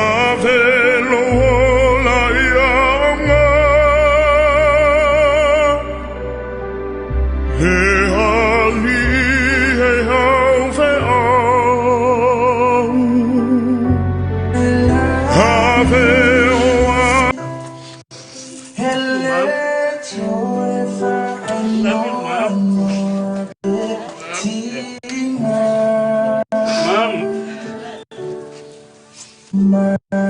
Avelo ola ia auga. He ali he au feau. Ave o a. Love you, Mom. Mom.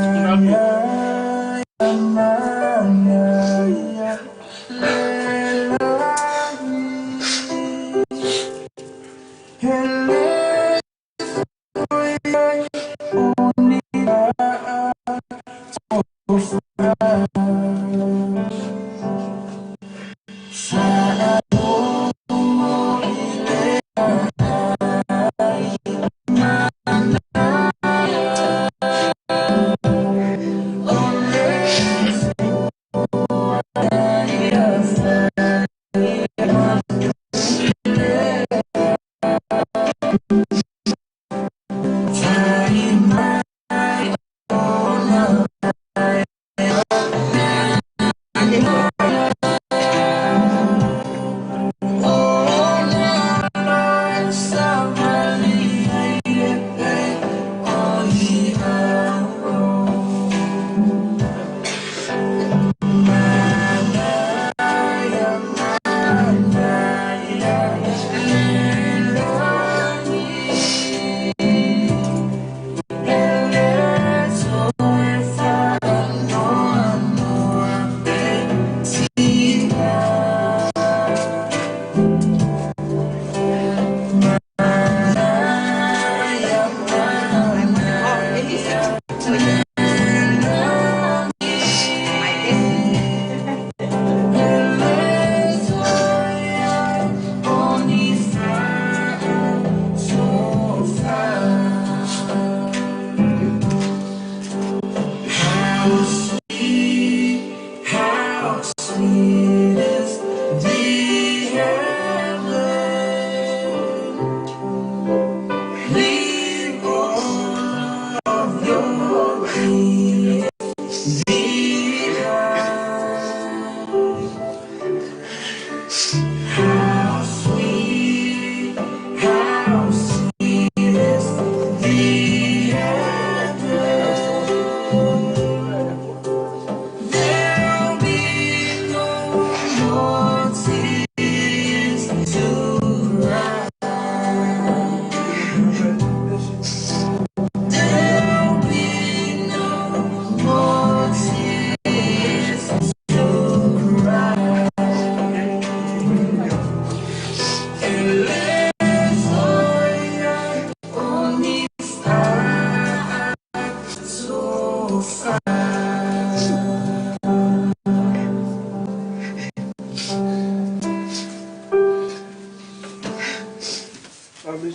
Love you.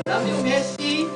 Love you, Messi.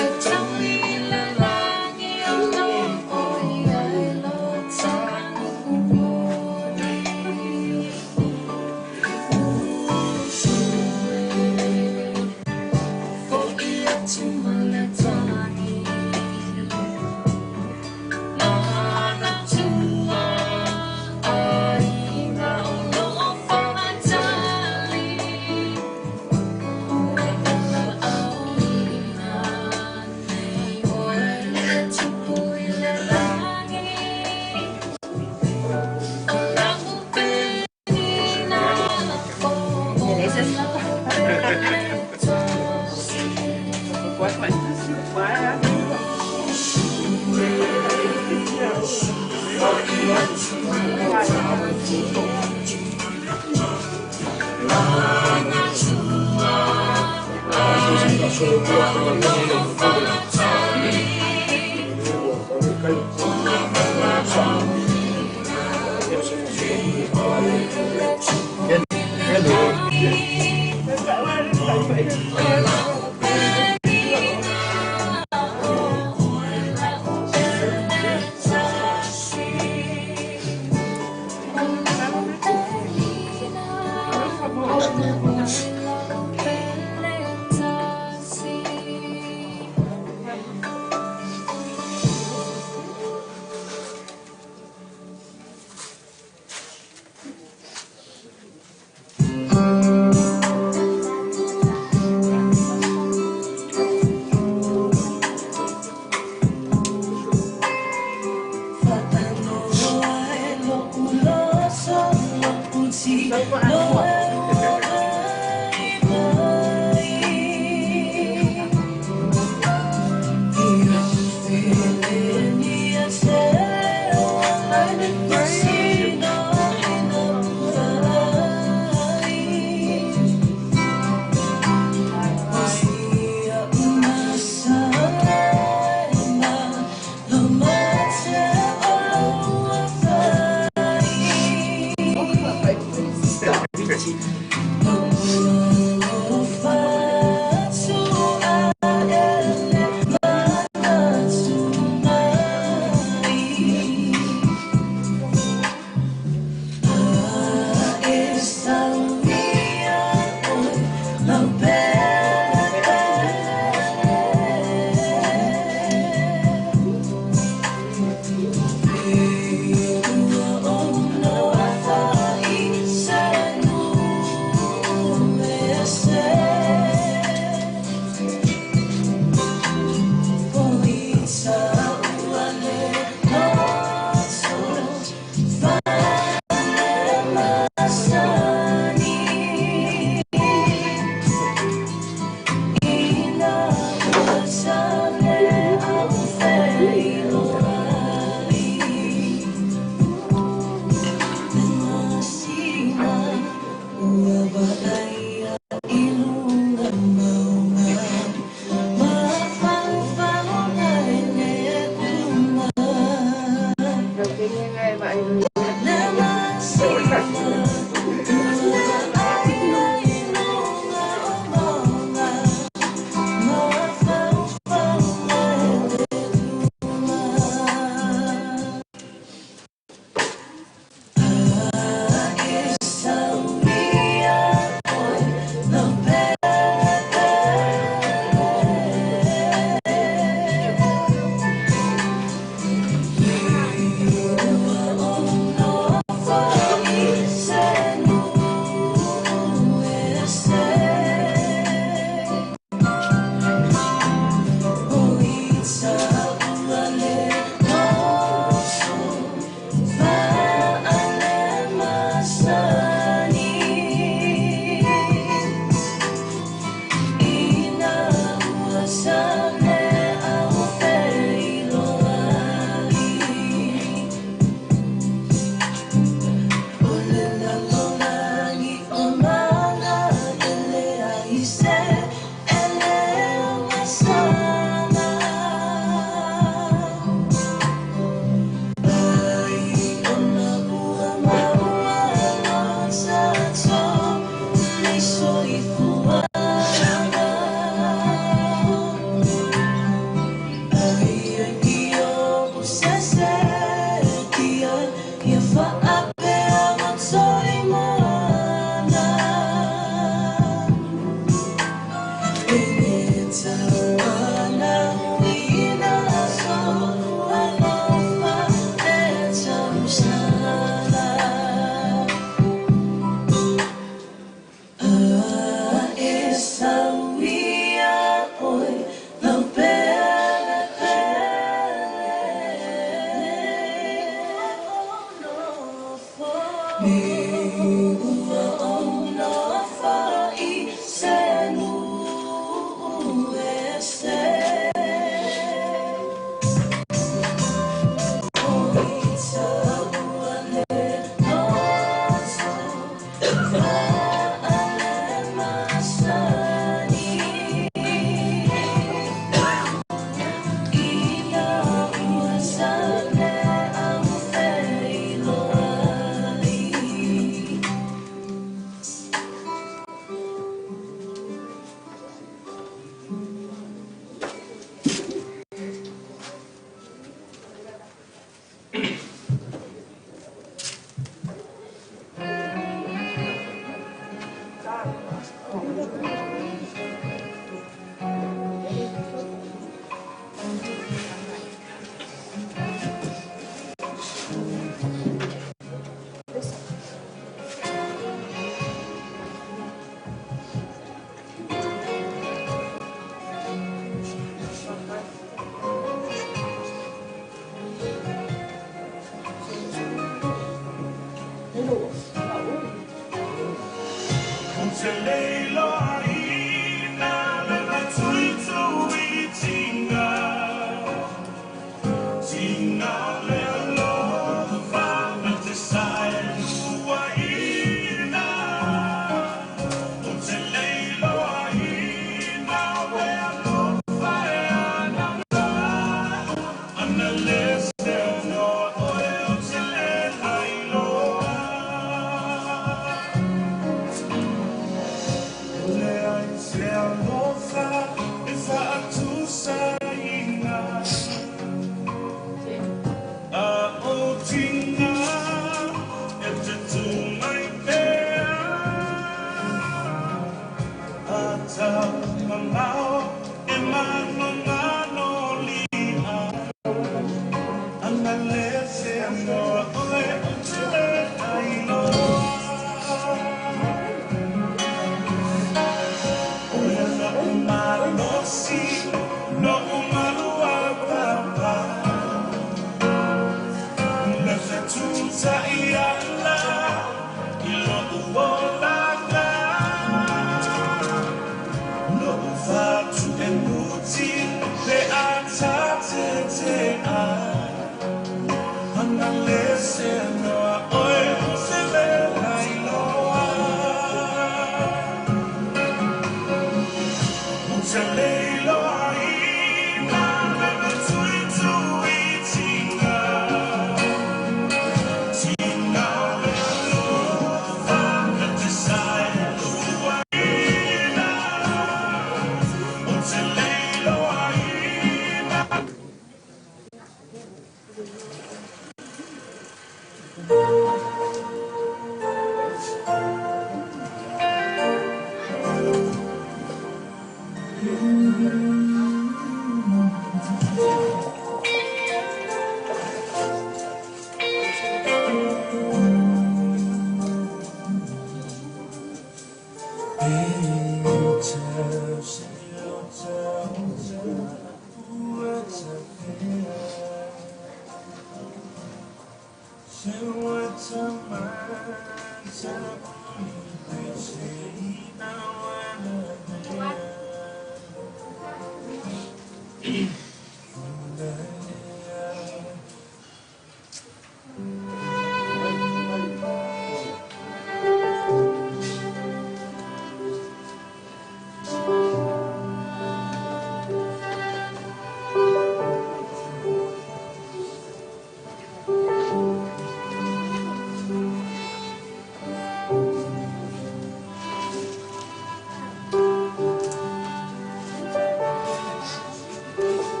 Thank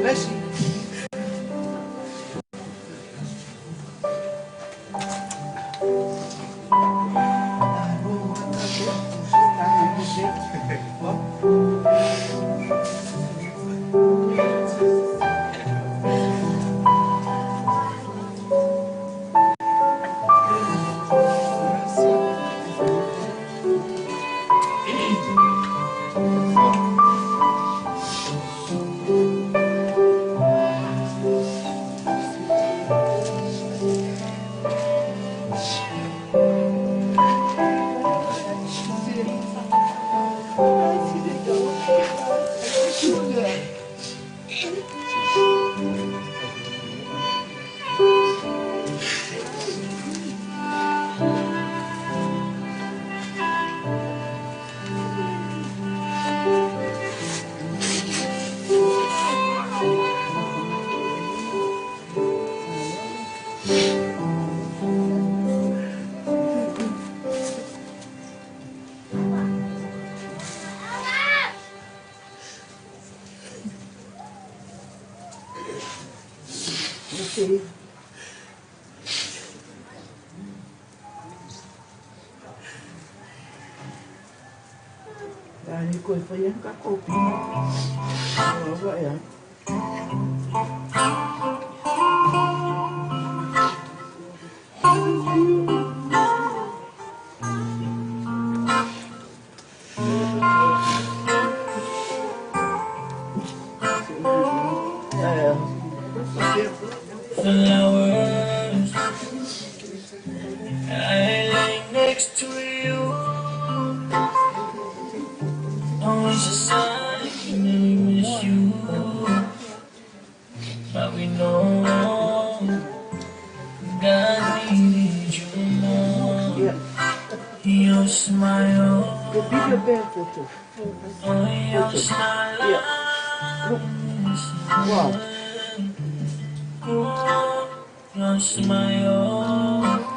Messi. Flowers, I lay next to you. I wish the sun miss you, but we know God needs you more. Your smile, oh, your smile. Wow. Your smile,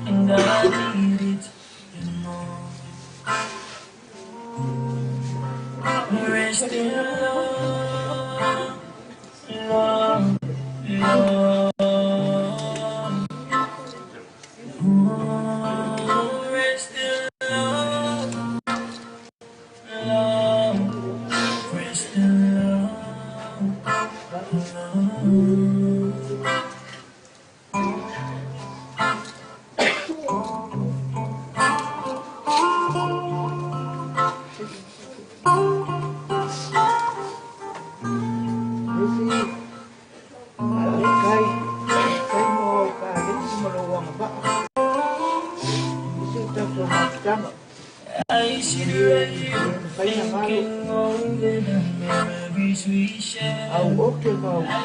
and I need it more. Rest in love, love, love. Ooh, rest in love, love. Rest in love, love. I sit right here thinking over the memories we shared. I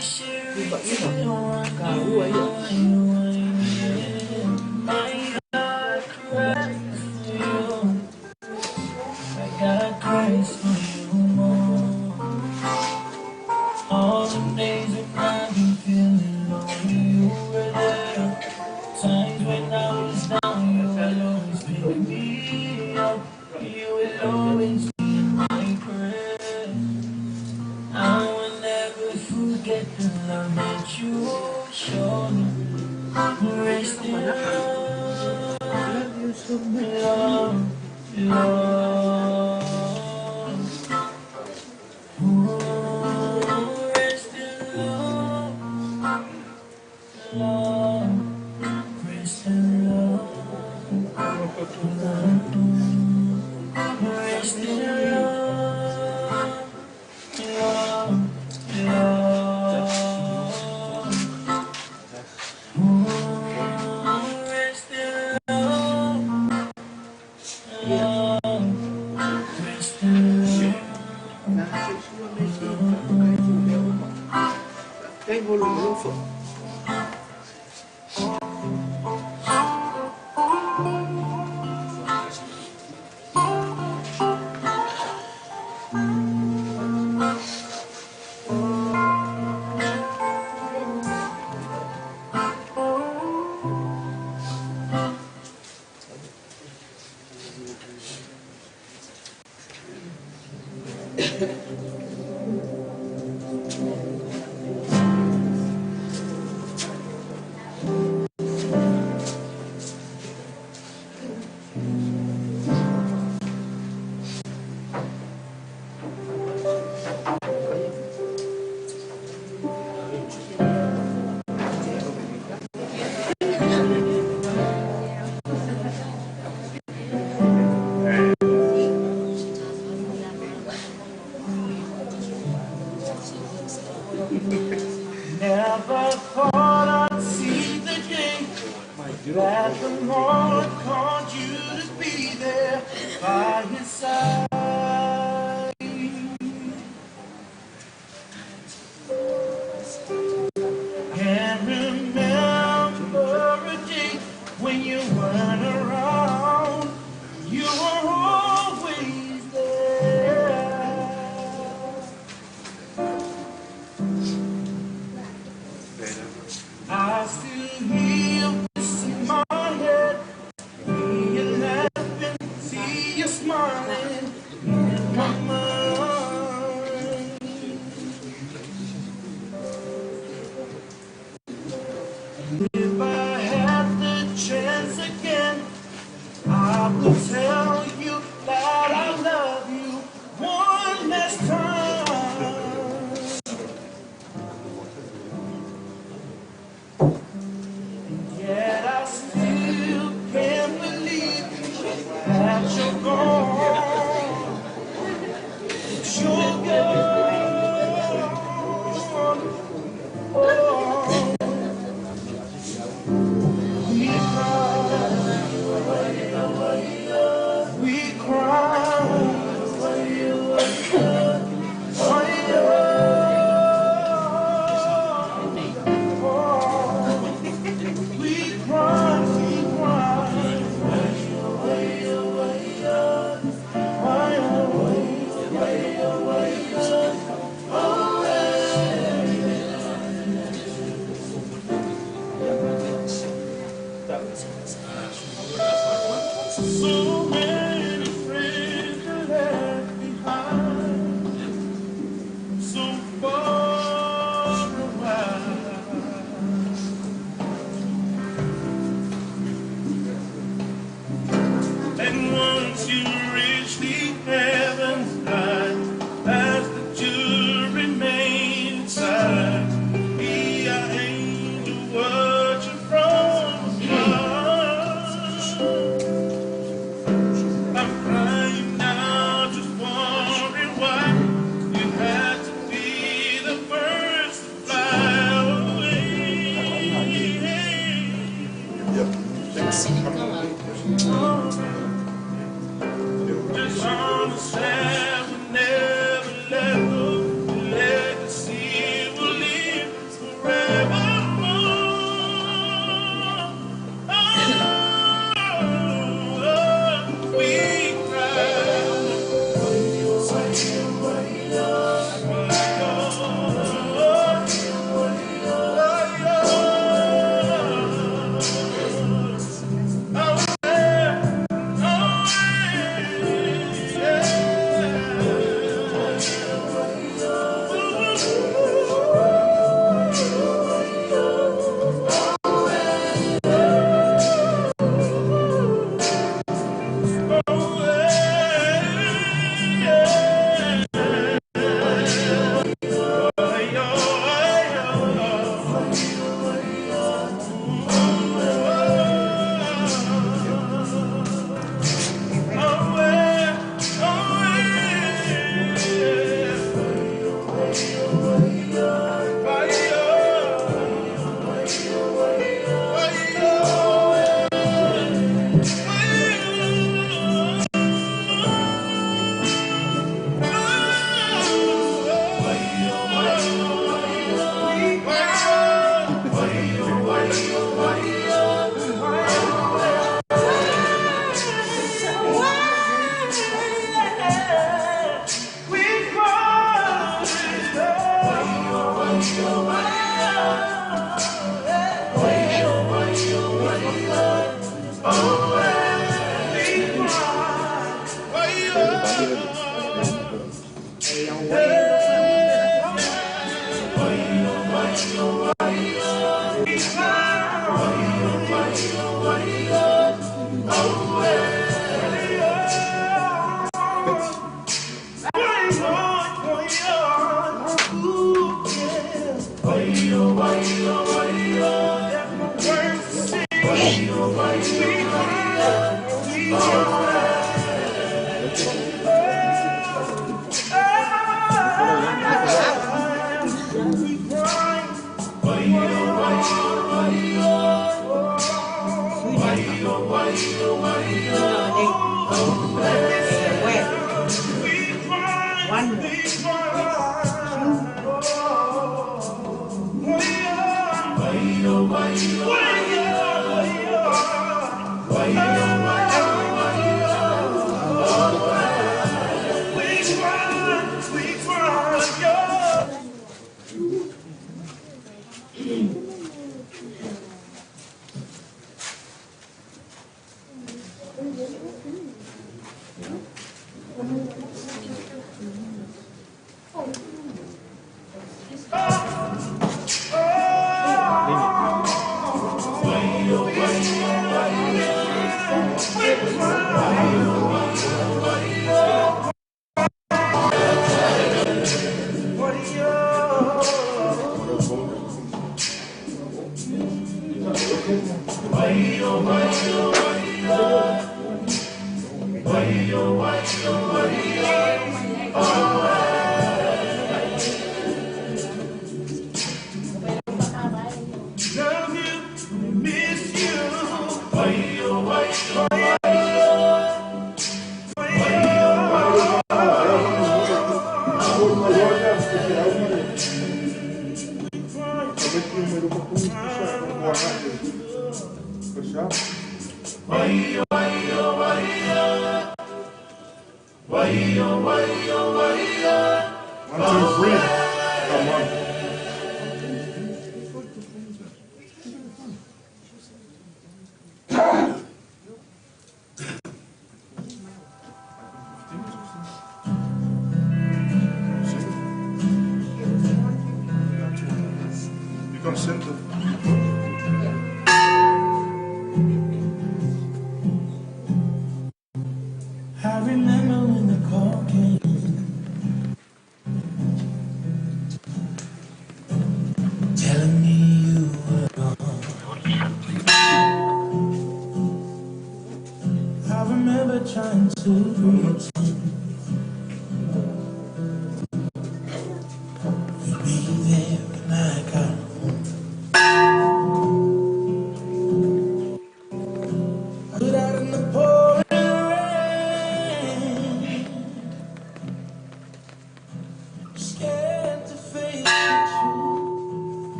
sit wonder my heart cries for you. I got cries for you more. Some days when I've been feeling lonely, you were there. Times when I was down, you will always pick me up. You will always be in my prayers. I will never forget the love that you showed me. Rest in love, Love you so much. love, love. Ooh, rest in love, love, rest in love, rest in love, love, love. Ooh, rest in love, love, rest in love. 那这是我没事，我该做的嘛。该我弄弄。 Never thought I'd see the day that the Lord called you to be there by his side. Can't remember a day when you weren't around. You were always there. I still hear this in my head. Hear you laughing, see you smiling.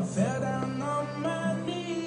I fell down on my knees.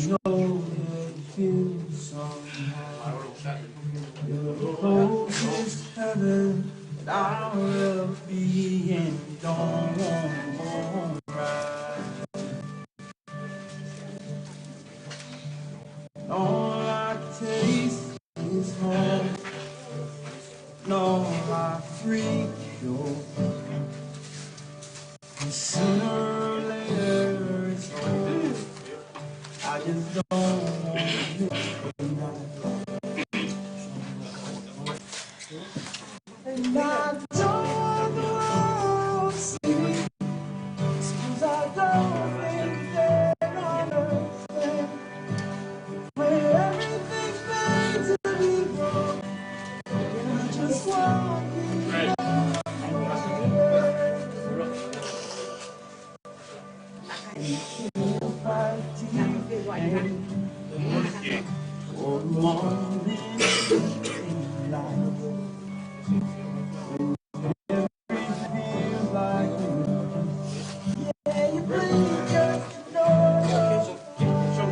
know that it feels somehow. You're the closest heaven that I'll ever be in. Don't want right. All I taste is home. No, I free your. And sooner or later it's over. I just don't want you tonight. And I don't want the world to see. 'Cause I don't think they understand. When everything's made to be wrong. And I just want you to know. For a moment in life, feels like yeah, you bleed just to know. 'Cause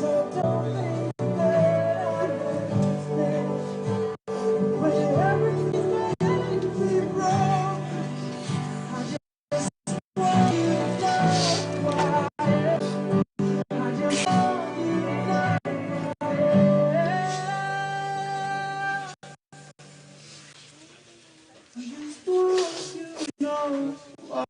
I don't think that I understand. When everything's made to be wrong, I just want you to know why. I just want you to know why. I just want you to know why.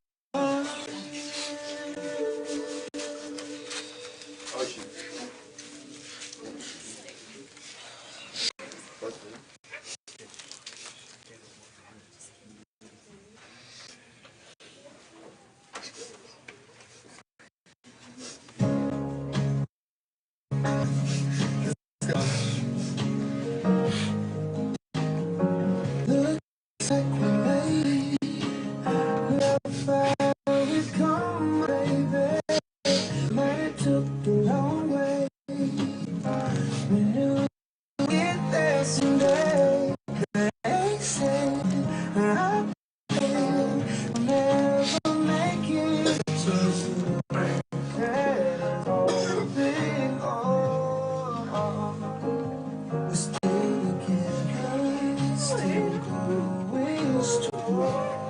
Looks like we made love far we've come, baby. Might have took the long way. We knew we'd get there someday. They say I will never make it. Just look at us holding on. We're still together, still going strong.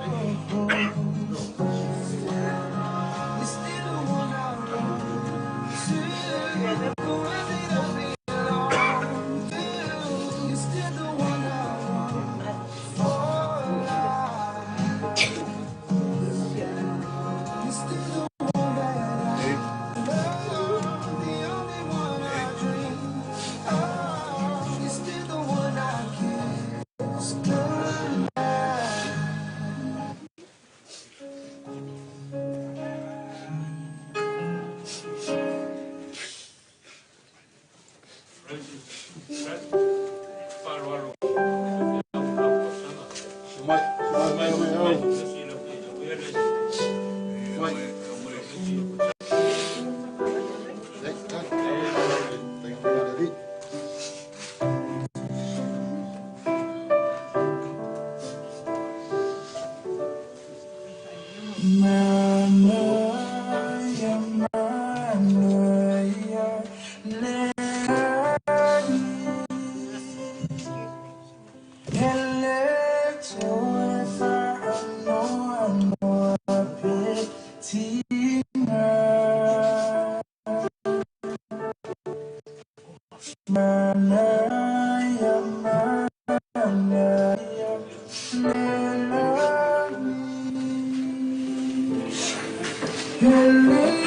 You're still the one I run to. Who is it I belong to? You're still the one I want for life. You're still the one that I love, the only one I dream of. You're still the one I kiss goodnight. Manaya, manaya, lani. Manaya, manaya, lelani. Hallelujah,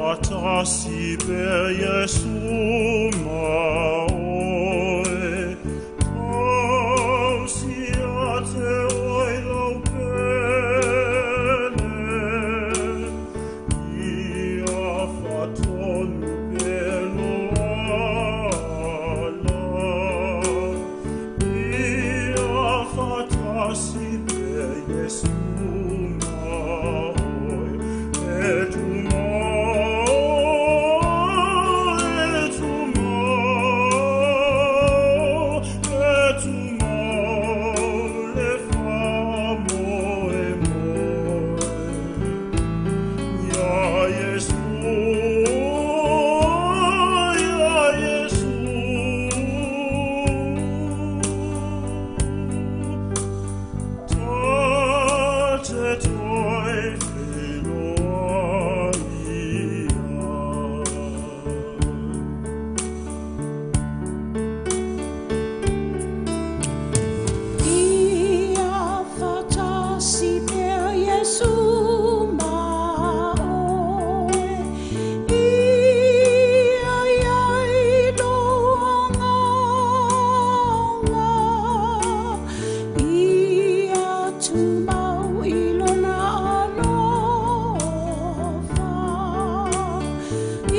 Fatasi pea Iesu ma oe, tausi ia te oe lau pele. Ia fatonu pe loala. Ia fatasi pea Iesu ma oe, e tu Ia fatasi pea Iesu ma oe, ia iai lou agaga, ia tumau i lona alofa.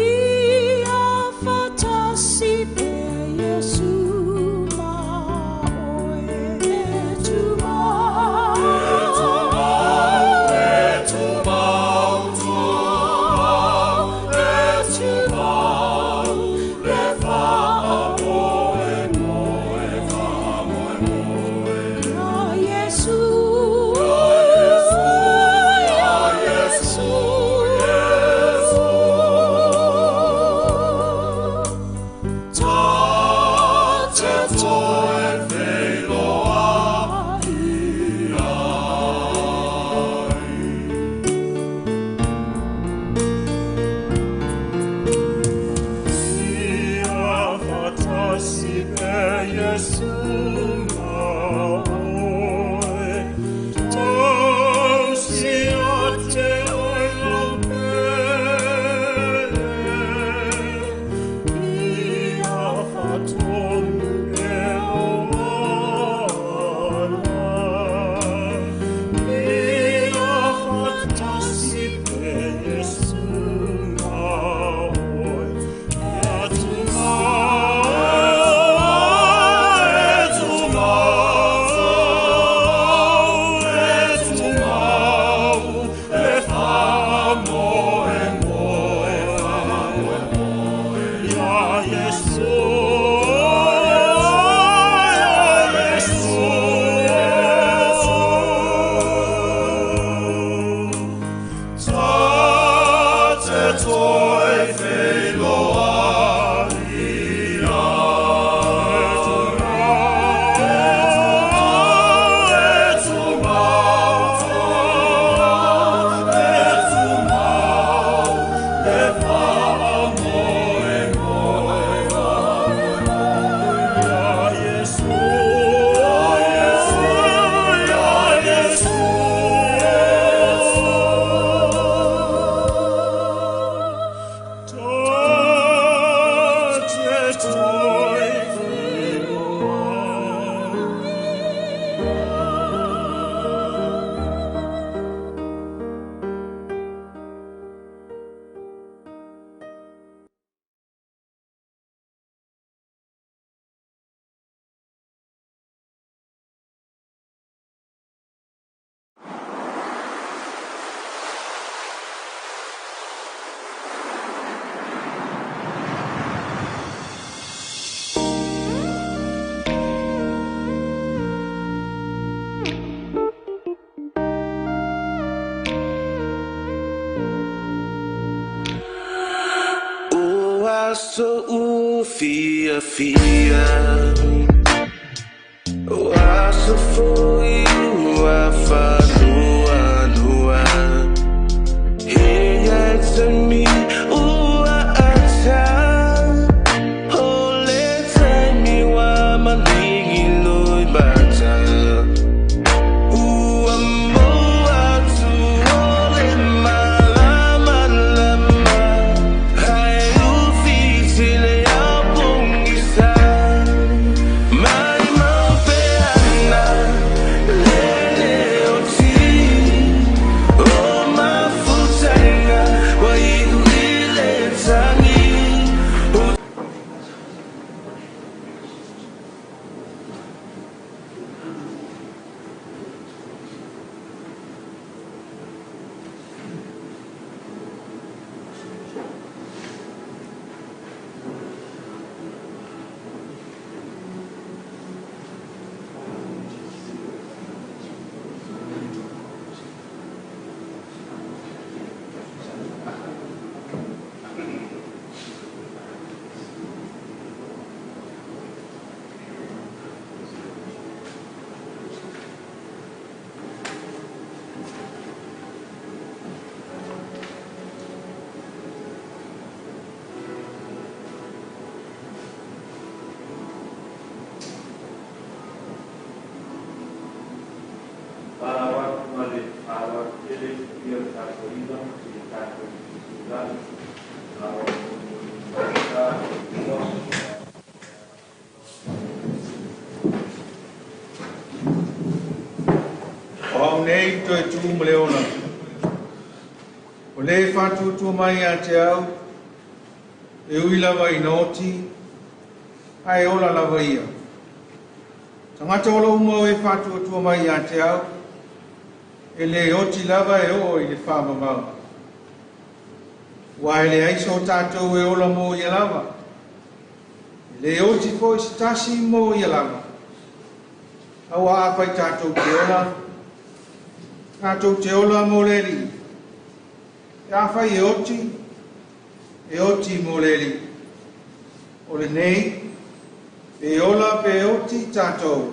Ia fatasi pea Iesu ma oe, e tumau, e tumau, e tumau, le faamoemoe. Ia Iesu, ia Iesu, Ta te toe feiloai. Ia fatasi pea Iesu ma oe, tausi ia te oe lau pele. Ia fatonu pe loala. Ia fatasi pea Iesu ma oe, ia tumau, e tumau, e tumau, le faamoemoe. Ia Iesu, ia Iesu, Ta te toe feiloai E tumau, e tumau, le faamoemoe. Ia Iesu, ia Iesu, Ta te toe feiloai. O aso ua fiafia, O aso foi ua faanoanoa, He ia taimi ua ata, O le taimi ua maligi loimata. Ua maua atu o le malamalama. nei le toe tu ma le ola. O le faatuatua mai ia te au, e ui lava ina oti, ae ola lava ia. Tagata ola uma o e faatuatua mai ia te au, e le oti lava e oo i le faavavau. Aua e leai so tatou e ola mo ia lava. E le oti foi se tasi mo ia lava. Aua afai tatou te ola, tatou te ola mo le Alii. E afai e oti, e oti mo le Alii. O lenei, pe ola pe oti tatou,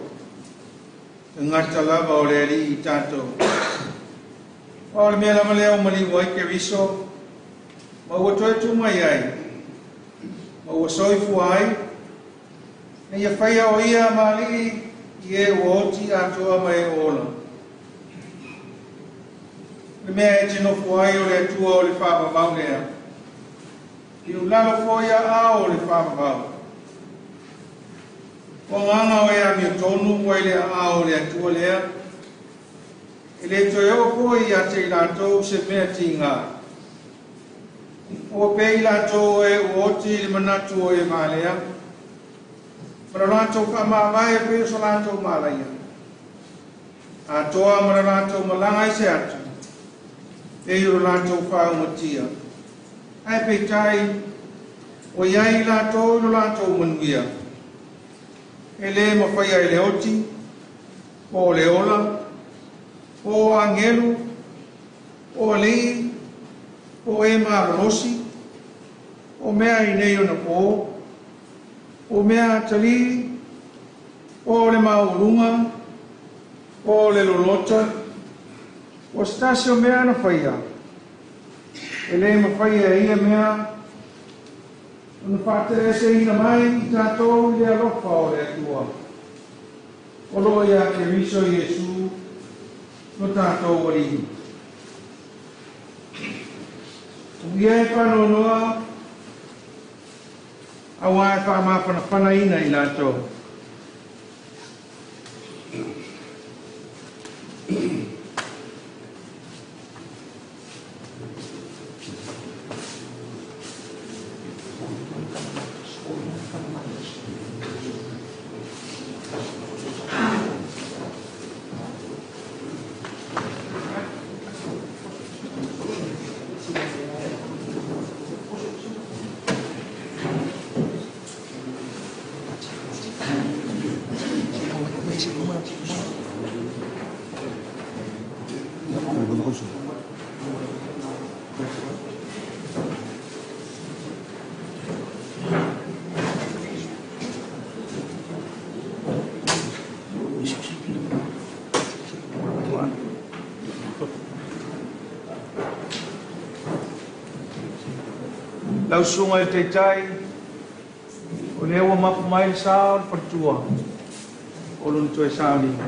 tagata lava o le Alii tatou. O le mea lava lea ua maliu ai Keriso, ma ua toe tu mai ai, ma ua soifua ai, ina ia faia o ia ma Alii i e ua oti atoa ma e ua ola. O le mea e te nofo ai o le Atua o le faavavau lea, i ulalo foi aao o le faavavau. O agaga o e amiotonu ua i le aao o le Atua lea, e le toe oo foi ia te i latou se mea tiga. Ua pei latou o e ua oti i le manatu o e valea, ma lo latou faamavae pei o so latou malaia. Atoa ma lo latou malaga ese atu, pei o lo latou faaumatia. Ae peitai, ua i ai latou i lo latou manuia. E le mafaia e le oti, po o le ola, po o agelu, po o alii, po o e malolosi, o mea i nei onapo, o mea atalii, po o le maualuga, po o le loloto, o se tasi o mea na faia. E le mafaia e ia mea ona faateleeseina mai i tatou i le alofa o le Atua. O lo o ia Keriso Iesu lo tatou Alii. Ia e faanoanoa aua e faamafanafanaina i latou. Lau susuga i le Taitai, o lea ua mapu mai le sa o le faletua o lona toe sauniga.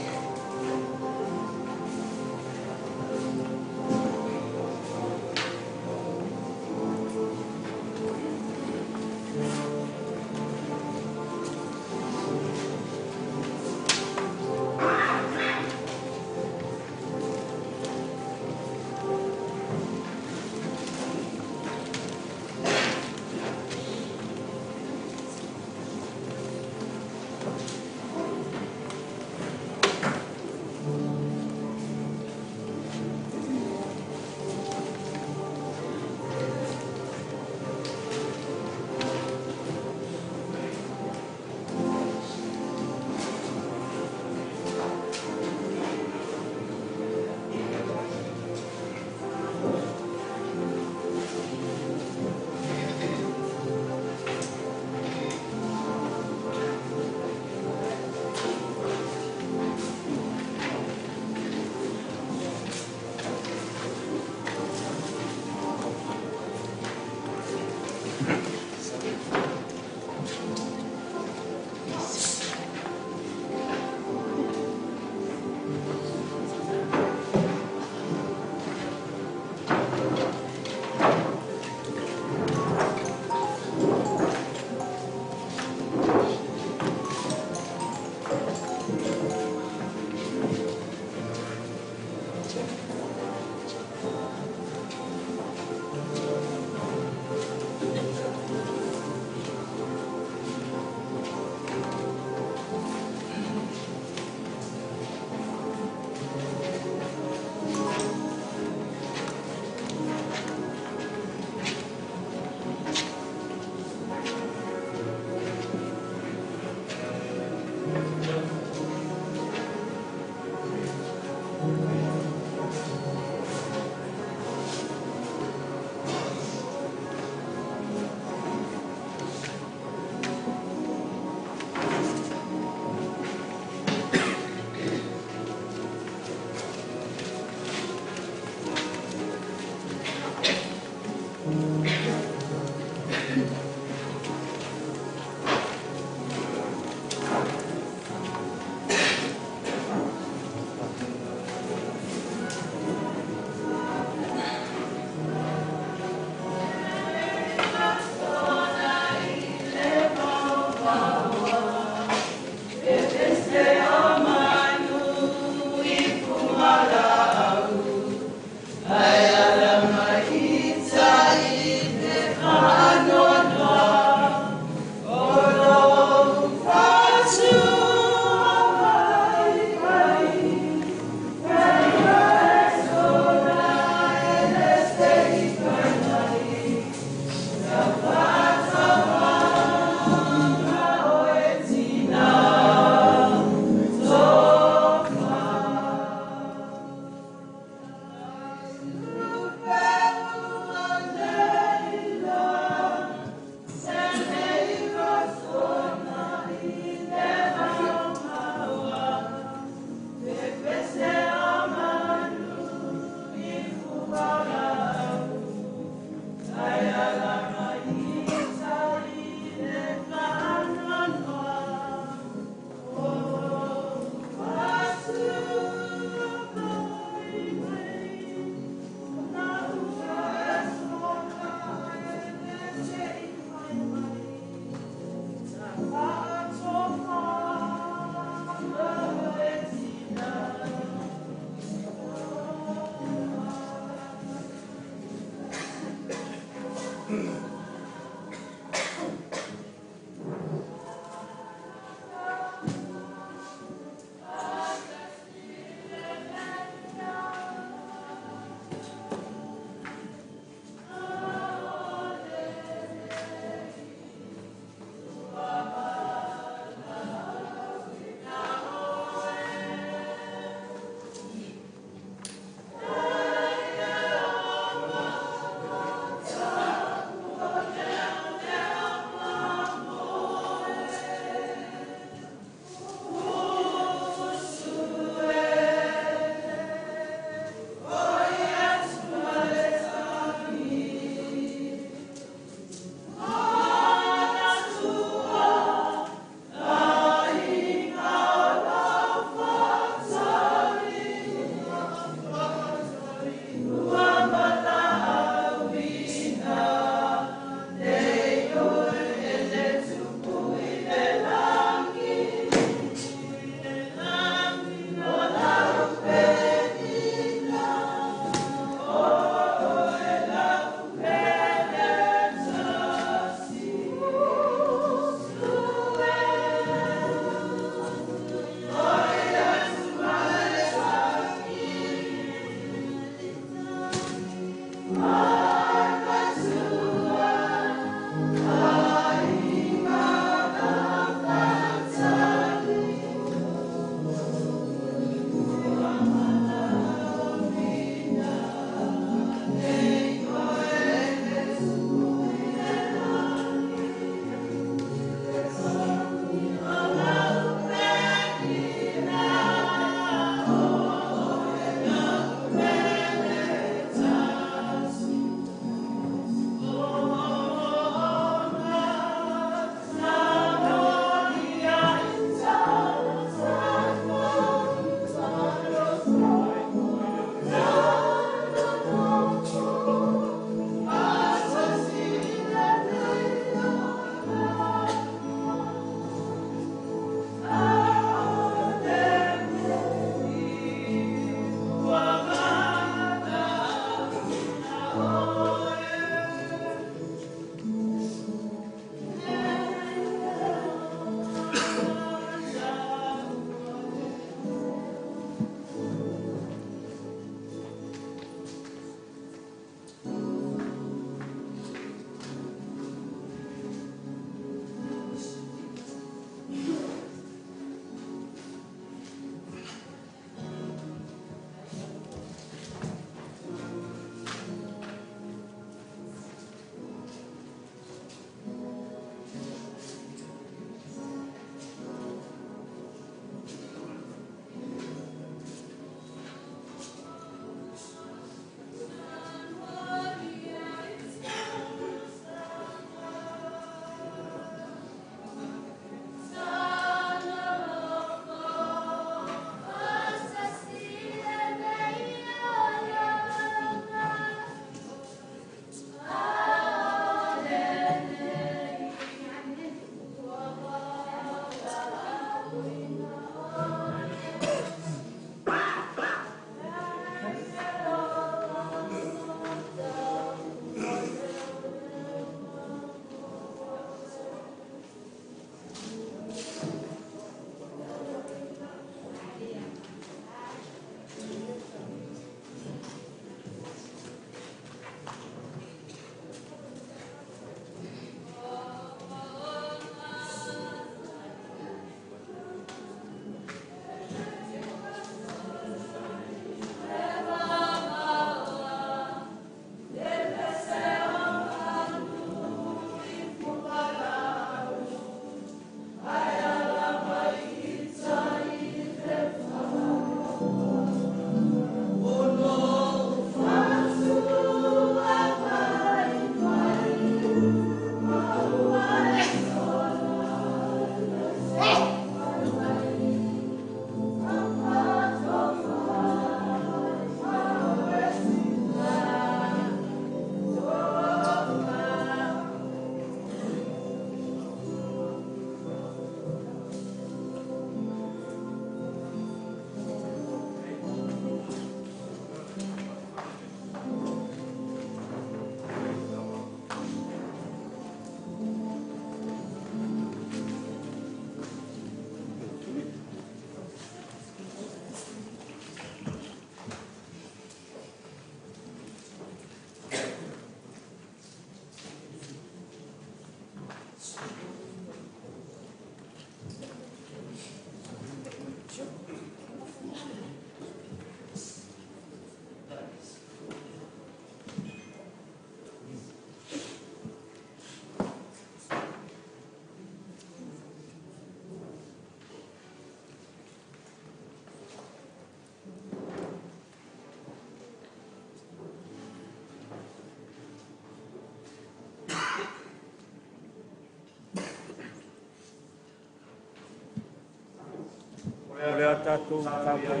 O le a tatou tapuai.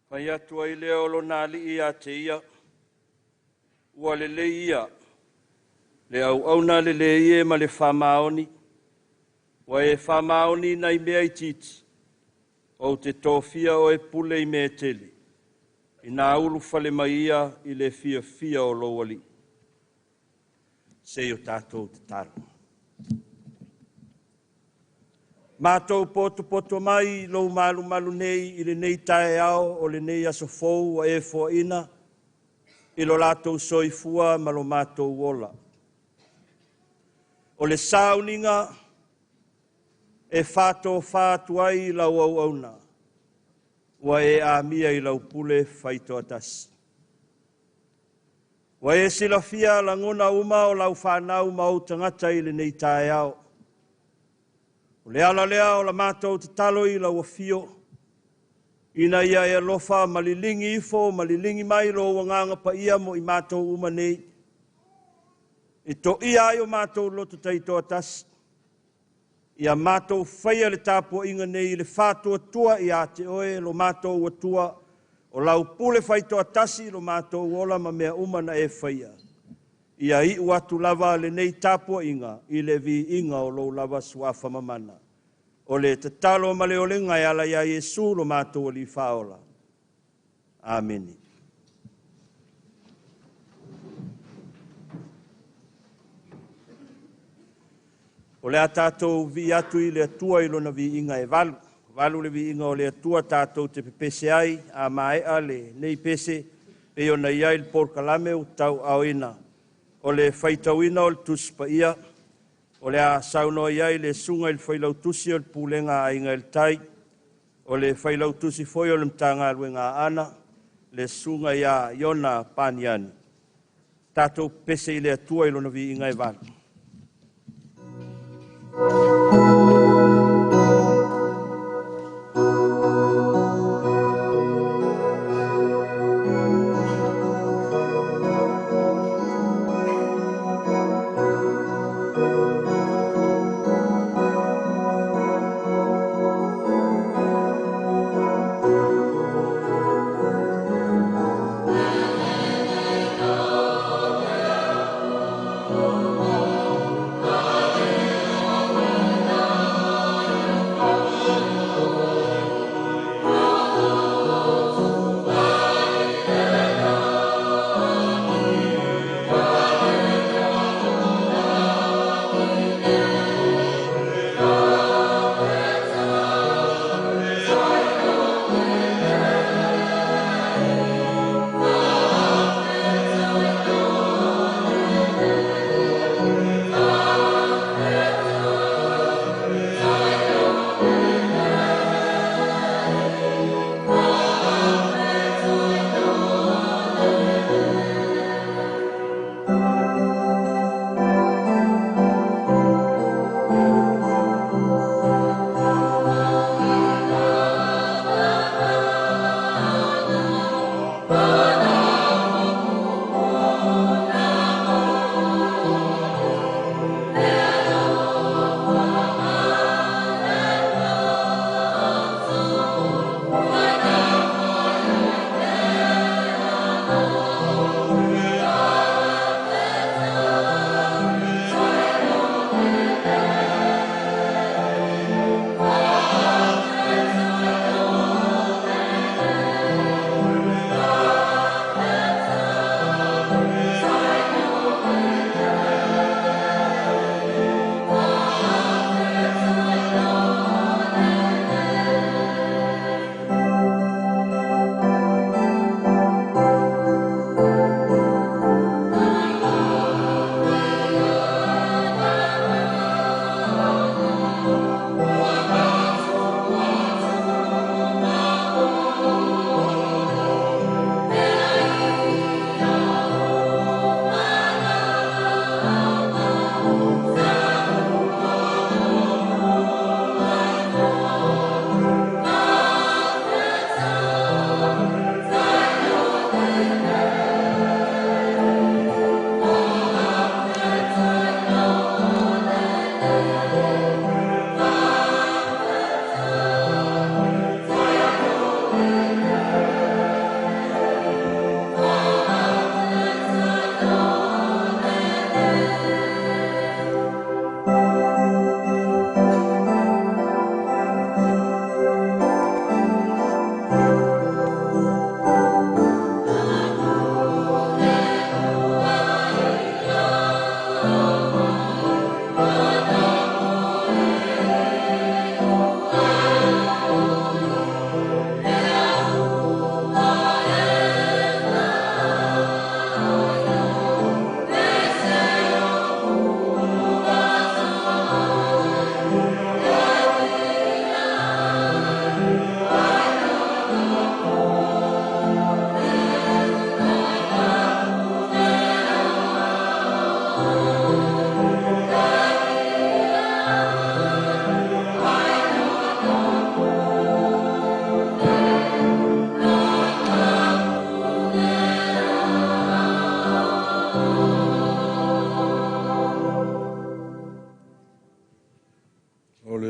Fai atu ai lea o lona alii ia te ia, ua lelei ia, le auauna lelei e ma le faamaoni, ua e faamaoni nai mea itiiti, ou te tofia oe pule i mea e tele, ina ulufale mai ia i le fiafia o lou alii. Se i o tatou tatalo. Matou potopoto mai lou malumalu nei i lenei taeao o lenei aso fou ua e foaina i lo latou soifua ma lo matou ola. O le sauniga e faatofā atu ai i lau auauna, ua e amia i lau pule faitoatasi. Ua e silafia lagona uma o lau fanau ma ou tagata i lenei taeao. O le ala lea o la matou tatalo i lau afio, ina ia e alofa ma liligi ifo ma liligi mai lou agaga paia mo i matou uma nei, e toia ai o matou loto taitoatasi, ia matou faia le tapuaiga nei i le faatuatua ia te oe lo matou Atua, o lau pule faitoatasi lo matou ola ma mea uma na e faia. Ia iu atu lava lenei tapuaiga i le viiga o lou lava suafa mamana. O le tatalo ma le olega e ala ia Iesu lo matou Alii Faaola. Amene. O le a tatou vii atu i le Atua i lona viiga e valu. Valu le viiga o le Atua tatou te pepese ai, a maea lenei pese, pei ona i ai le polokalame ua tauaaoina. O le faitauina o le Tusi Paia, o le a saunoa i ai le susuga i le Failautusi o le Pulega a Aiga i le Tai, o le Failautusi foi o le Matagaluega a Aana, le susuga ia Iona Paniani. Tatou pepese i le Atua i lona viiga e valu.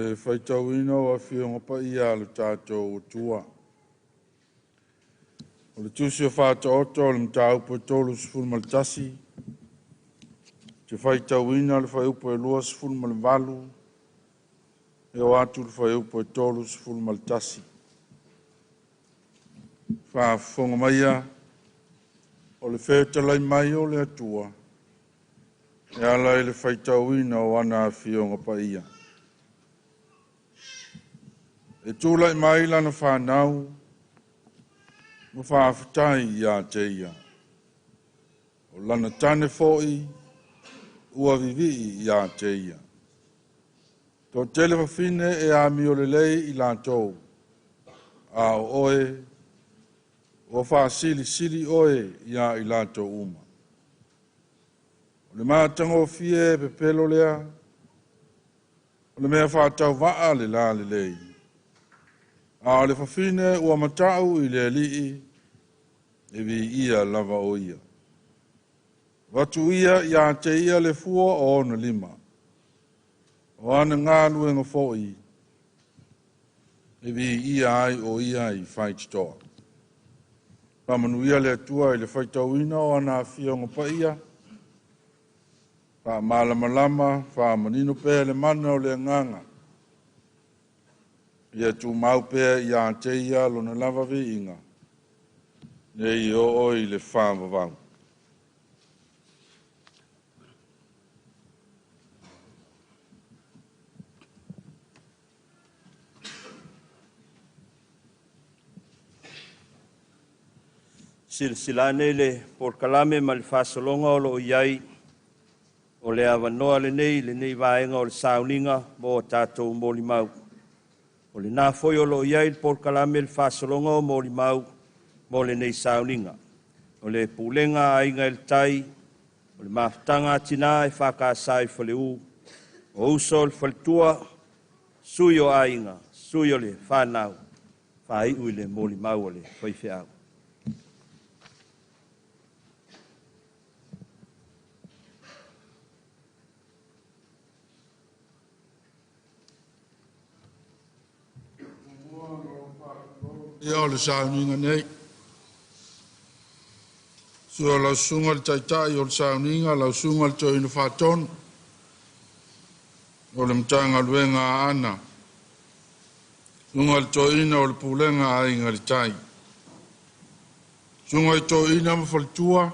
le faitauina o Afioga Paia a le tatou Atua. O le Tusi o Faataoto o le Mataupu e 31, te faitauina le fuaiupu e 28 e oo atu i le fuaiupu e 31. Faafofoga maia o le fetalai mai o le Atua e ala i le faitauina o ana Afioga Paia. E tulai mai lana fanau ma faafetai ia te ia. O lana tane foi ua vivii ia te ia. Toatele fafine e amio lelei i latou, a o oe, ua faasilisili oe ia i latou uma. O le matagofie e pepelo lea, o le mea faatauvaa le lalelei, a o le fafine ua matau i le alii, e viia lava o ia. Avatu ia ia te ia le fua o ona lima, o ana galuega foi, e viia ai o ia i faitotoa. Faamanuia le Atua i le faitauina o ana Afioga Paia, faamalamalama, faamanino pea le mana o le agaga, ia tumau pea ia te ia lona lava viiga, nei oo i le faavavau. Silasila ane i le polokalame ma le faasologa o lo o i ai, o le avanoa lenei, lenei vaega o le sauniga mo a tatou molimau. O lena foi o lo o i ai le polokalame le faasologa o molimau mo lenei sauniga. O le Pulega a Aiga i le Tai, o le Mafutaga a Tina e EFKS i Faleu, o Uso o le Faletua, Sui o Aiga, Sui o le Fanau, faaiu i le molimau a le faifeau. Ia o le sauniga nei. Susu o lau susuga i le Taitai o le sauniga, lau susuga i le Toeaina Faatonu o le Matagaluega a Aana, susuga i le Toeaina o le Pulega a Aiga i le Tai, susuga i Toeaina ma Faletua,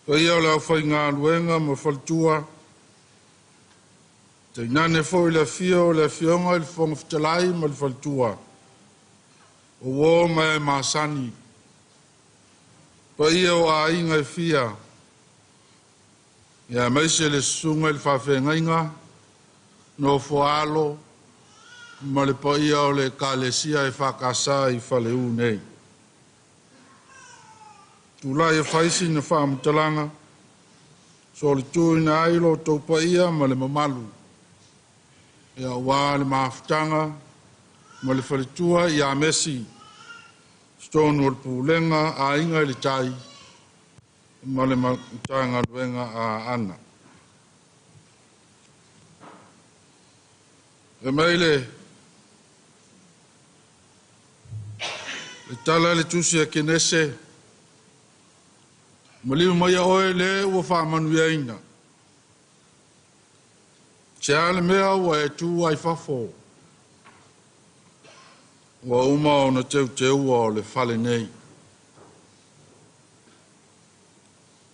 paia o le aufaigaluega ma faletua, tainane foi le afio o le Afioga i le Fofoga Fetalai ma le faletua, o uo ma e masani, paia o aiga e fia, aemaise le susuga i le faafeagaiga, nofo a alo ma le paia o le Ekalesia EFKS i Faleu nei. Tulai e fai sina faamatalaga, solituina ai lo outou paia ma le mamalu, aua le mafutaga ma le faletua ia Mesi, totonu o le Pulega a Aiga i le Tai ma le Matagaluega a Aana. E mai le tala i le tusi a Kenese, maliu mai oe le ua faamanuiaina. Se a le mea ua e tu ai fafo, ua uma ona teuteua o le fale nei.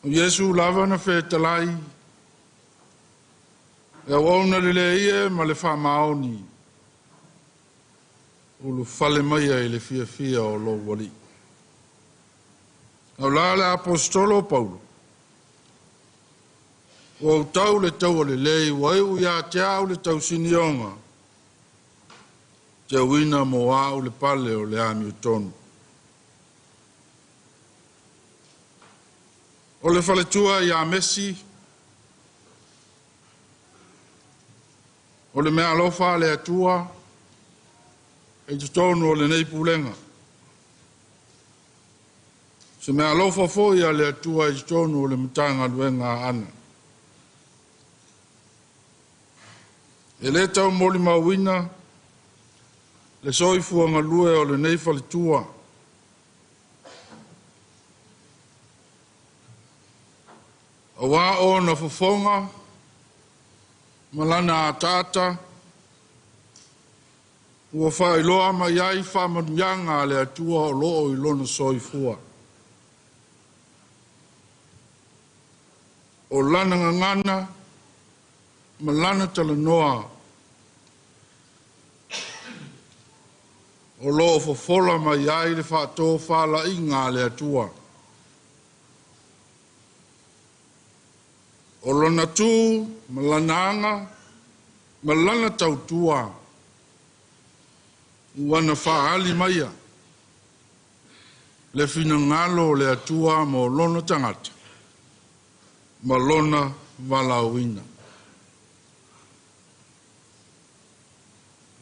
O Iesu lava na fetalai, e auauna lelei e ma le faamaoni, ulufale maia i le fiafia o lou alii. Au la le apostolo o Paulo, ua ou tau le taua lelei, ua iu ia te au le tausinioga, teuina mo au le pale o le amiotonu. O le faletua ia Mesi, o le meaalofa a le Atua i totonu o lenei pulega. Se meaalofa foi a le Atua i totonu o le Matagaluega a Aana. E le taumolimauina le soifua galue o lenei faletua. Auā ona fofoga ma lana ataata ua faailoa mai ai faamanuiaga a le Atua o loo i lona soifua. O lana gagana ma lana talanoa o loo fofola mai ai le faatofalaiga a le Atua. O lona tu ma lana aga ma lana tautua ua na faaali maia le finagalo o le Atua mo lona tagata ma lona valaauina.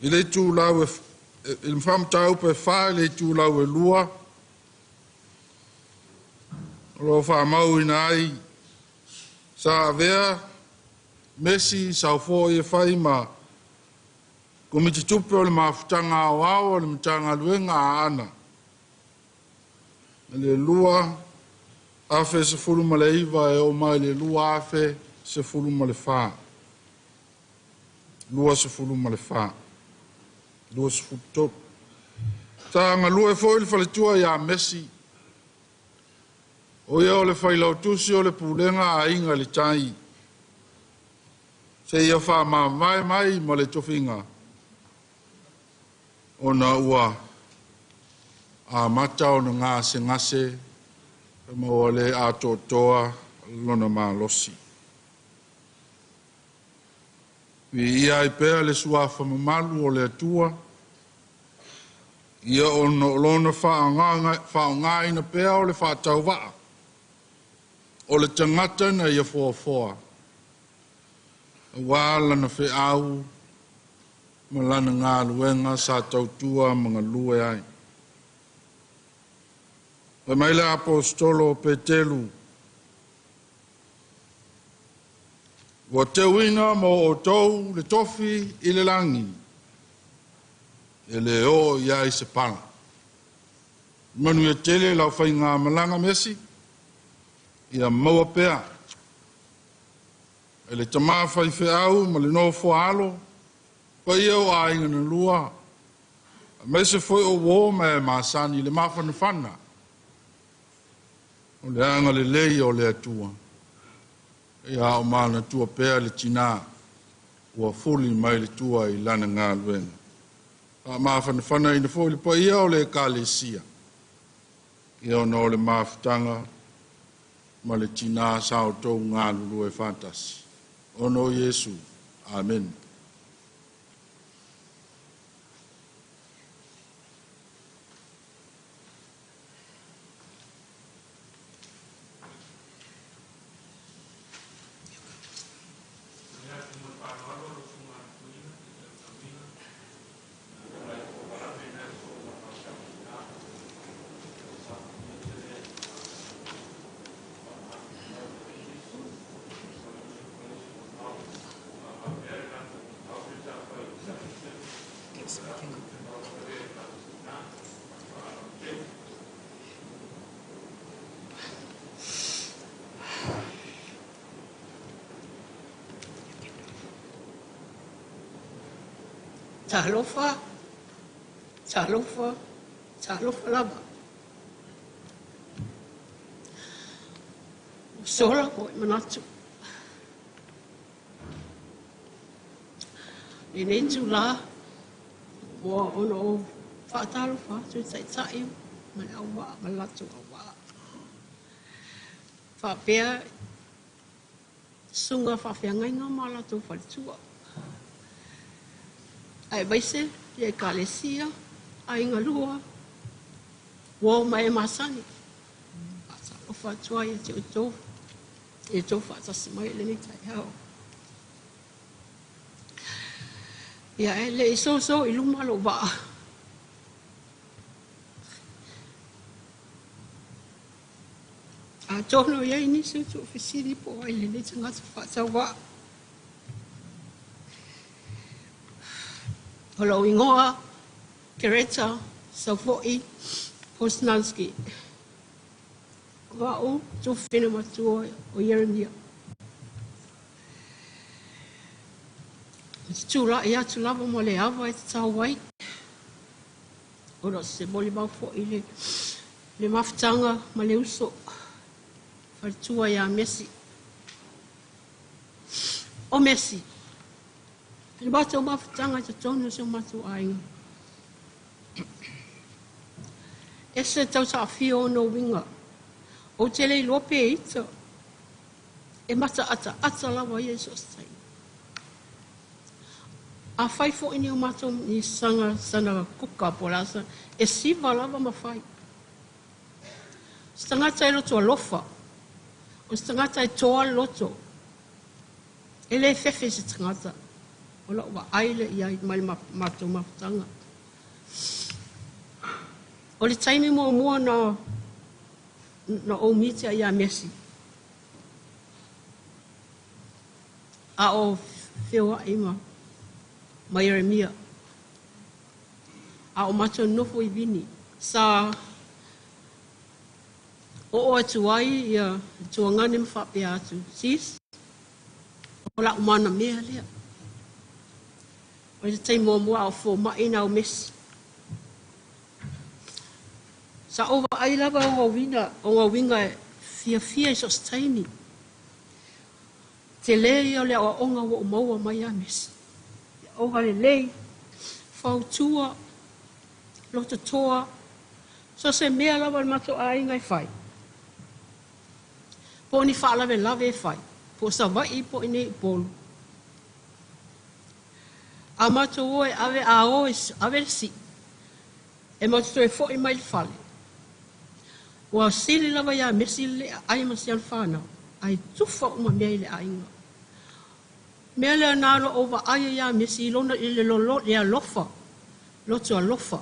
I le itulau e i le faamataupu e 4 i le itulau e 2, o lo o faamauina ai sa avea Mesi Saufo'i e fai ma Komiti Tupe o le Mafutaga Aoao o le Matagaluega a Aana i le 2019 e oo mai le 2014. 24, 23. Sa galue foi le faletua ia Mesi, o ia o le failautusi o le Pulega a Aiga i le Tai, seia faamavae mai ma le tofiga, ona ua amata ona gasegase ma ua le atoatoa lona malosi. Viia ai pea le suafa mamalu o le Atua, ia ona o lona faaaogaina pea o le faatauvaa o le tagata na ia foafoa, auā lana feau ma lana galuega sa tautua ma galue ai. Fai mai le Aposetolo o Peteru, ua teuina mo outou le tofi i le lagi, e le oo i ai se pala. Manuia tele lau faigamalaga Mesi, ia maua pea e le tama faifeau ma le nofoa alo, paia o aiga na lua, aemaise foi o uō ma e masani le mafanafana o le agalelei o le Atua. Ia o manatua pea le tinā ua fuli mai le tua i lana galuega. Faamafanafanaina foi le paia o le Ekalesia, ia ona o le mafutaga ma le tinā sa outou galulue faatasi. Ona o Iesu. Amen. Talofa, talofa, talofa lava. Ua sola foi manatu. Lenei itulā ua ona ou faatalofa atu i Taitai ma le auvaa ma le latou auvaa. Faapea susuga faafeagaiga ma latou faletua. Aemaise ia Ekalesia, aiga lua, uo ma e masani. Faatalofa atu ai ia te outou, i outou faatasi mai i lenei taeao. Ia e le i soso i luma lou vaa. Atonu e i ai nisi o tuufesili po o ai lenei tagata faatauvaa. O lou igoa Kereta Saufo'i Posnanski. O a'u tufine matua o Ieremia. Ou te tula'i atu lava ma le ava e tatau ai, ona o se molimau fo'i le, le mafutaga ma le uso faletua ia Mesi. O Mesi, le matou mafutaga i totonu o si o matou aiga. Ese tau taafia ona uiga. Ou te le iloa pe ita. E mataataata lava ia i so o se taimi. Afai foi ni o matou ni saga sana kuka po o le a sa, e siva lava ma fai. O se tagata e loto alofa, o se tagata e toa le loto, e le fefe i se tagata. O lau vaai lea i ai mai le matou mafutaga. O le taimi muamua na ou miti ai ia Mesi, a o feoai ma Ieremia, a o matou nofo i Vini, sa oo atu ai ia tuagane ma faapea atu, sis, o lau manamea lea. O le taimi muamua a o foma'i na o Mesi. Sa ou vaai lava o uiga e fiafia i so o se taimi. Tele ia o le aoaoga ua ou maua mai ia Mesi. Aoga lelei, fautua, lototoa, so o se mea lava o le matou aiga e fai. Po o ni faalavelave e fai, po o Savaii po o i inei i Upolu. A matou o e ave, a o e ave le sii, e matou toe fo'i mai le fale. Ua sili lava ia Mesi le aai ma si ana fanau, ae tufa uma mea i le aiga. Mea lea na ona ou vaai ia Mesi i lona i le lolo le alofa, loto alofa.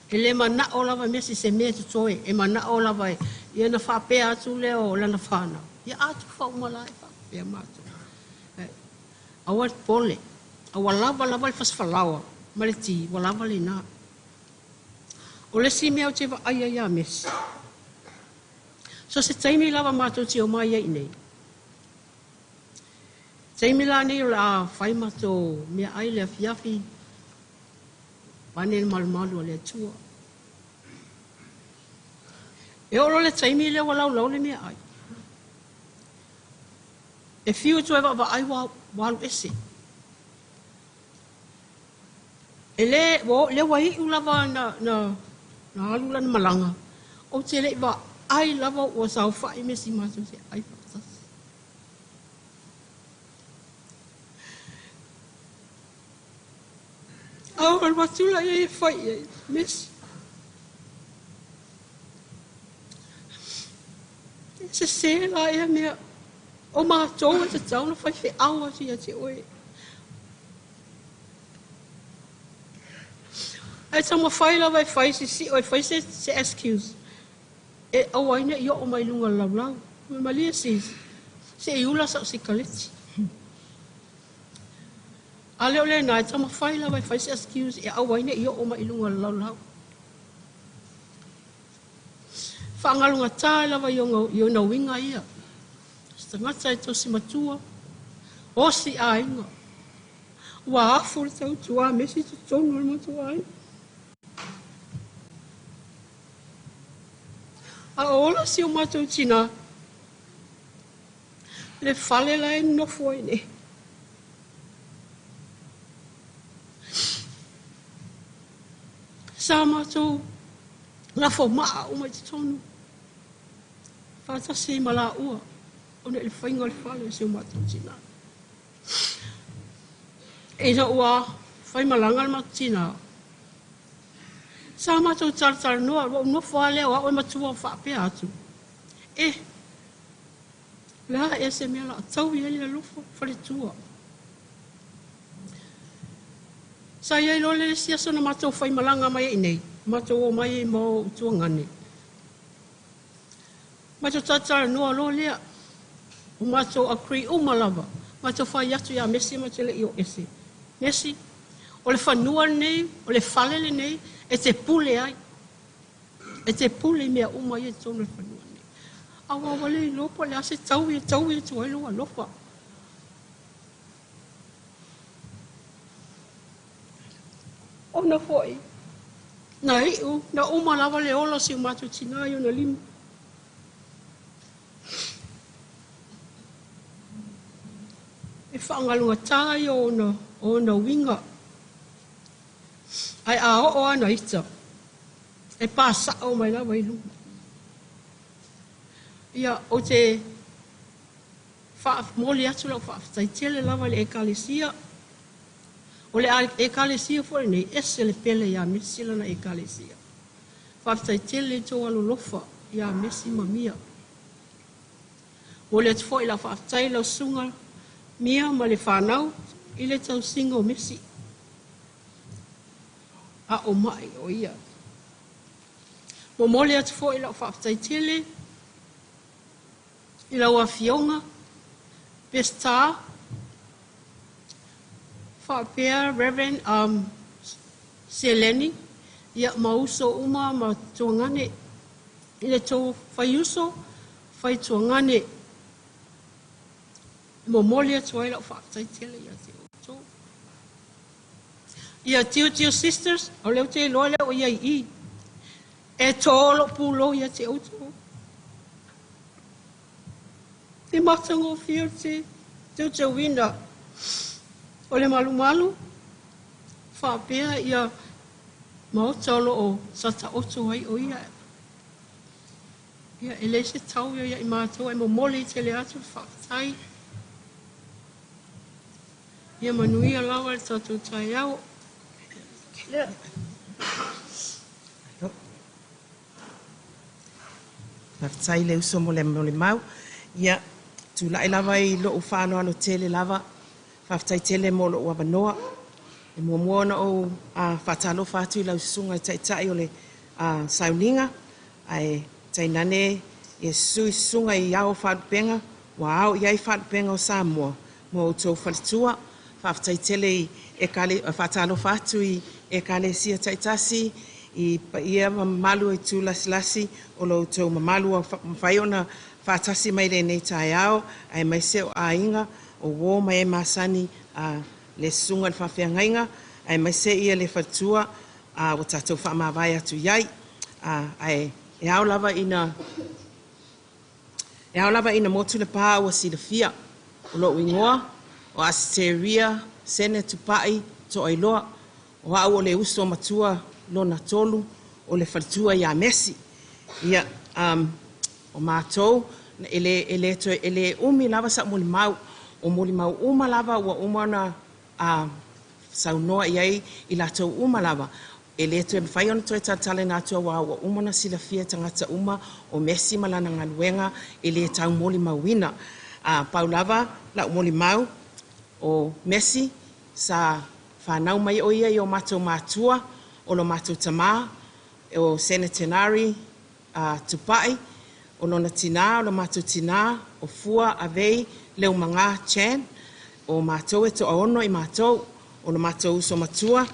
E le manao lava Mesi se mea totoe, e manao lava e ia na faapea atu lea o lana fanau. Ia a tufa uma la e faapea matou. Aua le popole, a ua lava lava le fasifalaoa ma le ti, ua lava lena. O le isi mea ou te vaai ai ia Mesi, so se taimi lava matou te omai ai i inei. Taimi la nei o le a fai matou meaai le afiafi, pane le malumalu a le Atua. E oo loa le taimi lea ua laulau le meaai. E fiu e toe vaavaai ua alu ese. E le, lea ua iu lava na alu lana malaga, ou te le i vaai lava ua saofai Mesi matou te ai faatasi. A ou alu atu la ia e fai i ai, Mesi. E sese la ea mea. O matou e tatau ona faifeau atu ia te oe. Ae taumafai lava e fai se sio, e fai se excuse. E aua ai ne i oo mai i luga o le laulau. Malie sis, se i ula sau sikaleti. A le o lena, e taumafai lava e fai se excuse e aua ai ne i oo mai i luga o le laulau. Faagalugata lava i ona uiga ia. Se tagata e tausi matua, osi aiga. Ua afu le tautua a Mesi i totonu o le matou aiga. A o ola si o matou tinā, le fale la e nofo ai nei. Sa matou lafo maa uma i totonu, faatasi ai ma laua, ona i le faiga o le fale o si o matou tinā. Ina ua faimalaga le matou tinā, sa matou talatalanoa, ua ou nofo lava lea o au e matua faapea atu, e, o le a ea se mea o le a taui ai le alofa faletua. Sa i ai loa le isi aso na matou faimalaga mai ai i inei, matou omai ai ma ou tuagane. Matou talatalanoa loa lea, ua matou agree uma lava, matou fai atu ia Mesi matou te le i o ese. Mesi, O le fanua lenei, o le fale lenei, e te pule ai. E te pule i mea uma ia i totonu o le fanua lenei. Aua ua le iloa po o le a se taui e taui atu ai lou alofa. Ona foi, na iu, na uma lava le ola o si o matou tinā i ona lima. E faagalugata ia o ona uiga. Ae a oo ana ita, e pasao mai lava i luma. Ia, ou te faamoli atu lau faafetai tele lava i le Ekalesia. O le Ekalesia foi lenei, ese le pele ia Mesi lana Ekalesia. Faafetai tele i tou alolofa ia Mesi ma Mia. Momoli atu foi lau faafetai i lau susuga Mia ma le fanau i le tausiga o Mesi. A o mai o ia. Momoli atu foi lau faafetai tele i lau afioga Peseta faapea Reverend Seleni, ia ma uso uma ma tuagane i le tou faiuso faituagane. E momoli atu ai lau faafetai tele ia te outou. Ia Tiu Sisters, o lea ou te iloa lea o ia i i. E tō lou pulou ia te outou. E matagofie te teuteuina o le malumalu faapea ia maota o loo sa taoto ai o ia. Ia e le se tau ia i matou e momoli tele atu le faafetai. Ia manuia lava le tatou taeao. Lea. Faafetai le uso mo le molimau. Ia, tulai lava i lou faaaloalo tele lava. Faafetai tele mo lou avanoa. E muamua ona ou faatalofa atu i lau susuga i taitai o le sauniga, ae tainane e sui susuga i ao o faalupega, ua ao i ai faalupega o Samoa mo outou faletua. Faafetai tele i faatalofa atu i Ekalesia taitasi, i paia ma mamalu i tulasilasi o lo outou mamalu ua mafai ona faatasi mai lenei taeao, aemaise o aiga o uo ma e masani le susuga i le faafeagaiga, aemaise ia le faletua ua tatou faamavae atu i ai. Ae e ao lava ina motu le pā ua silafia. O lou ingoa o Aseteria Sene Tupai Toailoa. O au o le uso matua lona tolu o le faletua ia Mesi. Ia, o matou, e le umi lava sa molimau. O molimau uma lava ua uma ona saunoa i ai i latou uma lava. E le toe mafai ona toe talatala na atua ua uma ona silafia tagata uma o Mesi ma lana galuega e le tau molimauina. Pau lava lau molimau o Mesi sa whanau mai o ia i o mātou mātua, o lo mātou tamā, o Senatenari Tupai, o lona tina, o lo mātou tina, o Fua Avei Leumanga Chan, o mātou e toa ono i mātou, o lo mātou uso matua,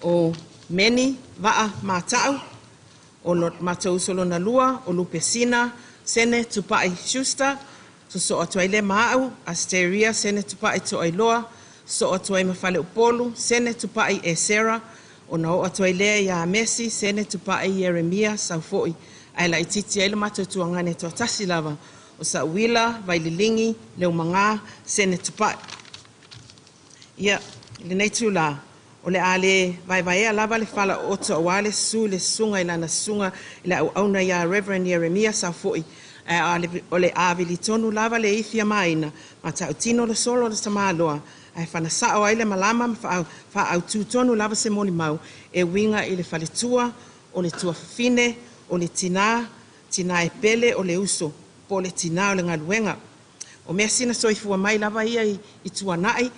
o Meni Vaa Mātau, o lo mātou uso lona lua, o Lupesina Sene Tupai Schuster, so atu ai le maau, Asteria Sene Tupai Toailoa, so atu ai mawhale upolu, Sene Tupai Esera, o na o atu ai lea ia Mesi, Sene Tupai Jeremia, Saufoi, ai la ititi ai le mātou tuangane tuatasi lava, o Sauila, Vaililingi, Leumanga, Sene Tupai. Ia, lenei tūlā, o le ale vaevaea lava le whala o oto o ale su le sunga i lana sunga i le au auna ia Reverend Jeremia Saufoi, o le awili tonu lava le ifi a maina, ma tautino le solo le tamaloa, ai whanasao ai le malama ma wha au tūtonu lava se molimau, e winga i le faletua, o le tuafafine, o le tina, tina e pele o le uso, po le tina o le ngaluenga. O mea sina soifua mai lava ia i tuanai,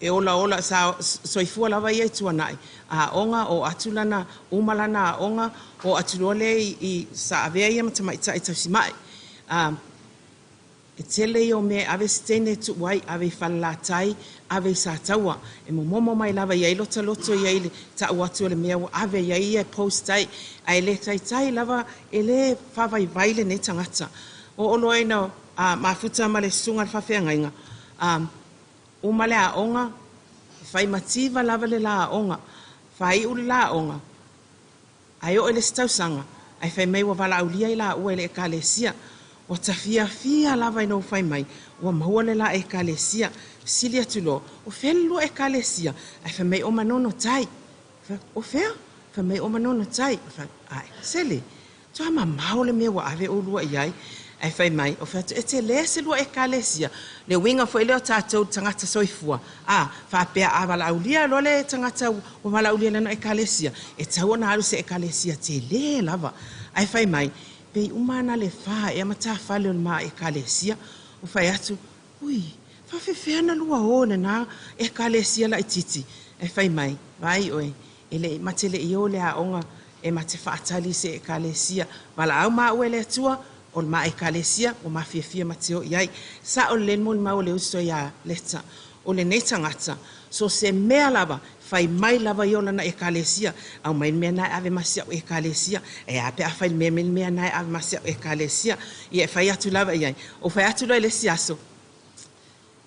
e ola ola sa soifua lava ia i tuanai. A onga o atulana, umalana a onga, o atulole i sa avea ia matamaita i tausimai. E tele ia o mea e ave se teine e tuu ai, ave i Falelatai, ave i Sataua. E momomo mai lava i ai lota loto ia i le tau atu o le mea ua ave i ai ia e post ai. Ae le taitai lava, e le faavaivai lenei tagata. Oo loa ina mafuta ma le susuga i le faafeagaiga, uma le aoga, e fai mativa lava le la aoga. Faaiu le la aoga, Ae oo i le isi tausaga, ae fai mai ua valaaulia i laua e le Ekalesia. Ua ta fiafia lava ina ua fai mai ua maua le la Ekalesia. Fesili atu loa, O fea le lua Ekalesia? Ae fai mai o Manono Tai. Fai atu, O fea? Fai mai o Manono Tai. Fai atu, Ae, sele, matua mamao le mea ua ave oulua i ai. Ae fai mai, o fai atu, e tele se lua Ekalesia. Le uiga foi lea o tatou tagata soifua, a faapea a valaaulia loa le tagata ua valaaulia i lana Ekalesia, e tatau ona alu i se Ekalesia tele lava. Ae fai mai, pei uma lava na o le fa ea matafale o le ma Ekalesia. Ou fai atu, Ui, faafefea ona lua o i lena Ekalesia laitiiti? Ae fai mai, Vaai oe, e le, ma te le i o i le aoga e ma te faatali i se Ekalesia. Valaau maua e le Atua, o le ma Ekalesia ua ma fiafia ma te o i ai. Sao lelei le molimau a le uso ia Leta, o lenei tagata, so se mea lava, fai mai lava ia o lana Ekalesia, aumai le mea lena e ave ma si au Ekalesia. E a pe a fai le mea mea lena e ave ma si au Ekalesia. Ia e fai atu lava i ai. Ou fai atu loa i le isi aso,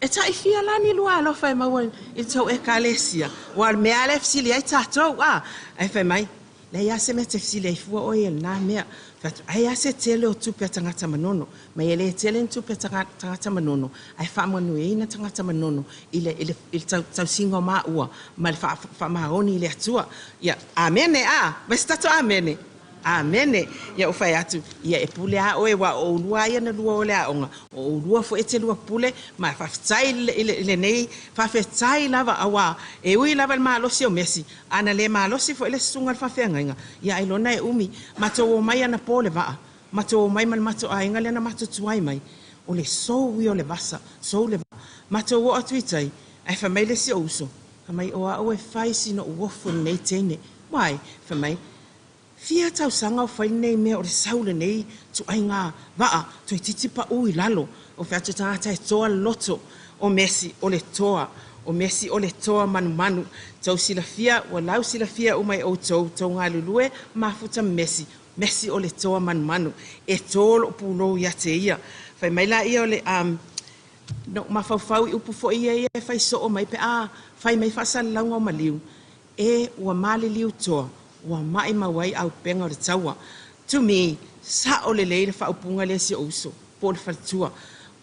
E tai fia la ni lua alofa e maua i le tou Ekalesia? Aua o le mea lava lea e fesili ai tatou, a? Ae fai mai, Leai lava se mea e te fesili ai fua oe i lena mea. Fai atu, Ai lava se tele o tupe a tagata manono. Mai e le tele ni tupe a tagata manono, ae faamanuiaina tagata manono i le, i le, i le tausiga o maua ma le faamaoni i le Atua. Ia, amene, a? Fai se tatou amene. Amene. Ia ou fai atu, ia e pule a oe, aua o oulua a ia na lua o le aoga, o oulua foi e te lua pule, ma faafetai i lenei, faafetai lava, aua e ui lava i le malosi o Mesi, a na le malosi foi le susuga i le faafeagaiga, ia ailoga e umi. Matou omai anapo le vaa, matou omai ma le matou aiga lea na matou tuai mai, o le sou ia o le vasa, sou le vaa. Matou oo atu i tai, ae fai mai le isi ou uso, fai mai, o au e fai sina ou ofo i lenei teine. Why? Fai mai, Fia tausaga o fai lenei mea o le sau lenei ituaiga vaa toeitiiti pau i lalo. Ou fai atu tagata e toa le loto. O Mesi o le toa. O Mesi o le toa manumanu. Tou silafia, ua lau silafia uma e outou, tou galulue, mafuta ma Mesi. Mesi o le toa manumanu. E to lou pulou ia te ia. Fai mai laia o le um, na ou mafaufau i upu foi ia ia e fai soo mai pe a fai mai faasalalauga o maliu. E ua maliliu toa, ua maʻimau ai aupega o le taua. To me, sao lelei le faaupuga lea si ou uso, po o le faletua.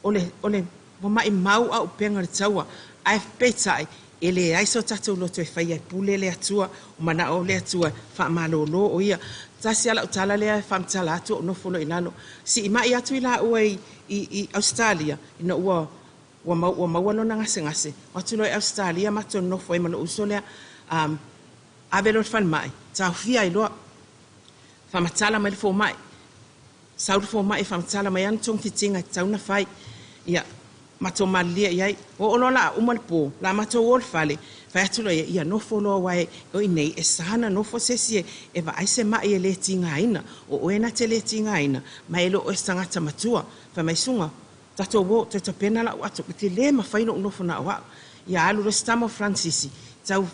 O le, o le, ua maʻimau aupega o le taua. Ae peitai, e leai so tatou loto e faia e pule le Atua, o manao le Atua, faamalolo o ia. Tasi lava lau tala lea e faamatala atu ou nofo loa i lalo. Siimai atu i laua i, i, i Ausetalia, ina ua Ua mau, ua maua lona gasegase. O atu loa i Ausetalia matou nonofo ai ma lou uso lea, um, ave loa i le falemai, taofia ai loa. Faamatala mai le fomai. Sau le fomai faamatala mai ana togafitiga e tatau ona fai. Ia, matou malilie i ai. Oo loa la uma le po, la matou o i le fale, fai atu loa ia, ia nofo loa aua e, o i nei e sa ona nofo se isi e, e vaai se mai e le tigaina. O oe na te le tigaina, ma e le o oe se tagata matua. Fai mai, Suga, Tatou o, toe tapena la'u ato, ou te le mafai ona ou nofo na o a'u. Ia alu loa si tama o Faransisi, tau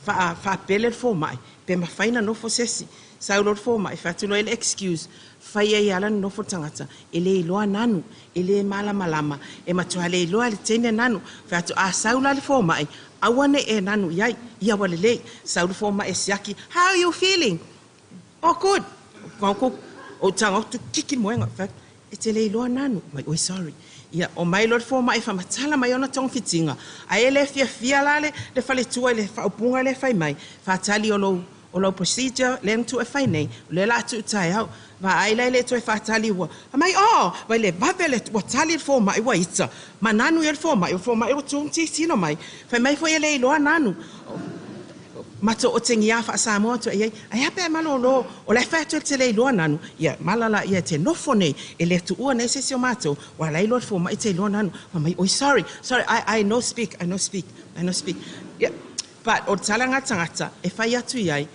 faa, faapele le fomai, pe mafai na nofo se isi. Sau loa le fomai, fai atu loa i le excuse, fai ai ala na nofo le tagata, e le iloa nanu, e le malamalama, e matua le iloa e le teine nanu. Fai atu, a sau la le fomai, aua ne i e nanu i ai, ia ua lelei. Sau le fomai e siaki, how are you feeling? Oh good! Ou tago atu, kiki le moega, fai atu, E te le iloa nanu, mai oi sorry. Ia, omai loa le fomai e faamatala mai ona togafitiga, ae le fiafia la le, le faletua i le faaupuga lea e fai mai, faatali o lou, o lau procedure lea na tuu e fai nei, o lea o le a tuu taeao. Vaai la e le toe faatali ua, fai mai, oh, vai le vave le, ua tali le fomai ua ita, ma nanu ia le fomai, o le fomai ua tu ma tilotilo mai, fai mai foi e le iloa nanu. Matou otegia faa-Samoa atu ai, ae a pe a malolo, o la e fai atu e te le iloa nanu, ia mala la ia e te nofo nei, e le tuua nei se isi o matou, ua la iloa le fomai e te iloa nanu. Fai mai, oi sorry, sorry, I, I no speak, I no speak, I no speak. Ia, but o le tala lena a le tagata e fai atu i ai,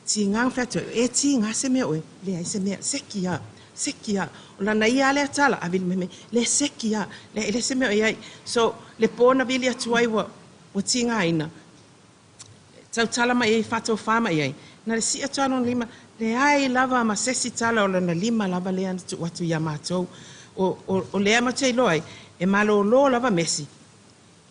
tiga na fai atu ai, e tiga se mea oe, leai se mea, seki lava. Seki lava. O lana ia lava lea tala, a vili mai mai, le seki lava, leai e leai se mea o i ai. So, le po na vili atu ai ua, ua tigaina, tautala mai i ai, faatofa mai i ai, na le sii atu lava lona lima, leai lava ma se isi tala o lona lima lava lea na tuu atu ia matou. O, o, o lea matou te iloa ai, e malolo lava Mesi,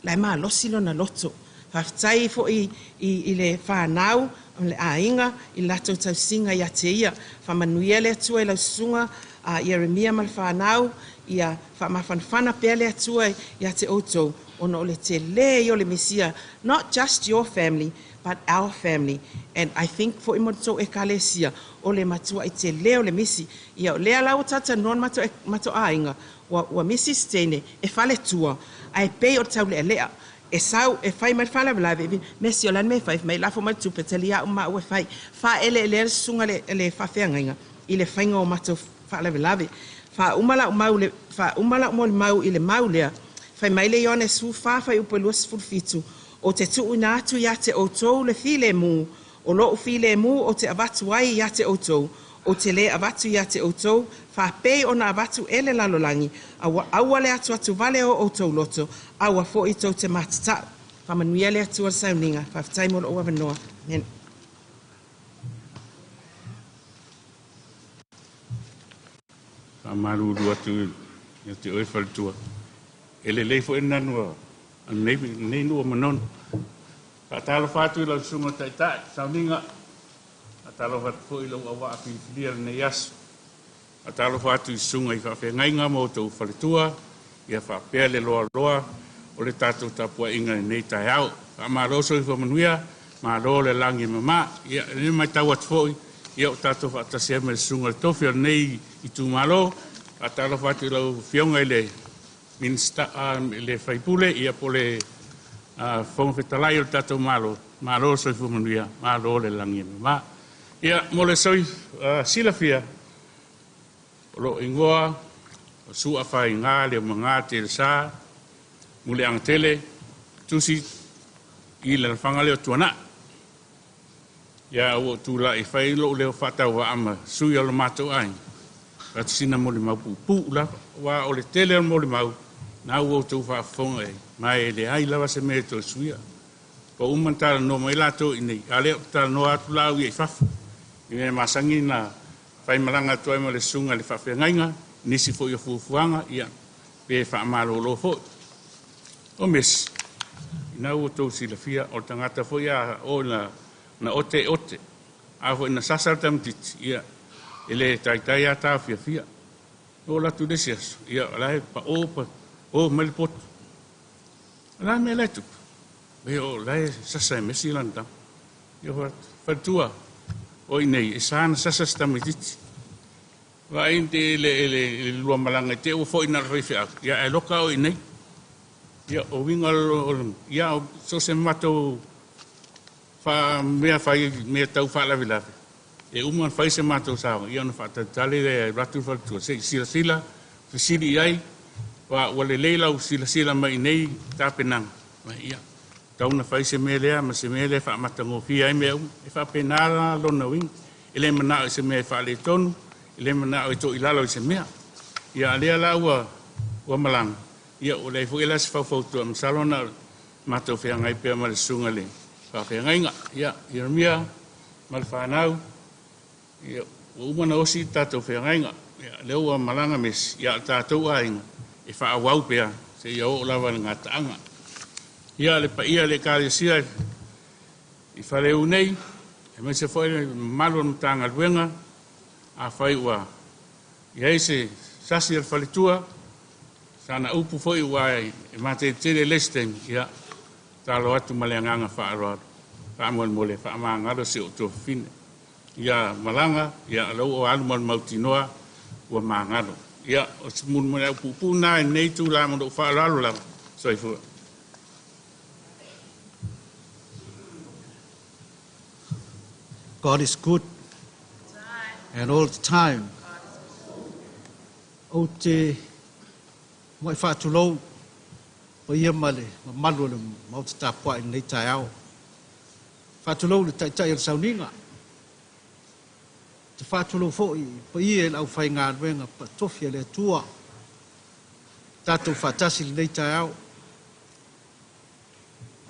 la e malosi lona loto. Faafetai foi i, i le fanau, o le aiga, i le latou tausiga ia te ia. Faamanuia le Atua i lau susuga a Ieremia ma le fanau, ia faamafanafana pea le Atua ia te outou, ona o le tele ia o le misia, not just your family, but our family. And I think foi mo le tou ekalesia, o le matuai tele o le misi. Ia o lea la ua talatalanoa le matou, matou aiga, ua, ua misi se teine e faletua, ae pei o le taulealea. E sau, e fai mai le faalavelave, e Mesi o le a le mea e fai? Fai mai, lafo mai le tupe, talia au ma au e fai. Faaeleelea le susuga le, le faafeagaiga i le faiga o matou faalavelave. Faauma lau mau le, faauma lau molimau i le mau lea, fai mai le Ioane 14 fuaiupu e 27, Ou te tuuina atu ia te outou le filemu, o lou filemu ou te avatu ai ia te outou, ou te lē avatu ia te outou faapei ona avatu e le lalolagi, aua aua le atuatuvale o outou loto, aua foi tou te matatau. Faamanuia le Atua i le sauniga. Faafetai mo lou avanoa. Amene. Faamalulu atu ia te oe faletua. E lelei foi le nanu a lenei, lenei nuu o Manono. Faatalofa atu i lau susuga Taitai, Sauniga. Faatalofa atu foi i lou auvaa filifilia lenei aso. Faatalofa atu i susuga i faafeagaiga ma outou faletua, ia faapea le loaloa o le tatou tapuaiga i lenei taeao. Faamalo soifua manuia, malo le lagi e mama. Ia, e matau atu foi, ia o tatou faatasi ai ma le susuga i le tofi o lenei itumalo. Faatalofa atu i lau Afioga i le Minisita, le sui usufono, ia po o le Fofoga Fetalai o le tatou Malo, malo le soifua manuia, malo le lagi e mama. Ia, mo le silafia, o lou igoa o Suafaiga Leomaga Telesa Muliagatele Tusi i le Lafaga lea o Tuanai. Ia ua ou tulai e fai lou leo faatauvaa ma sui o le matou aiga, fai atu sina molimau puupuu lava, aua o le tele o le molimau, na ua outou faafofoga i ai, ma e leai lava se mea e toe suia. Ua uma ona talanoa mai latou i inei, a o lea ou te talanoa atu la au ia i fafo, i mea masani na faimalaga atu ai ma le susuga i le faafeagaiga, nisi foi o fuafuaga, ia, pe faamalolo foi. O Mesi, ina ua outou silafia, o le tagata foi a oo ina na ote e ote, a foi na sasa le tamaitiiti, ia, e le taitai lava taofiafia. Na oo atu i le isi aso, ia, o la e pao pa o mai le poto. O le a le mea la e tupu? Ia, o la e sasa e Mesi lana tama. Ia, faletua, o i nei, e sa na sasa se tamaitiiti. Vaai te le lua malaga i te ua foi na le faifeau, ia ae loka o i nei. Ia, o uiga o, ia, so se matou fa mea fai mea tau faalavelave, e uma ona fai se matou sao, ia ona faatalitali lea e alu atu le faletua se i silasila, fesili i ai, ua ua lelei lau silasila mai i nei tapenaga, ia, tau na fai se mea lea ma se mea lea e faamatagofie ai mea uma. E faapena la lona uiga. E le manao i se mea e faaletonu, e le manao e toilalo i se mea. Ia a lea la ua ua malaga, ia ua leai foi la se faufautua, masalo na matou feagai pea ma le susuga i le faafeagaiga. Ia, Ieremia ma le fanau, ia, ua uma ona osi le tatou feagaiga. Ia, lea ua malaga Mesi, ia, o le tatou aiga e faaauau pea seia oo lava i le gataaga. Ia, le paia i le Ekalesia i Faleu nei, aemaise foi le mamalu o le Matagaluega, afai ua i ai se sasi a le faletua, sana upu foi ua e mateletele le isi taimi, ia, tatalo atu ma le agaga faaaloalo, faamolemole, faamagalo si ou tuafafine. Ia malaga, ia, lea ua alu ma le mautinoa, ua magalo. Ia, o se mulimuli puupuu lena i lenei itula ma lou faaaloalo lava. Soifua. God is good and all the time. Ou te muai faatulou paia ma le mamalu o le Maota tapuai i lenei taeao. Faatulou i le Taitai o le Sauniga, Te faatulou foi i paia i le aufaigaluega paatofi a le Atua, tatou faatasi i lenei taeao.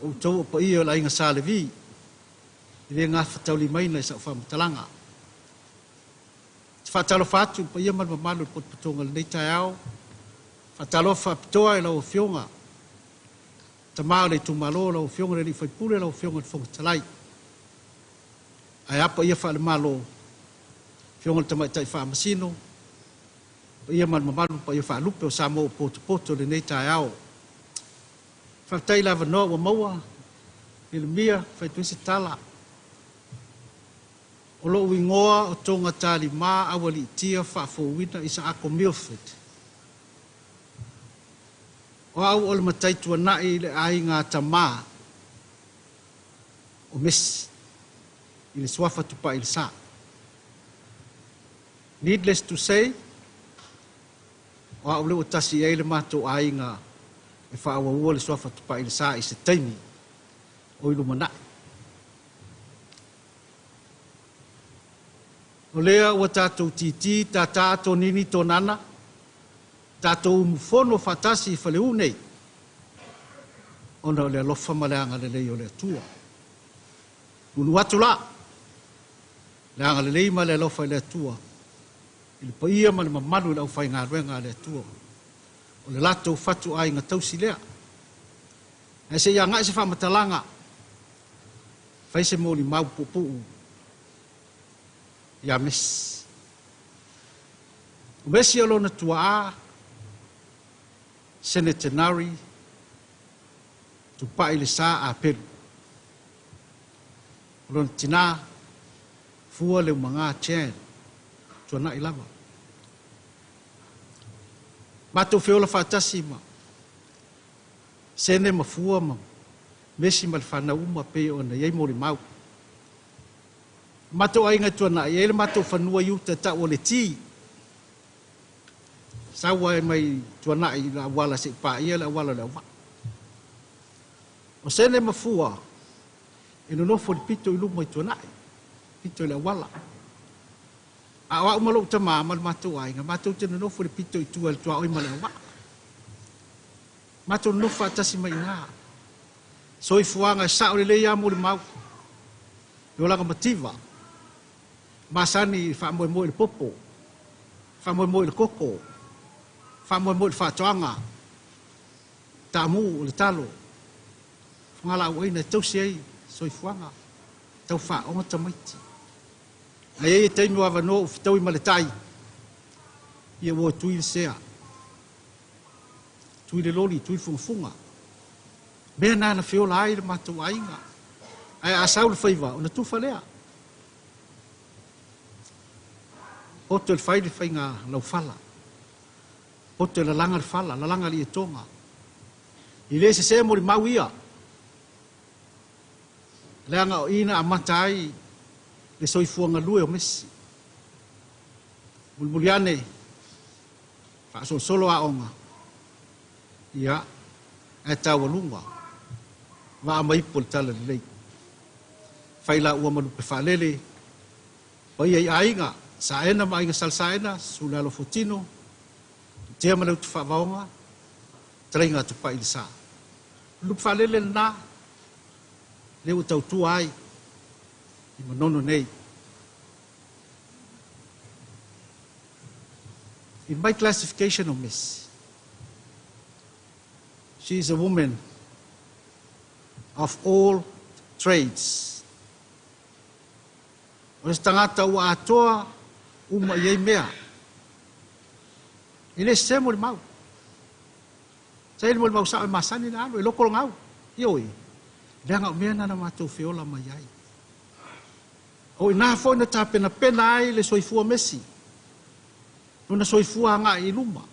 O outou o paia o le Aiga Sa Levi, e le gafataulimaina i sau faamatalaga. Te faatalofa atu i le paia ma le mamalu o le potopotoga i lenei taeao. Faatalofa faapitoa i lau Afioga, tama o le itumalo, lau Afioga i le sui usufono, lau Afioga i le Fofoga Fetalai. Ae a paia faale-Malo, Afioga i le Tamaitai Faamasino, paia ma le mamalu, paia faalupe o Samoa ua potopoto i lenei taeao. Faafetai i le avanoa ua maua, Ielemia, fai atu ai se tala. O lou igoa o Togatalima Aualiitia Faafouina Isaako Milford. O au o le matai tuanai i le aiga tamā o Mesi i le suafa Tupailesa. Needless to say, o au lea ua tasi i ai le matou aiga e faaauaua le suafa Tupailesa i se taimi o i lumanai. O lea ua tatou titi tātā tonini tonana, tatou umufono faatasi i faleu nei, ona o le alofa ma le agalelei o le Atua. Nuunuu atu la, le agalelei ma le alofa i le Atua, i le paia ma le mamalu i le aufaigaluega a le Atua, o le latou fatuaiga tausi lea. Ae se i agai se faamatalaga, fai se molimau puupuu ia Mesi. O Mesi o lona tuaa, Senetenari Tupailesa Apelu. O lona tina, Fua Leumaga Chan, tuanai lava. Matou feola faatasi ma Sene ma Fua ma Mesi ma le fanau uma pei ona i ai molimau. Matou aiga i Tuanai, e i ai le matou fanua i uta e tau o le Ti. Sau ai mai Tuanai i le auala seia paia le auala o le auvaa. O Sene ma Fua e nonofo i le pito i luma i Tuanai, pito i le auala. A o au ma lou tamā ma le matou aiga, matou te nonofo i le pito i tua i le tuaoi ma le auvaa. Matou nonofo faatasi mai i ina. Soifuaga e sao lelei lava molimau. Le olaga mativa, masani i faamoemoe i le popo, faamoemoe i le koko, faamoemoe i le faatoaga, taamu o le talo, fugalaauaina e tausi ai soifuaga, tau faaoga tamaiti. Ae i ai taimi o avanoa ua fetaui ma le tai, ia ua tui le sea, tui le loli, tui le fugafuga. Mea na na feola ai le matou aiga. Ae a sau le faiva, ona tufa lea. Poto e fai le faiga laufala. Poto e lalaga le fala, lalaga le ietoga. I le sese molimau ia. Leaga o i na amata ai le soifua galue o Mesi. Mulimuli ane, faasolosolo aoga, ia, ae taualuga, vaa ma ipu o le talalelei. Fai la ua ma lupe faalele, paia i aiga, Saena ma aiga Salsaena, Susu le alo Fuatino, Tea ma le utu faavaoga, talaiga a Tupailesa. Lupe faalele lena, lea ua tautua ai i Manono nei. In my classification of Miss, she is a woman of all trades. O le tagata ua atoa uma i ai mea. E le sese molimau. Sa i le molimau sao e masani na alu, e loko ngau. Ioe, leaga o mea na na matou feola mai ai. O ina foi na tapenapena ai le soifua Mesi. Lona soifua agai i luma.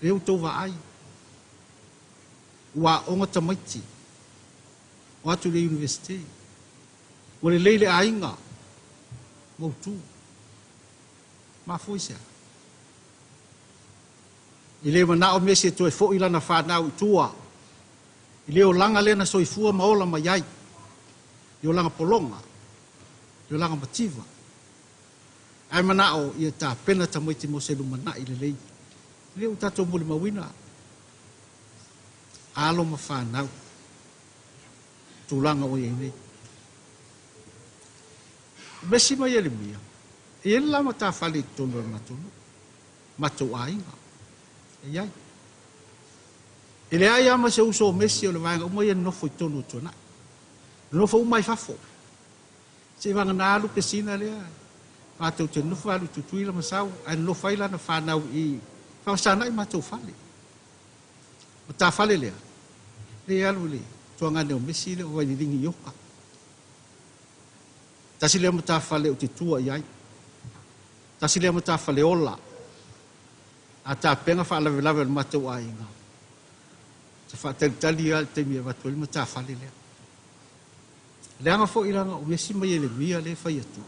E u tau vaai. Ua aoga tamaiti. O atu i le university. Ua lelei le aiga. Mautu. Mafua i se a? I le manao Mesi e toe foi lana whanau i tua. I le olaga lea na soifua ma ola mai ai. I olaga pologa. I olaga mativa. Ae mana'o ia tapena tamaiti mo se lumana'i lelei. Lea ua tatou molimauina alo ma fanau tulaga ua i ai nei. O Mesi ma Ieremia, e i ai le la matafale i totonu o le matou nuu, matou aiga, e i ai. E leai lava ma se uso o Mesi o le vaega uma ia e nonofo i totonu o Tuanai. Nonofo uma ai fafo. Seivagana alu pesina lea matou te nonofo alu i Tutuila ma sau, ae nonofo ai lana fanau i Faamasana'i matou fale. Matafale lea, le alu i le tuagane o Mesi lea o Vaililigi i Oka. Tasi lea matafale ou te tua i ai. Tasi lea matafale ola. A tapena faalavelave o le matou aiga, te faatalitali lava i le taimi e avatu ai le matafale lea. Leaga foi leaga o Mesi ma Ieremia lea e fai atu.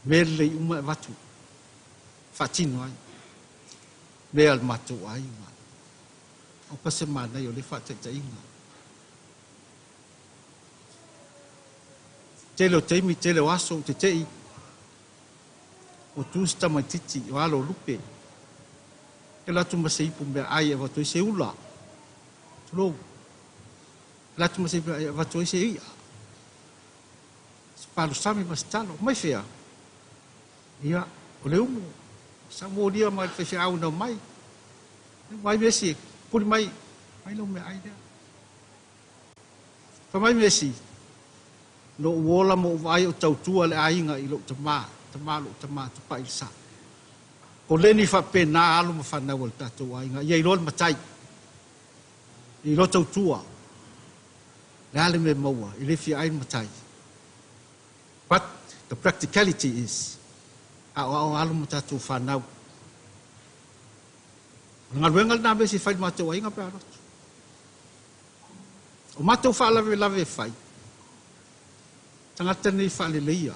Mea lelei uma e avatu, faatino ai mea a le matou aiga. O pa se manaia o le faataitaiga. Tele o taimi, tele o aso, o tetei, o tu se tamaititi, o alo o lupe. E latu ma se ipu mea ai e avatu ai se ula. Tulou. E latu ma se ipu e avatu ai se ia. Se palusami ma se talo. Mai fea? Ia, o le umu. Sa molia mai le faifeau na mai. Mai mesi, puli mai, mai lau mea ai lea. Fa mai mesi, no uola mo uvaai o tautua le aiga i lou tama, tama lou tama tupai le sa. Ko leni faapena alo ma fanau o le tatou aiga. Ia iloa le matai. Ia iloa tautua. Le a le mea maua, i le fia ai le matai. But the practicality is, ao ao alo ma tatou fanau. O le galuega lena mea se fai le matou aiga pe alo atu. O matou faalavelave e fai, tagata nei faaleleia.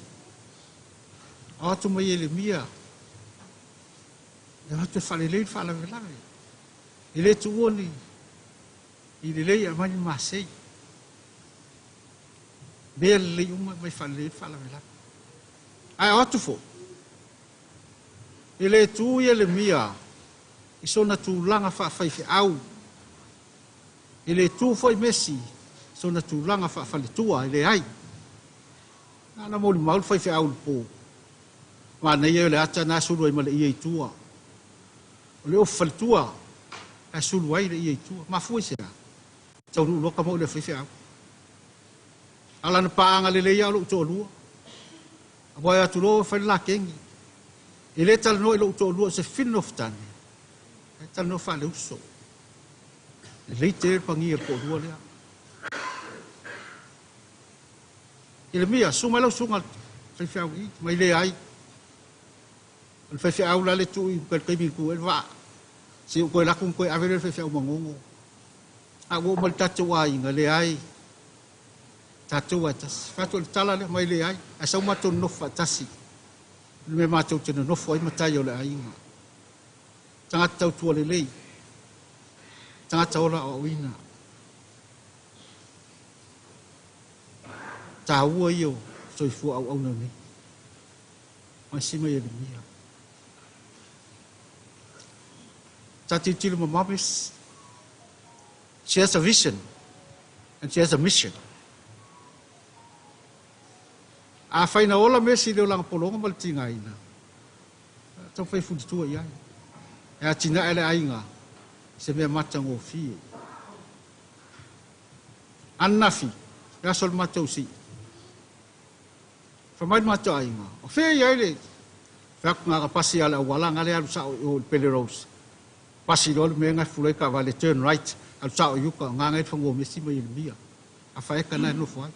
O atu mai Ieremia, e atu e faalelei le faalavelave. E le tuua ni i lelei e aumai ni masei. Mea lelei uma mai faalelei le faalavelave. Ae o atu foi, e le tu Ieremia i sona tulaga faafaifeau. E le tu foi Mesi sona tulaga faafaletua, e leai. Na molimau le faifeau i le po. Manaia o le ata na sulu ai ma le ia i tua. O le ofu faletua, ae sulu ai le ia i tua. Mafua i se a? Taunuu loa ka mo le faifeau. Ala na paanga lelei ia o lou toalua. Aua e atu loa fai le lakegi. E le talanoa i lou toalua o se fino futane. E talanoa faale uso. Lelei tele le pagia le toalua lea. Ieremia, susu mai lau susuga faifeau i, mai le ai. O le faifeau la le tuu i uka i le taimi tu ai le vaa. Se u toe laku toe ave le faifeau magogo. A ua uma le tatou aiga, leai. Tatou ai tasi. Fatu le tala lea mai leai. Ae sau matou nonofo faatasi. Le mea matou te nonofo ai matai o le aiga. Tagata tautua lelei. Tagata ola aoaoina. Tāua ia o soifua auauna nei. Mai si mai Ieremia. Ta tilotilo mamao Mesi. She has a vision and she has a mission. A fai na ola Mesi i le olaga pologa ma le tigaina, tau fai fulitua i ai. E atinae le aiga se mea matagofie. Ananafi, le aso o le matou sii. Fa mai le matou aiga. O fea i ai le fai atu nga pasi ale auala nga le alu sao i o i Pele Rose. Pasi loa le mea nga fula i taavale turn right alu sao i uka nga ngai le fanua o Mesi ma Ieremia. A faeka na e nofo ai.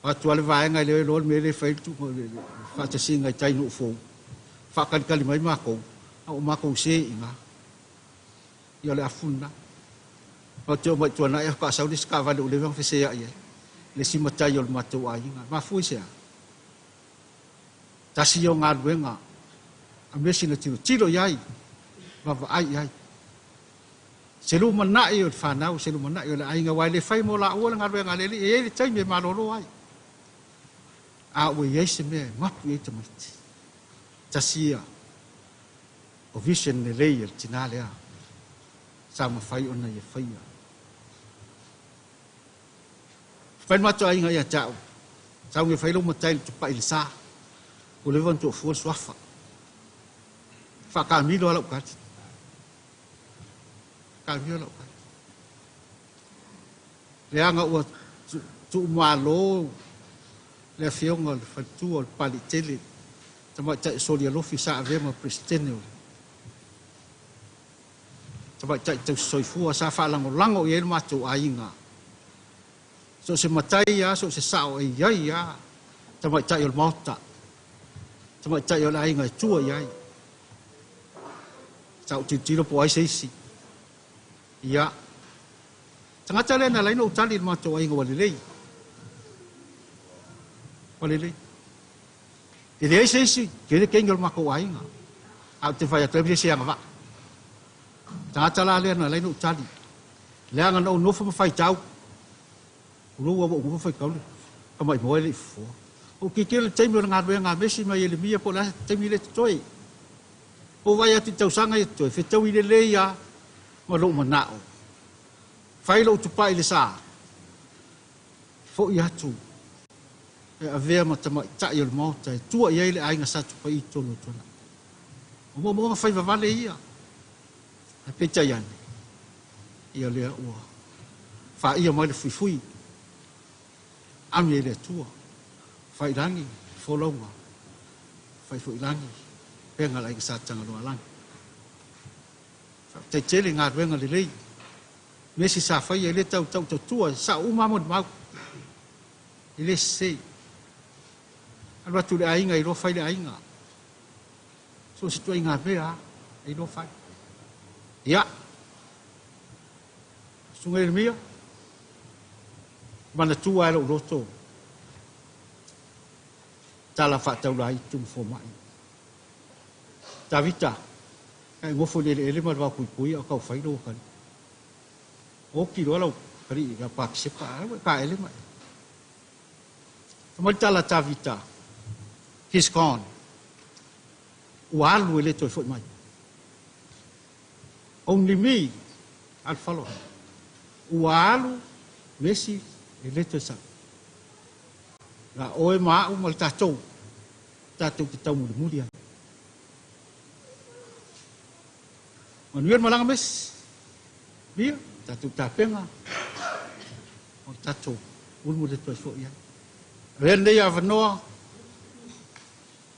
O atu ale vaega i le loa le mea le fai le le faatasiga i tai nuu fou. Faakalitali mai makou, a o makou se i ngā. Ia o le afu lena. O te o mai tuanai a faasau le isi taavale o leva ona feseai ai. Le isi matai o le matou aiga. Mafua i se a? Tasi ia o galuega a Mesi na tilotilo i ai, vaavaai i ai. Se lumanai o le fanau, se lumanai o le aiga, aua e le fai mo laua le galuega a le Alii, e i ai le taimi e malolo ai. A ua i ai se mea e mapu i ai tamaiti. Tasi ia o vision lelei a le tinā lea sa mafai ona ia faia. Fai le matou aiga ia te au, sau e fai lou matai i le tupai i le sa, ua leva ona toafua le suafa. Faakamilo lava lau tali. Faakaamilo lau tali. Leaga ua tuumalo le afioga o le faletua o le Papaliitele, tamaitai Solialofi sa avea ma Peresetene o le tamaitai tausisoifua sa faalagolago i ai le matou aiga. So o se matai lava, so o se sao e i ai lava tamaitai o le Maota, tamaitai o le aiga e tua i ai. Sa ou tilotilo po o ai se isi. Ia, tagata lea na ala ai ona ou tali i le matou aiga ua lelei. Ua lelei. E leai se isi, tele teine o le matou aiga. A ou te fai atu ai se isi agavaa. Tagata la lea na ala ai ona ou tali. Leaga na ou nofo ma faitau. Tulou ua ou nofo faitau le tamaimoa e le i fofoa. Ou tilotilo i le taimi o le galuega a Mesi ma Ieremia po o le a se taimi lea e totoe. Ua ou vaai atu i tausaga ia e totoe, fetaui lelei lava ma lou manao. Fai lou tupai i le sa, foi atu e avea ma tamaitai o le Maota e tua i ai le aiga Sa Tupai i totonu o Tuanai. O moomooga faivavale ia, ae peitai ane, ia lea ua faia mai le fuifui, ame e le Atua, fai i lagi folauga, fai foi i lagi upega a le aiga Sa Tagaloaalagi. Faafetai tele i galuega lelei. Mesi sa faia e le tau tau tautua, e sao uma lava molimau. E le sese. Alu atu i le aiga e iloa fai le aiga. So o se ituaiga mea lava e iloa fai. Ia. Susuga Ieremia, manatua lava e lou loto tala faataulaitu ma fomai. Tavita, e nofo i le eleele ma le vao puipui a o tau fai lou atalii. Oti loa lau atalii ia Patisepa, ai ua e taele ma e. Fai mai le tala a Tavita, he's gone. Ua alu e le toe foi mai. Only me, I'll follow him. Ua alu, Mesi, e le toe sau. La oe ma au ma le tatou, tatou te taumulimuli ai. Manuia le malaga Mesi. Mia, tatou tapena o le tatou mulimuli atu ai foi ai. Avea lenei avanoa,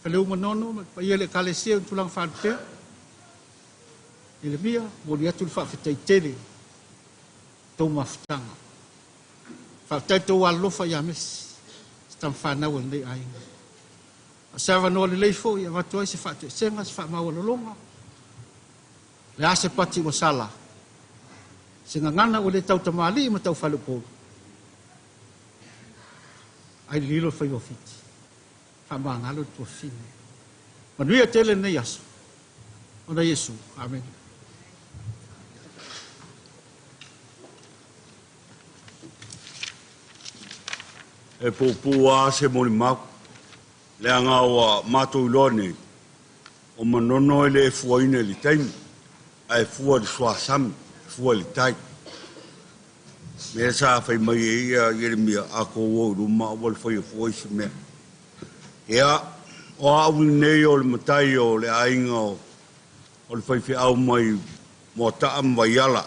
Faleu Manono ma le paia i le Ekalesia i tulaga faalupea. Ieremia, momoli atu le faafetai tele i tou mafutaga. Faafetai i tou alolofa ia Mesi, se tamafanau a lenei aiga. O se avanoa lelei foi e avatu ai se faatoesega, se faamaualaloga, le a se pati ua sala, se gagana ua le tautamalii ma taufaleupolu, ai lilo le faiva o Fiti, faamagalo le tuafafine. Manuia tele lenei aso, ona Iesu. Amene. E puupuu lava se molimau, leaga ua matou iloa nei, o Manono e le fuaina i le taimi, ae fua i le suasami, fua i le tai. Mea sa fai mai ai ia Ieremia, a tou o i luma aua le faia fua isi mea. Ia, o au lenei o le matai o le aiga o le faifeau mai Moataa ma Vaiala.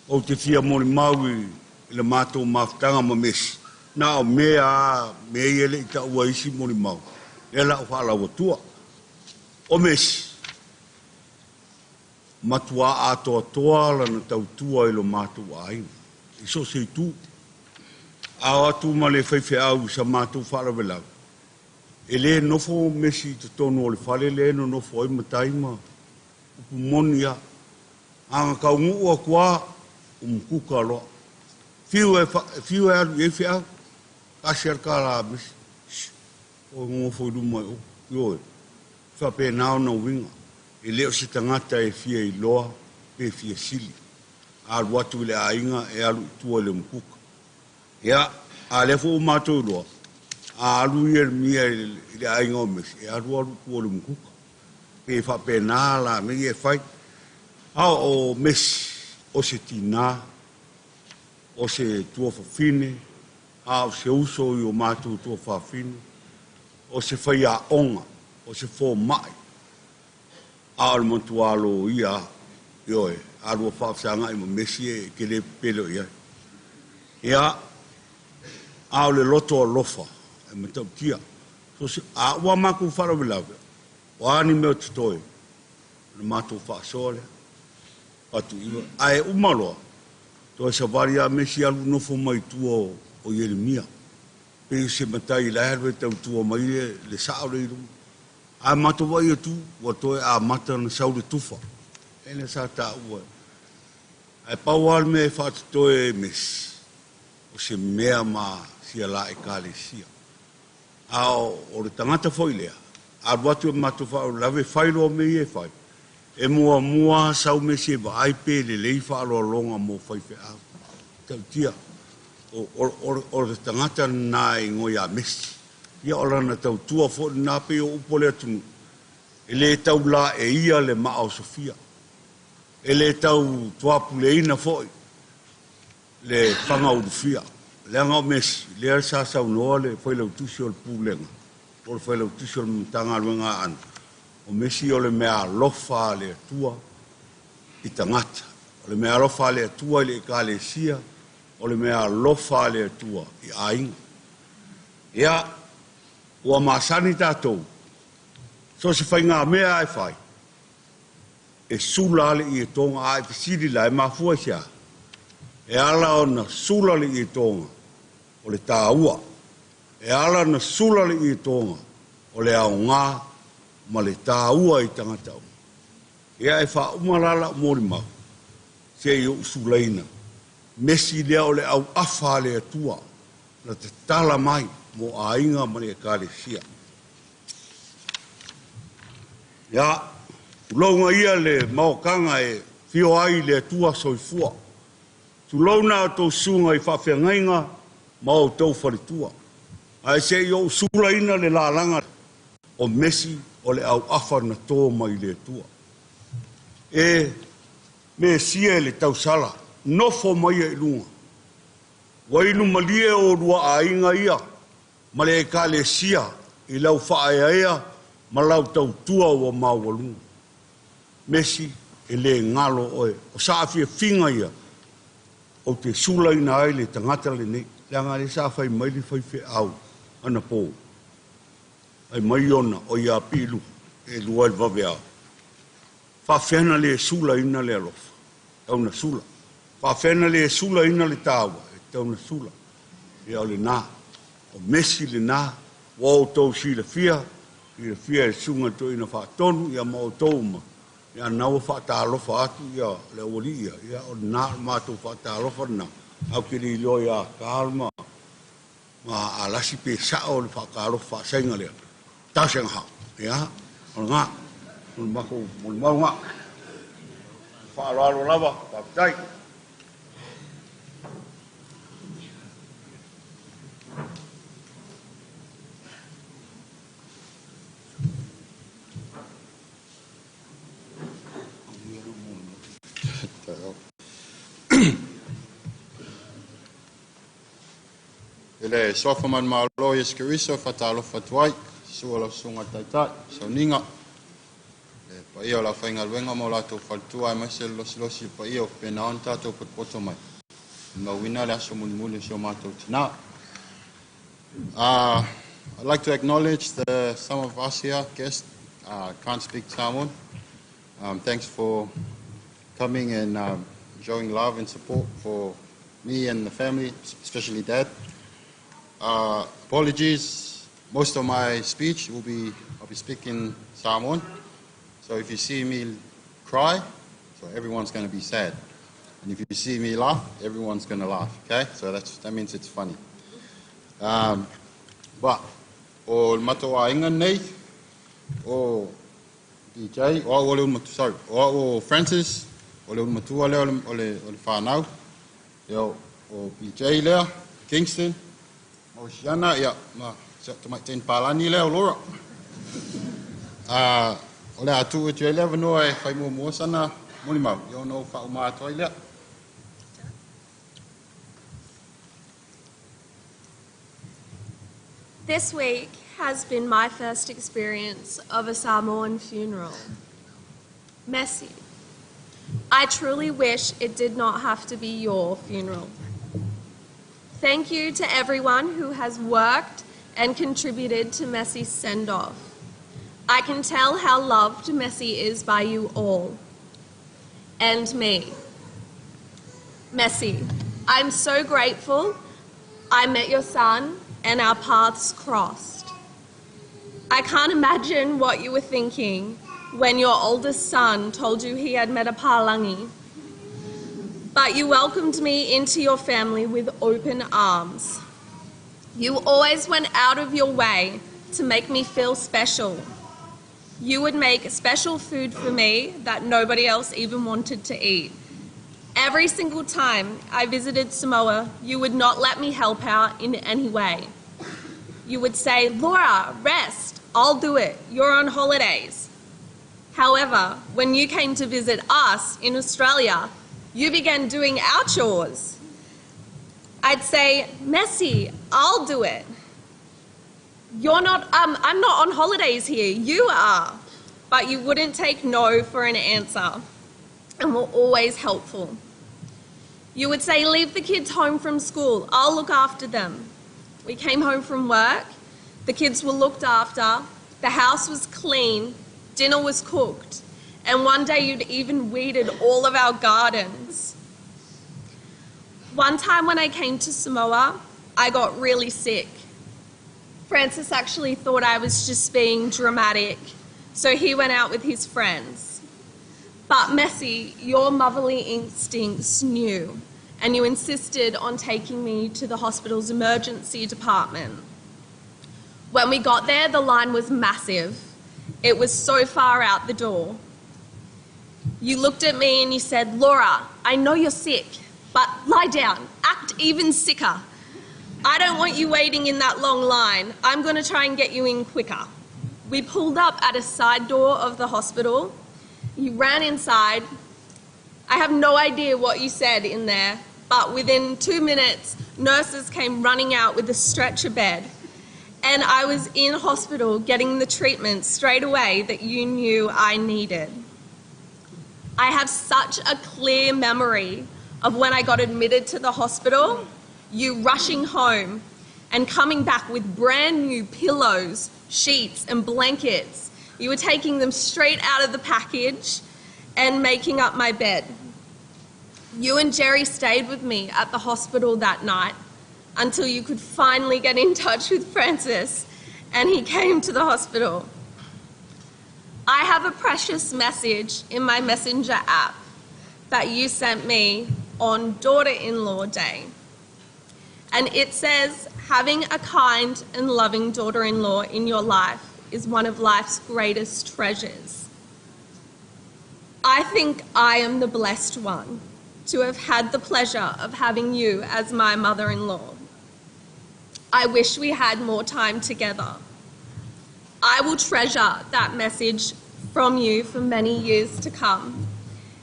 Ou te fia molimau i le matou mafutaga ma Mesi, na o mea lava, mea ia e le i taua e isi molimau, lea o le a ou faalau atua. O Mesi, matua atoatoa lana tautua i lo matou aiga, i so o se itu. A o atu ma le faifeau i sa matou faalavelave, e le nofo Mesi i totonu o le fale lea e nonofo ai matai ma upu moni lava. A na taunuu atu lava, umukuka loa. Fiu e, fiu e alu i ai feau, tasi lava le tala a Mesi. Shh, oi nonofo i luma i o. Ioe, faapena ona uiga. E le o se tagata e fia iloa pe fia sili. A alu atu i le aiga e alu i tua i le umukuka. Ia, a lea foi ua matou iloa, a alu Ieremia i le aiga o Mesi, e alu alu i tua i le umukuka. Pei e faapena la mea ia e fai. A o Mesi, o se tinā, o se tuafafine, a o se uso i o matou tuafafine, o se faiaoga, o se fomai, a o le matua loia lava. Ioe, a lua faafesagai ma Mesi e te le pepelo i ai. Ia, a o le loto alofa e matautia. So se, a ua matou faalavelave, o a ni mea o totoe, ona matou faasoa lea. Fatuiva. Ae uma loa, toe savali lava Mesi alu nofo mai i tua o, o Ieremia. Pei o se matai la e alu e tautua mai le, le sao lea i luma. A matou vaai atu, ua toe amata ona sau le tufa. E lea sa taua. Ae pau lava le mea e faatotoe e Mesi, o se mea ma sia la Ekalesia. A o le tagata foi lea, alu atu e matou faalavelave fai loa mea ia e fai, e muamua sau Mesi e vaai pe lelei faaaloaloga mo faifeau. Tautia, o le tagata lena e igoa ia Mesi. Ia o lana tautua foi lena pei o upu a le atunuu, e le tau laeia le maa o Sofia. E le tau tuapuleina foi le faga ulufia. Leaga o Mesi, lea sa saunoa le failautusi o le Pulega, po o le failautusi o le Matagaluega a Aana, o Mesi o le meaalofa a le Atua i tagata. O le meaalofa a le Atua i le Ekalesia, o le meaalofa a le Atua i aiga. Ia, ua masani tatou, so o se faigamea lava e fai, e sula lava le ietoga. A e fesili la, e mafua i se a? E ala ona sula le ietoga, o le taua. E ala ona sula le ietoga, o le aoga ma le taua i tagata uma. Ia, e faauma la lau molimau, se i ou sulaina Mesi lea o le auafa a le Atua na tatala mai mo aiga ma le Ekalesia. Ia, tulouna ia le maotaga e afio ai le Atua soifua. Tulouna a outou susuga i faafeagaiga ma outou faletua. Ae se i ou sulaina le lalaga o Mesi o le auafa na to mai le Atua. E Mesia e le tausala, nofo mai ia i luga. Ua inu malie oulua aiga ia ma le Ekalesia i lau faaeaea ma lau tautua ua maualuga. Mesi, e le galo oe, o saafiafiga ia ou te sulaina ai le tagata lenei, leaga lea sa fai mai le faifeau anapo, fai mai ona, o ia Piiluku, e lua i le vaveao. Faafefea na le sulaina le alofa? E tatau ona sula. Faafefea na le sulaina le taua? E tatau ona sula. Ia o lena, o Mesi lena, ua outou silafia, silafia e le Susuga i le Toeaina Faatonu, ia ma outou uma, ia lena ua faatalofa atu ia le aualii ia, ia o lena, o le matou faatalofa lena, ae ou te le iloa ia Carl ma ma Alasi pe sao le faatalofa faasaina lea. Tausiga hao. Ia, o lena, o le matou molimau lena. Faaaloalo lava, faafetai. I le suafa manumalo o Iesu Keriso e faatalofa atu ai, susu lau susuga i le Taitai, sauniga, le paia o le aufaigaluega ma o latou faletua aemaise le losilosi o paia o faapena ona tatou potopoto mai e mauina le aso mulimuli o si o matou tinā. I'd like to acknowledge some of us here, guests, can't speak Samoan. Thanks for coming and showing love and support for me and the family, especially Dad. Apologies, most of my speech will be, I'll be speaking Samoan. So if you see me cry, so everyone's going to be sad. And if you see me laugh, everyone's going to laugh, okay? So that means it's funny. But, o le matou aiga nei, o DJ, o au o le matu, sorry, o au o Francis, O le ulumatua lea o le fanau, ia, o PJ lea, Kingston, ma Oceana, ia, ma tamaitai palani lea o Laura. O le a tuu atu ai le avanoa e fai muamua sana molimau, ia ona ou faauma atu ai lea. This week has been my first experience of a Samoan funeral. Messy. I truly wish it did not have to be your funeral. Thank you to everyone who has worked and contributed to Messi's send-off. I can tell how loved Messi is by you all. And me. Messi, I'm so grateful I met your son and our paths crossed. I can't imagine what you were thinking when your oldest son told you he had met a Palangi. But you welcomed me into your family with open arms. You always went out of your way to make me feel special. You would make special food for me that nobody else even wanted to eat. Every single time I visited Samoa, you would not let me help out in any way. You would say, "Laura, rest, I'll do it, you're on holidays." However, when you came to visit us in Australia, you began doing our chores. I'd say, "Messi, I'll do it. You're not, I'm not on holidays here, you are." But you wouldn't take no for an answer and were always helpful. You would say, "Leave the kids home from school, I'll look after them." We came home from work, the kids were looked after, the house was clean, dinner was cooked, and one day you'd even weeded all of our gardens. One time when I came to Samoa, I got really sick. Francis actually thought I was just being dramatic, so he went out with his friends. But Messi, your motherly instincts knew, and you insisted on taking me to the hospital's emergency department. When we got there, the line was massive. It was so far out the door. You looked at me and you said, "Laura, I know you're sick, but lie down, act even sicker. I don't want you waiting in that long line. I'm going to try and get you in quicker." We pulled up at a side door of the hospital. You ran inside. I have no idea what you said in there, but within 2 minutes, nurses came running out with a stretcher bed. And I was in hospital getting the treatment straight away that you knew I needed. I have such a clear memory of when I got admitted to the hospital, you rushing home and coming back with brand new pillows, sheets and blankets. You were taking them straight out of the package and making up my bed. You and Jerry stayed with me at the hospital that night until you could finally get in touch with Francis, and he came to the hospital. I have a precious message in my messenger app that you sent me on daughter-in-law day. And it says, having a kind and loving daughter-in-law in your life is one of life's greatest treasures. I think I am the blessed one to have had the pleasure of having you as my mother-in-law. I wish we had more time together. I will treasure that message from you for many years to come.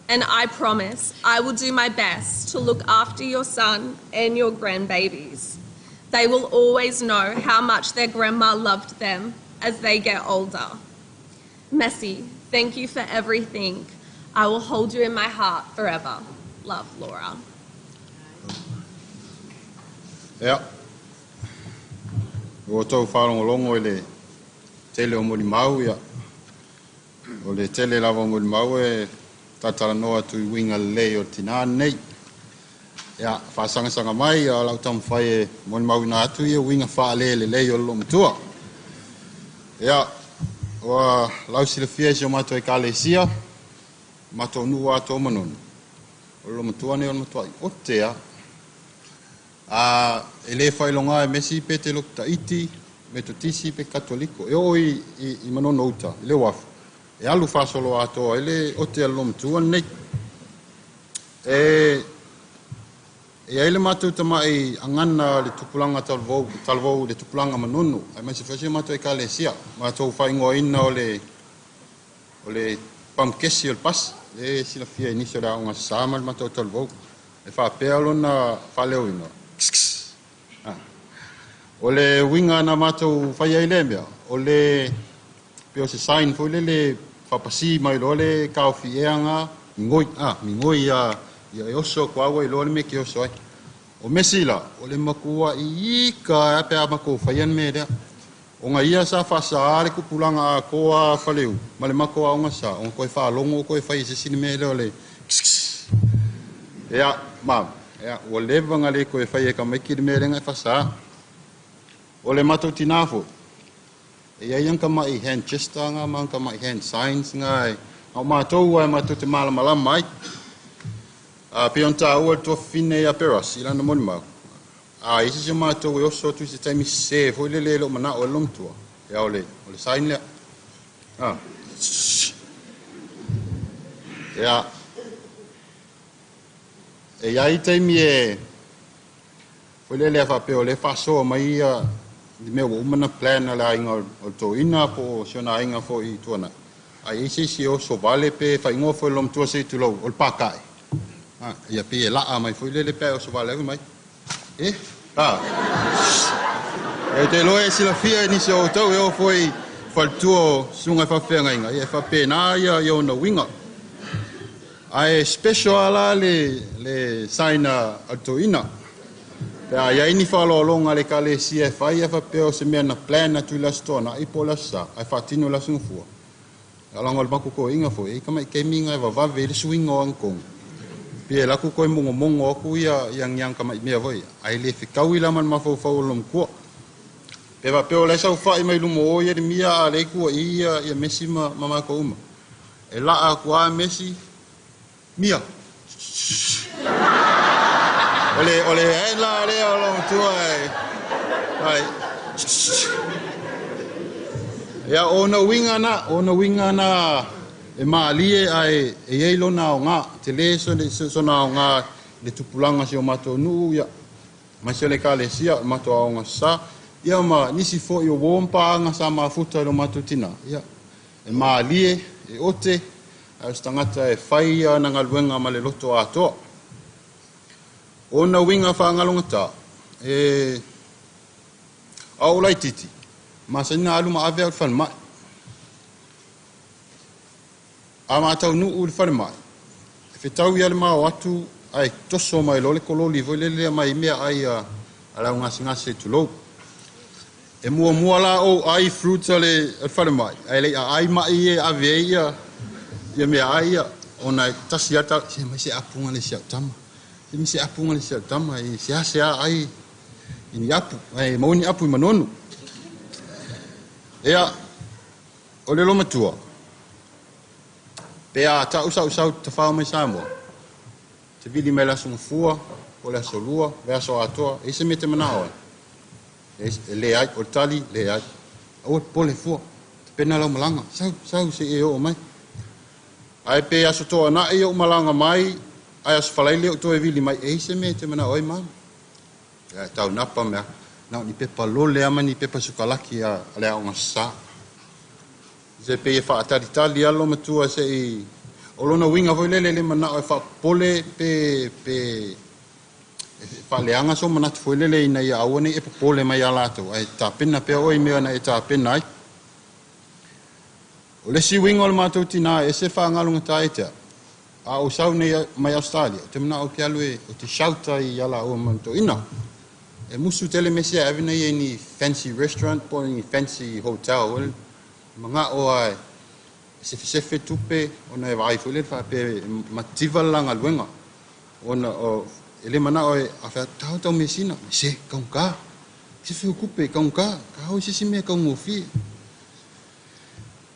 And I promise I will do my best to look after your son and your grandbabies. They will always know how much their grandma loved them as they get older. Messi, thank you for everything. I will hold you in my heart forever. Love, Laura. Ia. Ua outou faalogologo i le tele o molimau, ia. O le tele lava o molimau e talatalanoa atu i uiga lelei o le tinā lenei. Ia, faasagasagā mai, ia, o le a ou taumafai e molimauina atu ia uiga faalē lelei o le loomatua. Ia, ua lausilafia e si o matou ekalesia, matou nuu atoa o Manono, o le loomatua nei o le matuai ote a. A e lē faailoga e Mesi pe te lotu Taiti, Metotisi pe Katoliko. E oo i Manono uta, i le uafu, e alu faasoloatoa ai le ote a le loomatua lenei. E i ai le matou tama'i agana le tupulaga talavou, talavou le tupulaga Manono, aemaise foi si o matou ekalesia, matou faaigoaina o le pamukesi o le pasi, e silafia i nisi o le aoga sa ma le matou talavou. E faapea lona faaleoina. O le uiga na matou faia ai lea mea, o le pei o se sign foi lele faapasī mai loa le taofi'eaga migoi, migoi ia e oso atu lava ua iloa le mea e te oso ai. O Mesi la, o le matua'i ika a pe a matou faia le mea lea. Ona ia sa faasā le tupulaga atoa a Faleu ma le matou aoga sa, ona toe faalogo toe fai e se isi le mea lea o le ia, ma, ia, ua leva ona le toe faia e tamaiti le mea lea na e faasā. O le matou tinā foi, e i ai ana tama'i hand gesture nga ma ana tama'i hand signs nga e na o matou lava e matou te malamalama ai. A pei ona taua le tuafafine ia Peras i lana molimau. A i se isi o matou e oso atu i se taimi sesē foi lele e le o mana'o ai le lomatua, ia o le sign lea. Ia, e i ai taimi e foi lele a faapea o lea e faasoa mai ia le mea ua uma ona plan a le aiga o le toeaina po o si ona aiga foi i tuanai. A i ai se isi e oso vale pe faaigoa foi e le lomatua se i tulou, o le pakae. Ia pei e la'a mai foi lele pe a e oso vale ave mai. E? E te iloa e silafia e nisi o outou e oo foi faletua o susuga i faafeagaiga, ia e faapena ia ona uiga. Ae special lava la le sign a le toeaina. Pe a i ai ni faaaloaloga a le ekalesia e fai ia faapea o se mea na plan atu i le Aso Toonai po o le Aso Sa, ae faatino i le Aso Gafua. Ia leaga o le matou toeaina foi, e i ai tama'i taimi na e vavave ai le suiga o agatonu. Pei e alu atu toe mogomogo atu ia ni ana tama'i mea foi ia, ae le fetaui la ma le mafaufau o le lomatua. Pe faapea o la e saofa'i mai luma o ia le mia a o lea e tuua'i ia Mesi ma matou uma. E la'a atu lava Mesi, Mia! O le hand la lea o lomatua e ai. Ia, o ona uiga na, o ona uiga na e malie ae e i ai lona aogā, tele sona aogā i le tupulaga o si o matou nuu, ia, aemaise o le ekalesia, o le matou aoga sa, ia ma nisi foi o uo ma paaga sa mafuta i lo matou tinā, ia, e malie, e ote, ae o se tagata e fai ana galuega ma le loto atoa. O ona uiga faagalogatā, e a ou laitiiti, masani ona alu ma ave au i le falemai. A mataunuu i le falemai, e fetaui lava le mao atu ae toso mai loa le kololi foi lele aumai ai meaai a le au gasegase tulou. E muamua la ou ai fruits a le falemai, ae le i aai ma'i ia e ave ai ia meaai ia, ona e tasi lava le tala, se aumai se apu le si au tama. Se aumai se apu le si au tama, e seasea ai i ni apu, ae maua ni apu i Manono. Ia, o le lomatua, pe a ta'u sa'u sau tafao mai Samoa, te vili mai le Aso Gafua, po o le Aso Lua, vaiaso atoa, e i ai se mea e te mana'o ai? E leai, o le tali, leai. Aua e popole fua, tapena lau malaga, sau, sau seia e oo mai. Ae pe Aso Toonai o'u malaga mai, ae Aso Faraile o'u toe vili mai, e i ai se mea e te mana'o ai mama? Ia e taunapa mea, na o ni pepa lole lava ma ni pepa sukalaki a le aoga sa. Se pei e faatalitali lava le lomatua se'i o lona uiga foi lele e le mana'o e faapopole pe e faaleaga sou manatu foi lele ina ia aua nei e popole mai iā latou, ae tapena pea oe i mea na e tapena ai. O le isi uiga o le matou tinā e ese faagalogatā ia te a'u, a ou sau nei mai Ausetalia, ou te mana'o ou te alu e ou te shout ai iā lāua ma le toeaina. E musu tele Mesi ae ave na ia i ni fancy restaurant po o ni fancy hotel foi lele. Mana'o lava e sefesefe tupe ona e vaai foi lele faapea e mativa le la galuega. Ona e le mana'o e a fai atu, tago tau measina, se taugata, sefe o tupe, taugata, tago i se isi mea e taugofie.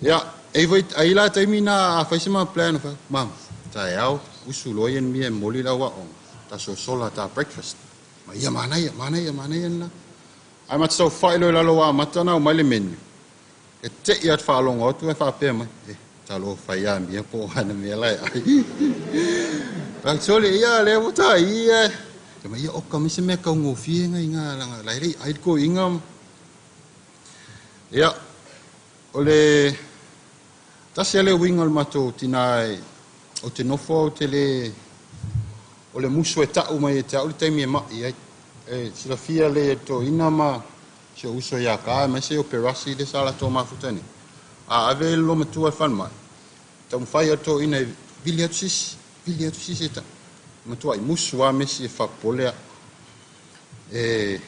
Ia, e i foi, a i ai la taimi na a fai se ma plan, fai atu, mama, taeao, usu loa ia mia e momoli lau aoga, ta sosola ta breakfast. Ma ia, manaia, manaia, manaia lena. Ae ma te saofa'i loa i lalo ua amata ona aumai le menu, e te'i lava te faalogo atu ae faapea mai, e, talofa ia mia po o ana mea la e ai. Sole ia le ua ta ia. Te mai ia oka me se mea kaugofie nga inga langa lai lei ai ko inga. Ia o le tasi ale winga o le matou tina e o te nofo au te le o le musu e tau mai e te au le taimi e mai ai. E silafia le e to ina ma se uso ia ka mai se o perasi le sala to mafuta ni. A ave lo matua e fan mai. Taumafai a to ina e vili atu sisi, vili atu sisi e ta. Matua i musu a mesi e whapolea. E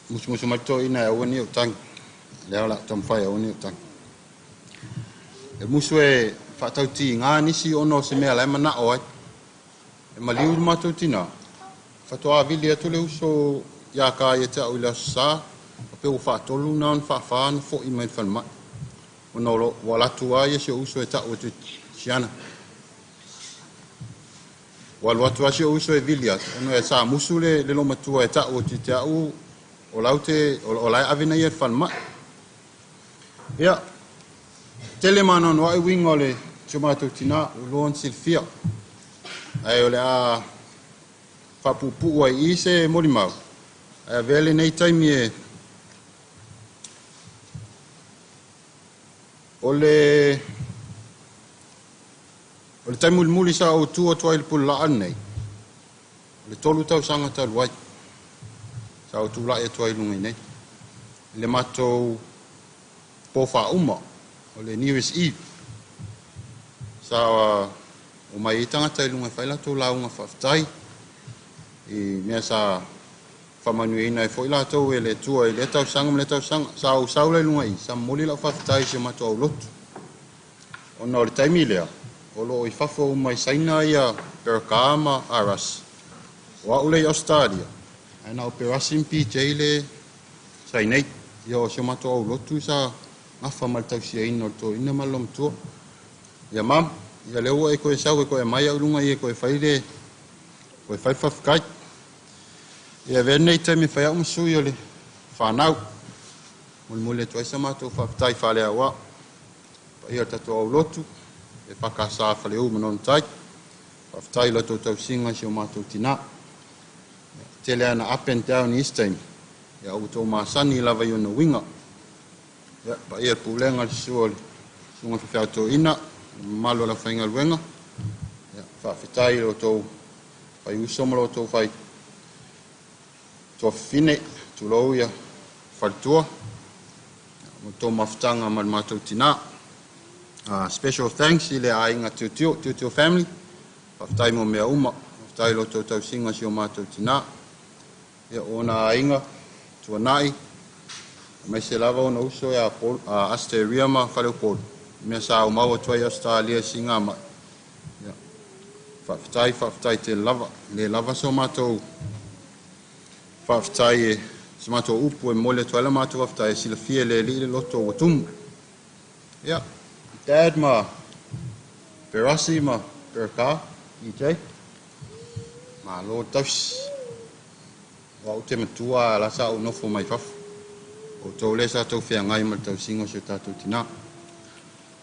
musu musu mai to ina e aua ni o tangi. Lea la taumafai aua ni o tangi. E musu e whaatauti ngā nisi ono se mea lai mana o ai. E maliu le matou tina. Whatoa vili atu le uso ia ka ia te au i le aso sa. O pe ua whaatolu na ona whaawha na fo i mai whanmai. O na olo wa latu a ia se uso e tau atu siana. Wa lu atu a se uso e vili atu. Ono e sa musu le le matua e tau atu te au o lau te o lai awena ia whanmai. Ia, tele mana no ai winga o le te matou tina o loan silfia. Ai o le a whapupu ai i se molimau. Ai a vele nei taimi e o le taimi mulimuli sa o tua tua i le pulaa nei. O le tolu tausaga talu ai. Sa o tula'i atu ai luga i nei. I le matou po faauma o le New Year's Eve. Sa o mai ai tagata i luga e fai latou lauga faafetai i mea sa faamanuiaina ai foi latou e le Atua i lea tausaga ma lea tausaga. Sa ou sau la i luga i sa momoli lau faafetai i si o matou aulotu. Ona o le taimi lea, o loo i fafo uma i Saina ia Peraka ma Aras. O au le i Australia, ae na o Perasi ma PJ le Sainei. Ia o si o matou aulotu sa gafa ma le tausiaina o le toeaina ma le lomatua. Ia mam, ia lea ua e koe sau e koe mai au luga i e koe fai le koe fai faafetai. Ia avea nei taimi fai au ma sui o le whanau. Molimoli atu ai sa matou faafetai faaleauau. Paia o le tatou aulotu, e whakasa whaleu ma tai. Faafetai lo tou tausiga si o matou tina. Tele ana up and down i isi taimi. Ia ua tou masani lava i ona uiga. Ia paia le pulega le sua o le susuga faifeau toeaina, mamalu o le aufaigaluega. Ia faafetai i lo tou fai uso ma lo tou fai tuafafine, tulou ia faletua. Mo tou mafutaga ma le matou tina. Special thanks i le aiga Tiotio, Tiotio family. Faafetai mo mea uma. Faafetai i lo tou tausiga si o matou tina. Ia ona aiga, tuanai, aemaise lava ona uso ia Asteria ma Faleupolu. Mea sa aumau atu ai Australia siga mai. Ia, faafetai, faafetai tele lava. Le lava so matou faafetai e se matou upu e momoli atu ai la matou faafetai e silafia e le alii le loto ua tumu. Ia, Dad ma Perasi ma Peraka, EJ, malo tausi. O au te matua la sa ou nofo mai fafo. O tou le sa tou feagai ma le tausiga o si o tatou tina.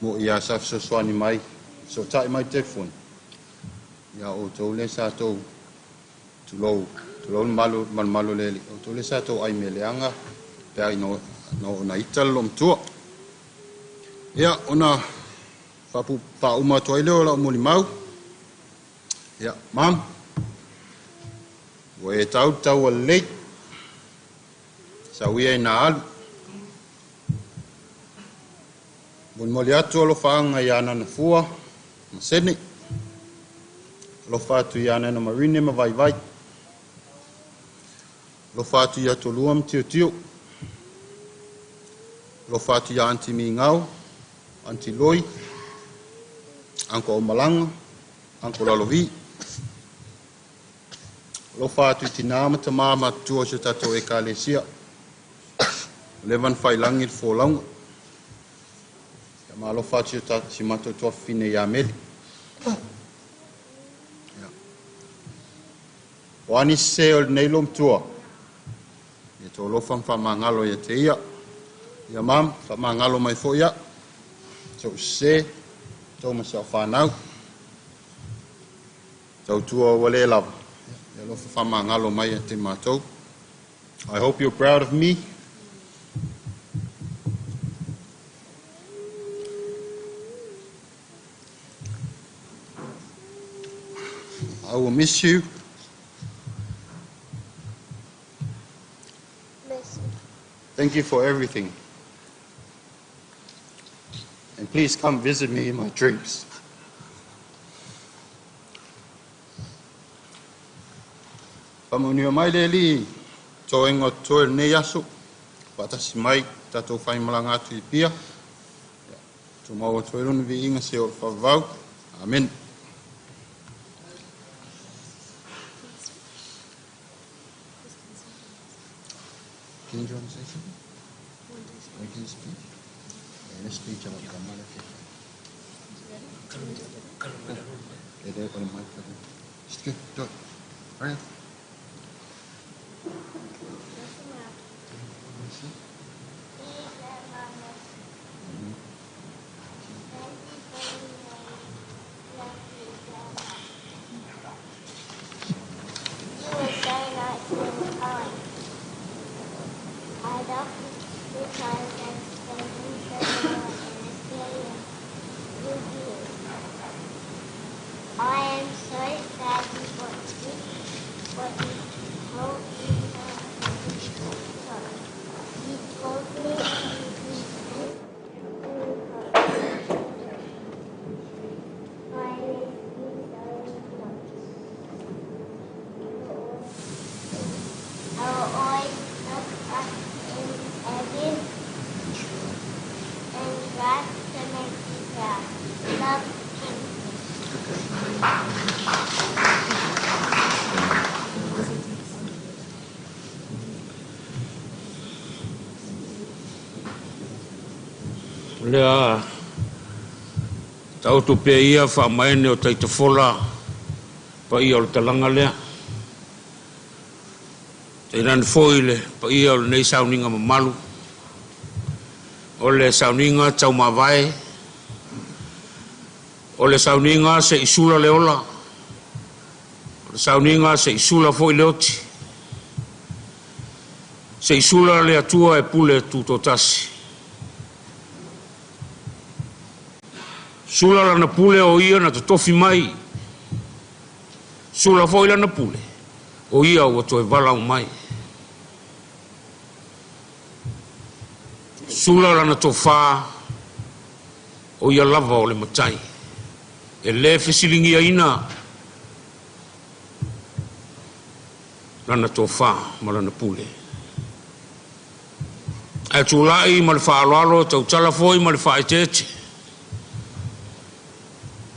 Mo ia sa fesoasoani mai, fesootai mai telefoni. Ia o tou le sa tou tulou, tulou le malu, malumalu le alii. O tou le sa tou ai mea leaga, pe ai no, no na ita le lomatua. Ia, ona faauma atu ai lea o lau molimau. Ia, mam, ua e tau tau lelei, sau ia ina alu. Molimoli atu alofaaga ia Nanafua ma Sydney. Alofa atu ia Nana Marine ma Vaivai. Alofa atu ia Tolua ma Tiotio. Alofa atu ia Aunty Mingao, Aunty Loi, Uncle Omalanga, Uncle Lalovi. Alofa atu i tina ma tamā matutua o si o tatou ekalesia. O leva na failagi le folauga. Ia ma alofa atu si matou tuafafine ia Meli. Ia. O ani se o lenei lomatua. Ia to alofa ma faamagalo ia te ia. Ia mam, faamagalo mai foi ia. So se. Matou ma si au fanau. Tautua ua le lava. Ia alofa faamagalo mai ia te matou. I hope you're proud of me. I will miss you. Miss you. Thank you for everything. And please come visit me in my dreams. Faamanuia mai le Alii i toega o totoe i lenei aso, faatasi mai tatou faimalaga atu i Apia. Tumau atu ai lona viiga seia oo i le faavavau. Amene. Can you want to say something? Make a speech? Yeah, speech about Just good. Do it. Hurry up. You were so nice and kind. I love you because I'm spending Samoa and Australia with you. I am so sad you got sick, but you told me sorry. You told me you'd be safe and you got I miss you so much. I will always look up in heaven and try to make you proud. Love, Kingsley. O lea taoto pea ia faamaene o taitafola paia o le talaga lea. Tainane foi le paia o lenei sauniga mamalu, o le sauniga taumavae, o le sauniga se'i sula le ola, o le sauniga se'i sula foi le oti, se'i sula le Atua e pule tutoatasi. Sula lana pule o ia na totofi mai, sula foi lana pule o ia ua toe valaau mai. Sula lana tofa o ia lava o le matai. E le fesiligiaina lana tofa ma lana pule. Ae tulai ma le faaaloalo tautala foi ma le faaeteete.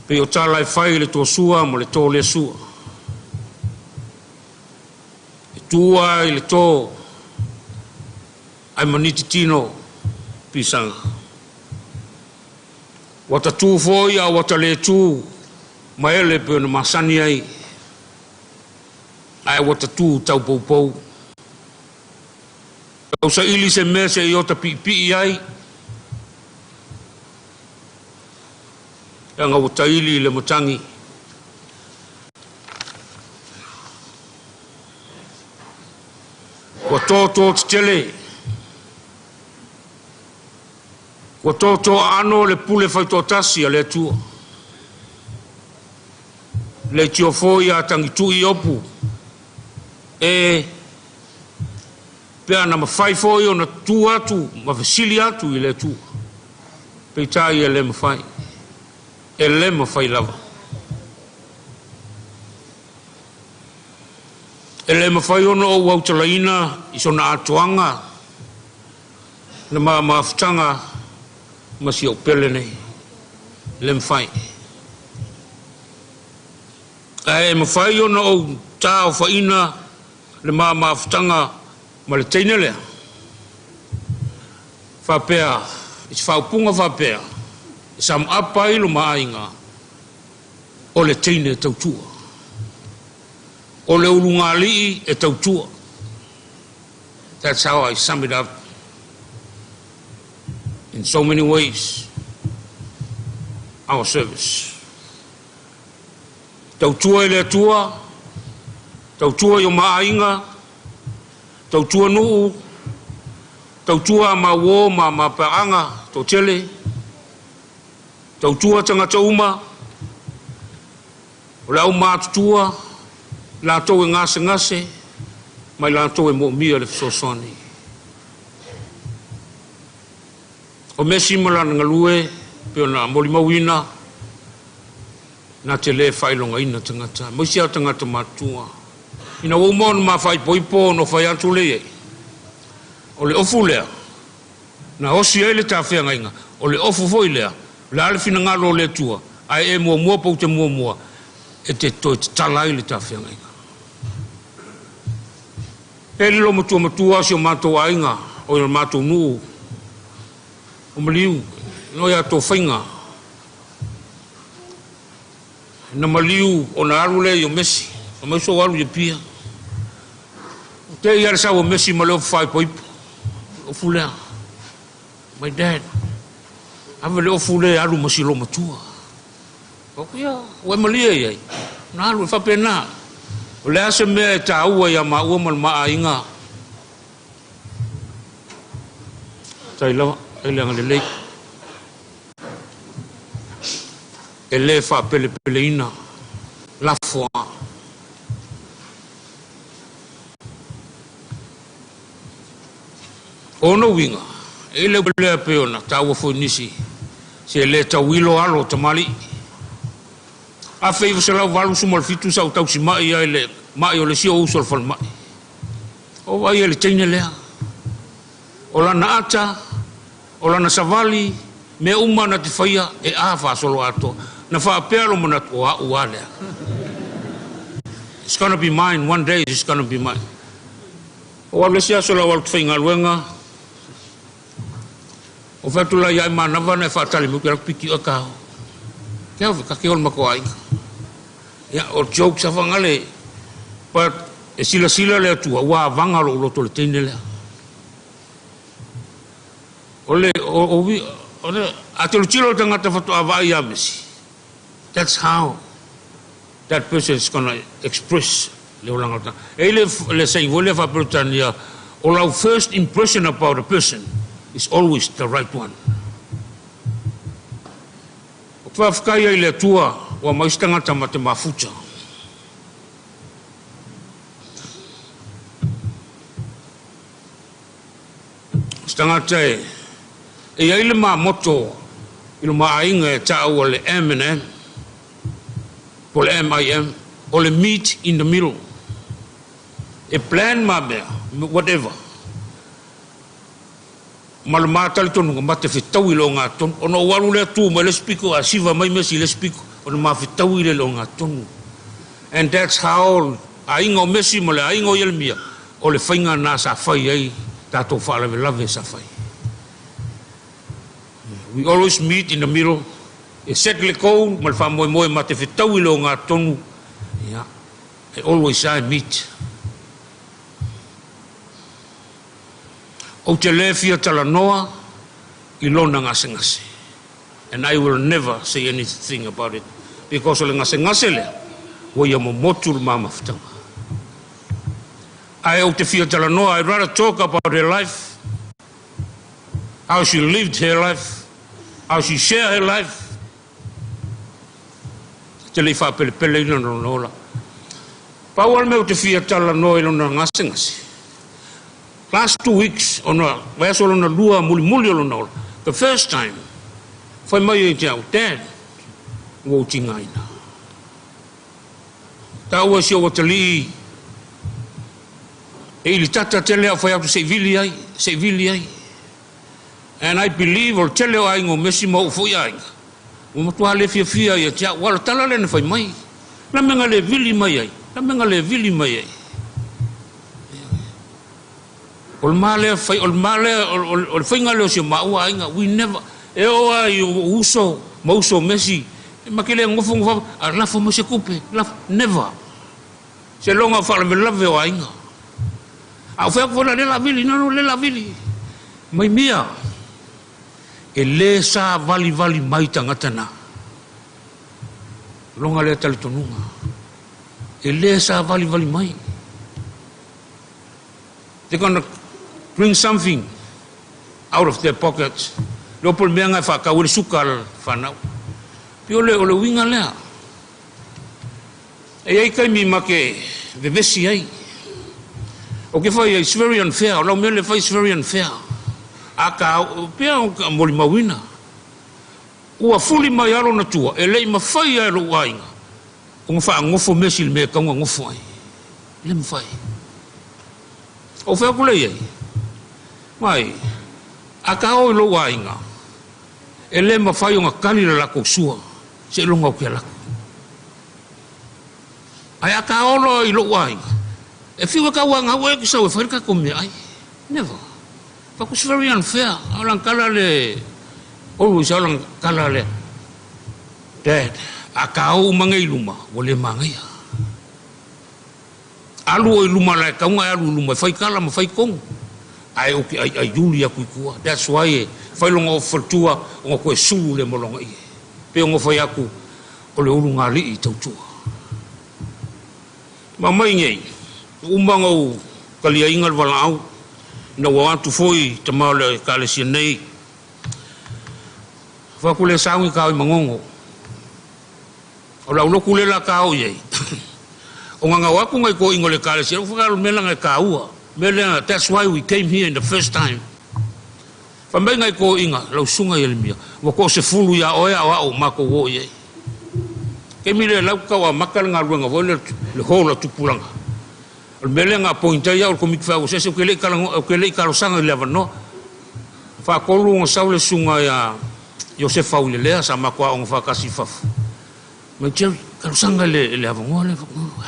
Pei o tala e fai i le toasua ma le to le sua. E tua i le to ae maniti tino pisaga. Ua tatū foi a ua taletū ma ele pei ona masani ai, ae ua tatū taupoupou. Tausaili se mea seia ota piipii ai, leaga ua taili i le matagi. Ua tōtō tetele, ua tōtō aano le pule faitoatasi a le Atua. Leitio foi a tagituʻi opu e pe ana mafai foi ona tu atu ma fesili atu i le Atua. Peitai e le mafai, e le mafai lava. E le mafai ona ou autalaina i sona atoaga le ma mafutaga ma si ou pele nei. E le mafai. Ae mafai ona ou taofaina le ma mafutaga ma le teine lea. Faapea, i se faaupuga faapea, e samuapa ai lo maaiga o le teine tautua. O le ulugalii e tautua. That's how I sum it up in so many ways. our service. Tautua i le Atua, tautua i o maa aiga, tautua nuu, tautua a mauo ma mapaanga, totele, tautua tagata uma, o le au matutua, latou e gasegase, ma i latou e moomia le fesoasoani. O Mesi ma lana galue, pe ona molimauina, na te le faailogaina tagata, aemaise lava tagata matutua. Ina ua uma ona ma faaipoipo ona fai atu lea i ai, o le ofu lea, na osi ai le tafeagaiga, o le ofu foi lea, o le a le finagalo o le Atua, ae e muamua pa ou te muamua, e te toe tatala ai le tafeagaiga. E lilo matua matua si o matou aiga, o le matou nuu, o maliu, no ia tō whainga. Na maliu o na alu lea i o Mesi, o mai so alu i pia. O te ia le sau o Mesi ma le ofu faaipoipo. Ofu lea. My dad, ave le ofu lea alu ma si lo matua. O ia, ua malia ia. Na alu e faapena. O le a se mea e tāua ia maua ma le maaiga. Tai lava, e le agalelei. E le faapelepeleina lafo a. O ona uiga, e le lea pe ona tāua foi nisi, se le tauilo alo o tamalii. 1987 sa ou tausimai ai le mai o le isi o uso o le falemai. O vai e le teine lea. O lana ata, o lana savali, mea uma na te faia e a faasolo atoa. Na faapea lo manatu o au a lea. It's gonna be mine, one day it's gonna be mine. O alu esi aso lau alu te faigaluega, o fai atu la ia e manava na e faatali mai ke piki o kao. Ke au ka ke ol mako ai. Ia o jokes a whangale, but e sila sila le atua, ua vanga lo loto le teine lea. O le, o, o, o le, a te lutilo tangata whatu a vai a Mesi. That's how that person is gonna express le olanga. E le, le sei vole fa Britannia, o lau first impression about a person is always the right one. O te whawhikai ai le atua, ua mai se tangata ma te mafuta. Se tangata e, e ai le mamoto i lo maainga e tāua le M and M, po le M-I-M, o le meet in the middle. E plan ma mea, whatever. Ma le mātali tonu nga mate whitau i lo ngā tonu. Ona o alu lea tū mai le spiko, a siva mai mesi le spiko, ona ma whitau i le lo ngā tonu. And that's how a inga o Mesi ma le a inga o Ieremia, o le whainga nā sa whai ai, tātou whaalawelawe sa whai. We always meet in the middle. E set le kou, ma le whamoemoe ma te whitau i lo ngā tonu. Yeah. E always I meet. O te le fia talanoa i lona ngasengase. And I will never say anything about it. Because o le ngasengase lea, ua ia momotu le mamafutaga. Ae ou te fia talanoa, I'd rather talk about her life, how she lived her life, how she shared her life. Te lei whaapelepele ina lona ola. Pau ale mea ou te fia talanoa i lona ngasengase. Last 2 weeks, ona vaiaso lona lua mulimuli o lona ola. The first time, whai mai e te au, Dad, ua ou tigaina. Tāua si o watalii, e ili tata tele au whai atu se i vili ai, se i vili ai. And I believe o le tele o aiga o Mesi ma ou foi aiga. Ua matua le fiafia ia te au, wala tala le na whai mai. La menga le vili mai ai, la menga le vili mai ai. O le malea whai, o le malea, o le whainga leo si o maua aiga, we never, e o ai o uso, ma uso Mesi, e makele ngofo ngofo, a lafo mo se kupe, lafo, never. Se longa whaalavelave o aiga. A o whea kona le la vili, no, le la vili. Mai mia, e le sa vali vali mai tangata nā. Loga lea talitonuga. E lē savalivali mai. They're gonna bring something out of their pockets. Le opo le mea ngai whaakau le suka al whanau. Pi o le uiga lea. E ai kai mi ma ke vevesi ai. O ke whai, it's very unfair. O lau mea le whai, it's very unfair. A ka, pia o ka moli mauina. Ua fuli mai alo na tua, e lei mawhai ai lo uainga. O nga wha ngofo mesi le mea kaunga ngofo ai. Le mwhai. O whea kule iai. Mai, a ka o i lo uainga. E le mawhai o nga kali la lako sua. Se longa o kia lako. Ai a ka olo i lo uainga. E fiwa ka uanga ue ki sau e whai ka komea ai. Never. Faku it's very unfair. Alang kala le always alang kala le Dad, a ka o umanga i luma, ua le magaia. Alu o i luma la e kaunga e alu i luma e fai kala ma fai kongo. Ae o ke ai ai yuli aku i kua. That's why e fai longa o faletua o nga koe sulu le molonga i. Pe o nga fai aku o le ulu ngā lii i tautua. Ma mai nei, umanga o kalia inga le walaau, na ua atu foi te mao le ekalesia nei. Whaku le saungi ka oi mangongo. O lau loku le la ka oi ei. O ngā ngau aku ngai ko ingo le ekalesia, o whakaro mea ngai ka ua. Mea lea, that's why we came here in the first time. Wha mai ngai ko inga, lau sunga i ele mia. Ua ko se fulu ia oe au au mako wo i ei. Ke mi le lau kau a maka le ngā luenga voi le hola tupulanga. O le mea lea ngā pointa ia o le komiti whai o sese o ke lei kalango, o ke lei kalosanga i le avanoa. Whakolu o ngā sau le sunga ia Josefa ule lea sa mako a onga whakasi fafu. Mai Jerry, kalosanga le avanoa le whakongo.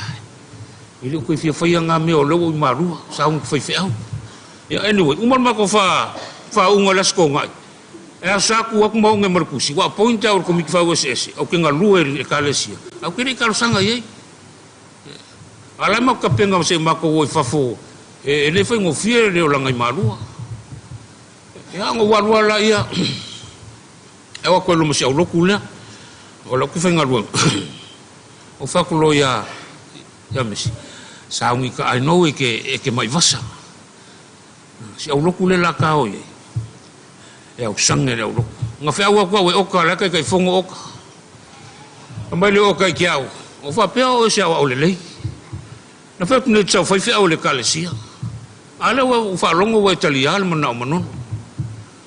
I le uke fia whai ngā mea o lewa i marua, sa unga whai wheau. Yeah, anyway, umal mako wha unga lasko ngai. E a sa ku aku maunga marakusi, wa pointa o le komiti whai o sese, au ke ngā lua e kalesia. Au ke lei kalosanga i ei. Ala mako kapenga se mako o i fafo, e le whai ngō le o langa i marua. E anga walua la ia, e wako e loma si au loku lea, o lau ki whai ngā lua. O whakulo ia mesi, saungi ka ai nou e ke mai vasa. Si au loku le la ka oi. E au sange le au loku. Ngā whea ua kua we oka, le kai kai whongo oka. A mai le oka i ki au. O whapea o e se au au le lei. Na whea kune tau whai whea au le kalesia. A le ua whalongo ua e tali a le mana o manono.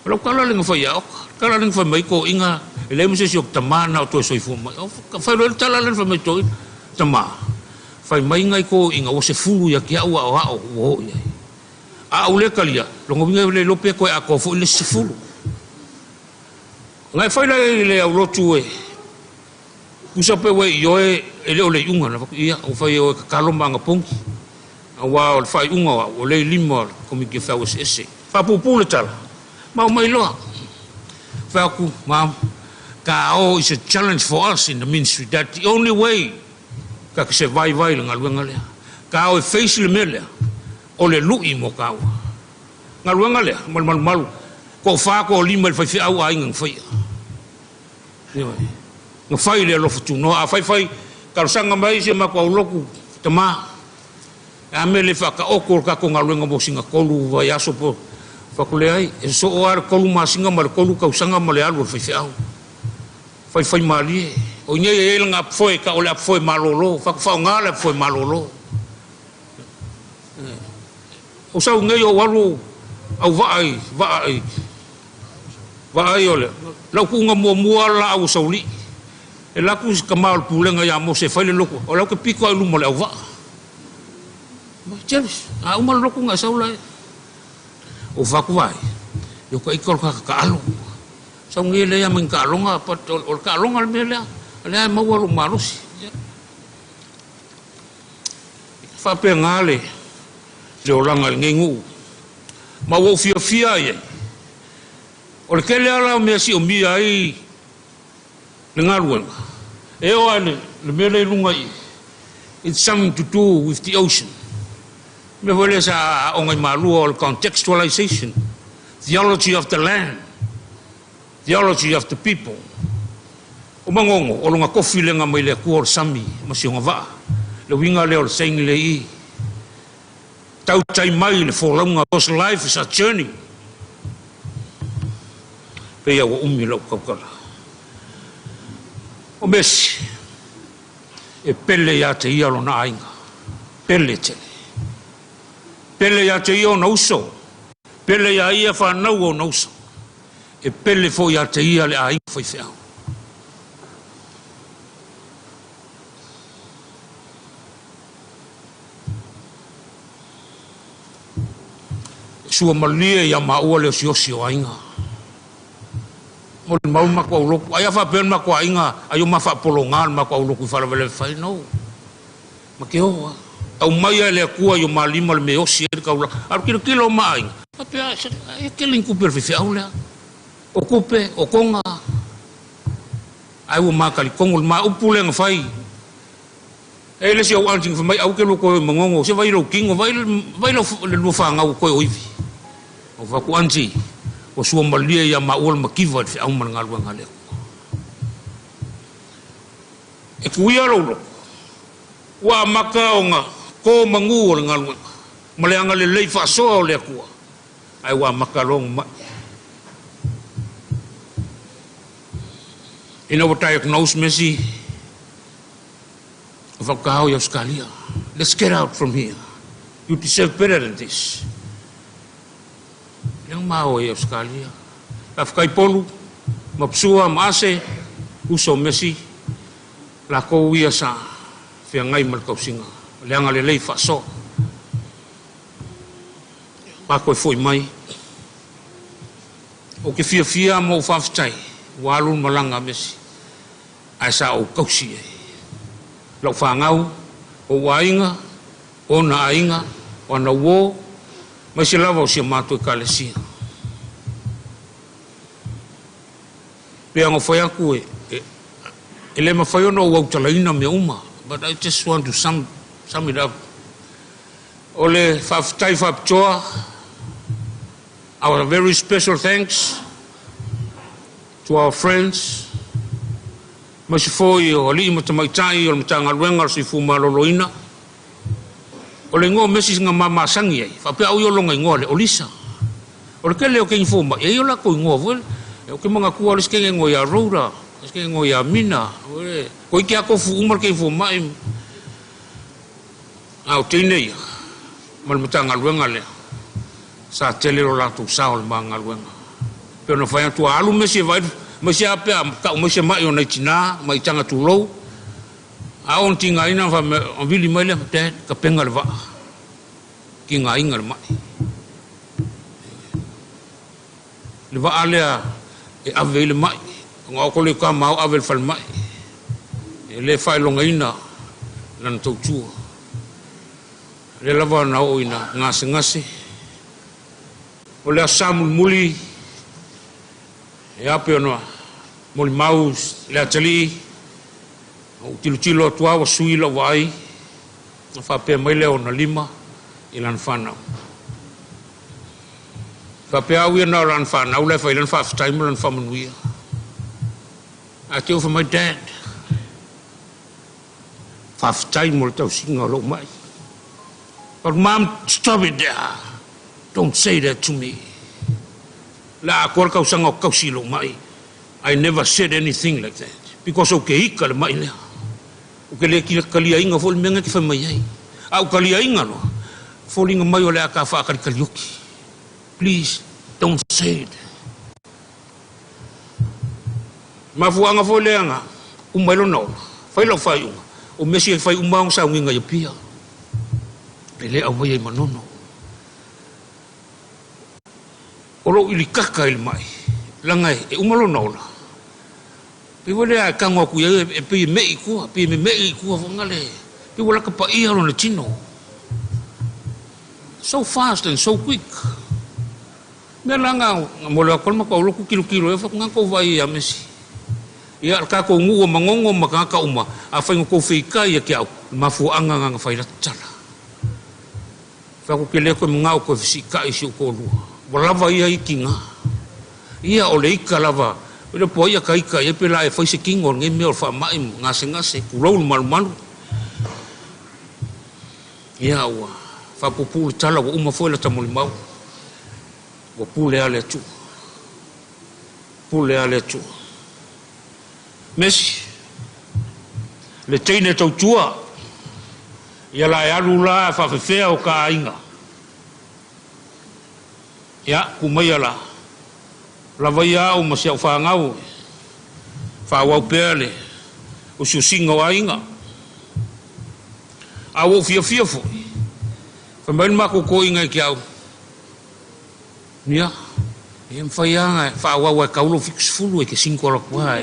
O lau kala le ngā whai a oka. Kala le ngā whai mai ko inga. E le mse si o tamā na o toe soifua mai. O whai loe le tala le whai mai toi tamā. Whai mai ngai ko inga o se fulu ia ki au ao ao ua hoi ai. A au le kalia, longo winga le lope koe a koa fo i le se fulu. Ngai whai lai le au lotu e. Kusa pe we i oe e leo le unga na waku ia. O whai oe kakalo maanga pongi. A wā o le whai unga o le lima o le komiki whai o se ese. Whapupu le tala. Mau mai loa. Whai aku, ma'am, ka o is a challenge for us in the ministry. That the only way ka ke se vai vai le ngaluenga lea. Ka o e face le mea lea. O le lui mo ka ua. Ngaluenga lea, malu malu malu. Ko wha ko lima le whai whiau a inga ngwhaia. Nga whai le alofa tūnoa. A whai whai, karosanga mai se mako au loku, tamā. A me le whaka oko ka ko ngaluenga mo singa kolu vai aso po. Whakule ai, e so o are kolu masinga ma le kolu kausanga ma le alu o le whai whiau. Whai whai malie. O nei e ngā apfoe ka o le apfoe malolo. Whakawhao ngā le apfoe malolo. O sau nei o waru au vaai, vaai. Vaai o le. Lau kuunga mua mua la au sauli. E laku si ka maol pulenga ia mo se whai le loko. O lau ke piko ai luma le au vaa. Mai James, a uma le loko ngā saula e. O whaku vai. Yo ka ika o ka ka alo. Sau nge le ia ming ka alonga, pat o ka alonga le mea lea. Lea e maua lo malosi. Whapea ngā le oranga le ngengu. Ma wau fia fia ia. O le kele ala o mea si o mia ai le ngā luenga. E oa le mea le lunga i. It's something to do with the ocean. Me hoi le sa o ngai malua o le contextualization. Theology of the land. Theology of the people. O Magogo, o loga kofi lega mai le Atua o le sami ma si ona vaa. Le uiga lea o le saini le i. Tautai mai le folauga, because life is a journey. Pei ua umi lau tautala. O Mesi, e pele ia te ia lona aiga. Pele tele. Pele ia te ia ona uso. Pele ia ia whanau ona uso. E pele fo ia te ia le aiga faifeau. Sua malie ia maua le osiosi o aiga. Mo le mau mako au loku. Ai a whapea mako aiga, ai o mawhaapolo ngā le mako au loku i whalavele whai. No. Ma ke oa. Au mai a le akua i o malima le me osi e le kaula. Aru kilo kilo o maaiga. Whapea, e ke ling kupe le whiwhi au lea. O kupe, o konga. Ai ua mākali kongo le maa upu le ngawhai. E le si au anting whamai au ke loko e mangongo. Se vai lau kingo, vai lau le lua whangau koe o iwi. O whaku anti, o sua malia ia maua le makiwa le whiau mana ngalua ngalea. E kuia lau loko. Ua maka o ngā kō mangu o le ngalua. Ma le anga le lei whaasoa o le akua. Ai ua maka longo mai. Ina ua diagnose Messi, whakahau i Australia. Let's get out from here. You deserve better than this. Leang mao i Australia. La whakaipolu, mapsua, maase, uso Messi, la kou ia sa whiangai ma le kausinga. Leanga le lei whaasoa. Pākoe foi mai. O ke fia fia mo whawhitai, ua alu malanga Messi. Ai sa o kausi e. Lau whangau, o wainga, o na ainga, o na uo, mai se lava o sia mātou e kalesia. Pea ngā whai aku e le mawhai ona o autalaina mea uma, but I just want to sum it up. O le whawhitai whapitoa, our very special thanks to our friends, mai se foi o alii matamaitai o le matagaluega o le soifua malōlōina. O le igoa o Mesi nga mamasangi ai, faapea au i o loga igoa le Olisa. O le kele o kegi fomai, e ia o lakou igoa foi, o ke magatua o le isi kegi igoa iā Rhoda, le isi kegi igoa iā Mina, ko ike a kofu uma le kegi fomai. A o teine ia, ma le matagaluega lea, sa tele lo latou sa o le magaluega. Pe ona fai atu a alu Mesi e vaai mai se apea kau mai se mai o nei tina, mai tanga tulou. A on tinga ina fa me on vili mai le te ka penga le va. Ki ngā inga le mai. Le va alea e ave i le mai. Ngā o kole ka mau ave le fal mai. E le whai longa ina lana tautua. Le lava na o ina ngase ngase. O le asa muli e ape ona moli mau le atali o tilotilo atu a sui lau vaai na faapea mai lea ona lima i lana fanau. Faapea au ia na o lana fanau le fai lana faafetai ma lana faamanuia. A te ofa mai dad, faafetai mo le tausiga o lou mai. But mom, stop it there. Don't say that to me. La akoa le kausaga o kausi i lou mai. I never said anything like that. Because o ke ika le mai lea. O ke le kalia inga fo le mea ke whai mai ai. A o kalia inga loa. Fōlinga mai o le aka whaakarikarioki. Please, don't say it. Mafuanga fo le anga. Umai lo naola. Whai lau whai unga. O Mesi e whai umaong sa unginga i pia. E le au mai ai manono. O lou ili kaka i le mai. Langa e umalo naola. Pe wale a kango aku ia e pe me i kua, pe me i kua whangale. Pe wala ka pa ia lona tino. So fast and so quick. Mea langa mo le akol maka uloku kilo kilo e whakunga kau vai ia Mesi. Ia ka ko ngu o mangongo maka ka uma a whaingo kou whika ia ki au. Mafu anga nganga whai ratala. Whaku ke leko mga o koe whisi ka isi o kōlua. Wa lava ia i ki ngā. Ia o le ika lava O le po ai ka ika e pe la e fai se kingo ngai mea o faama'i gasegase tulou le malumalu. Ia ua faapuupuu le tala ua uma foi lata molimau. Ua pule lava le Atua. Pule lava le Atua. Mesi, le teine tautua, ia la e alu la faafefea o ka aiga. Ia, ku maia la, lava ia au ma si au fanau, faaauau pea le usiusiga o aiga. A ua ou fiafia foi, fai mai le matou toeaina i te au, ia, e mafai lava ona faaauau e tau lou 70 e te single atu lava.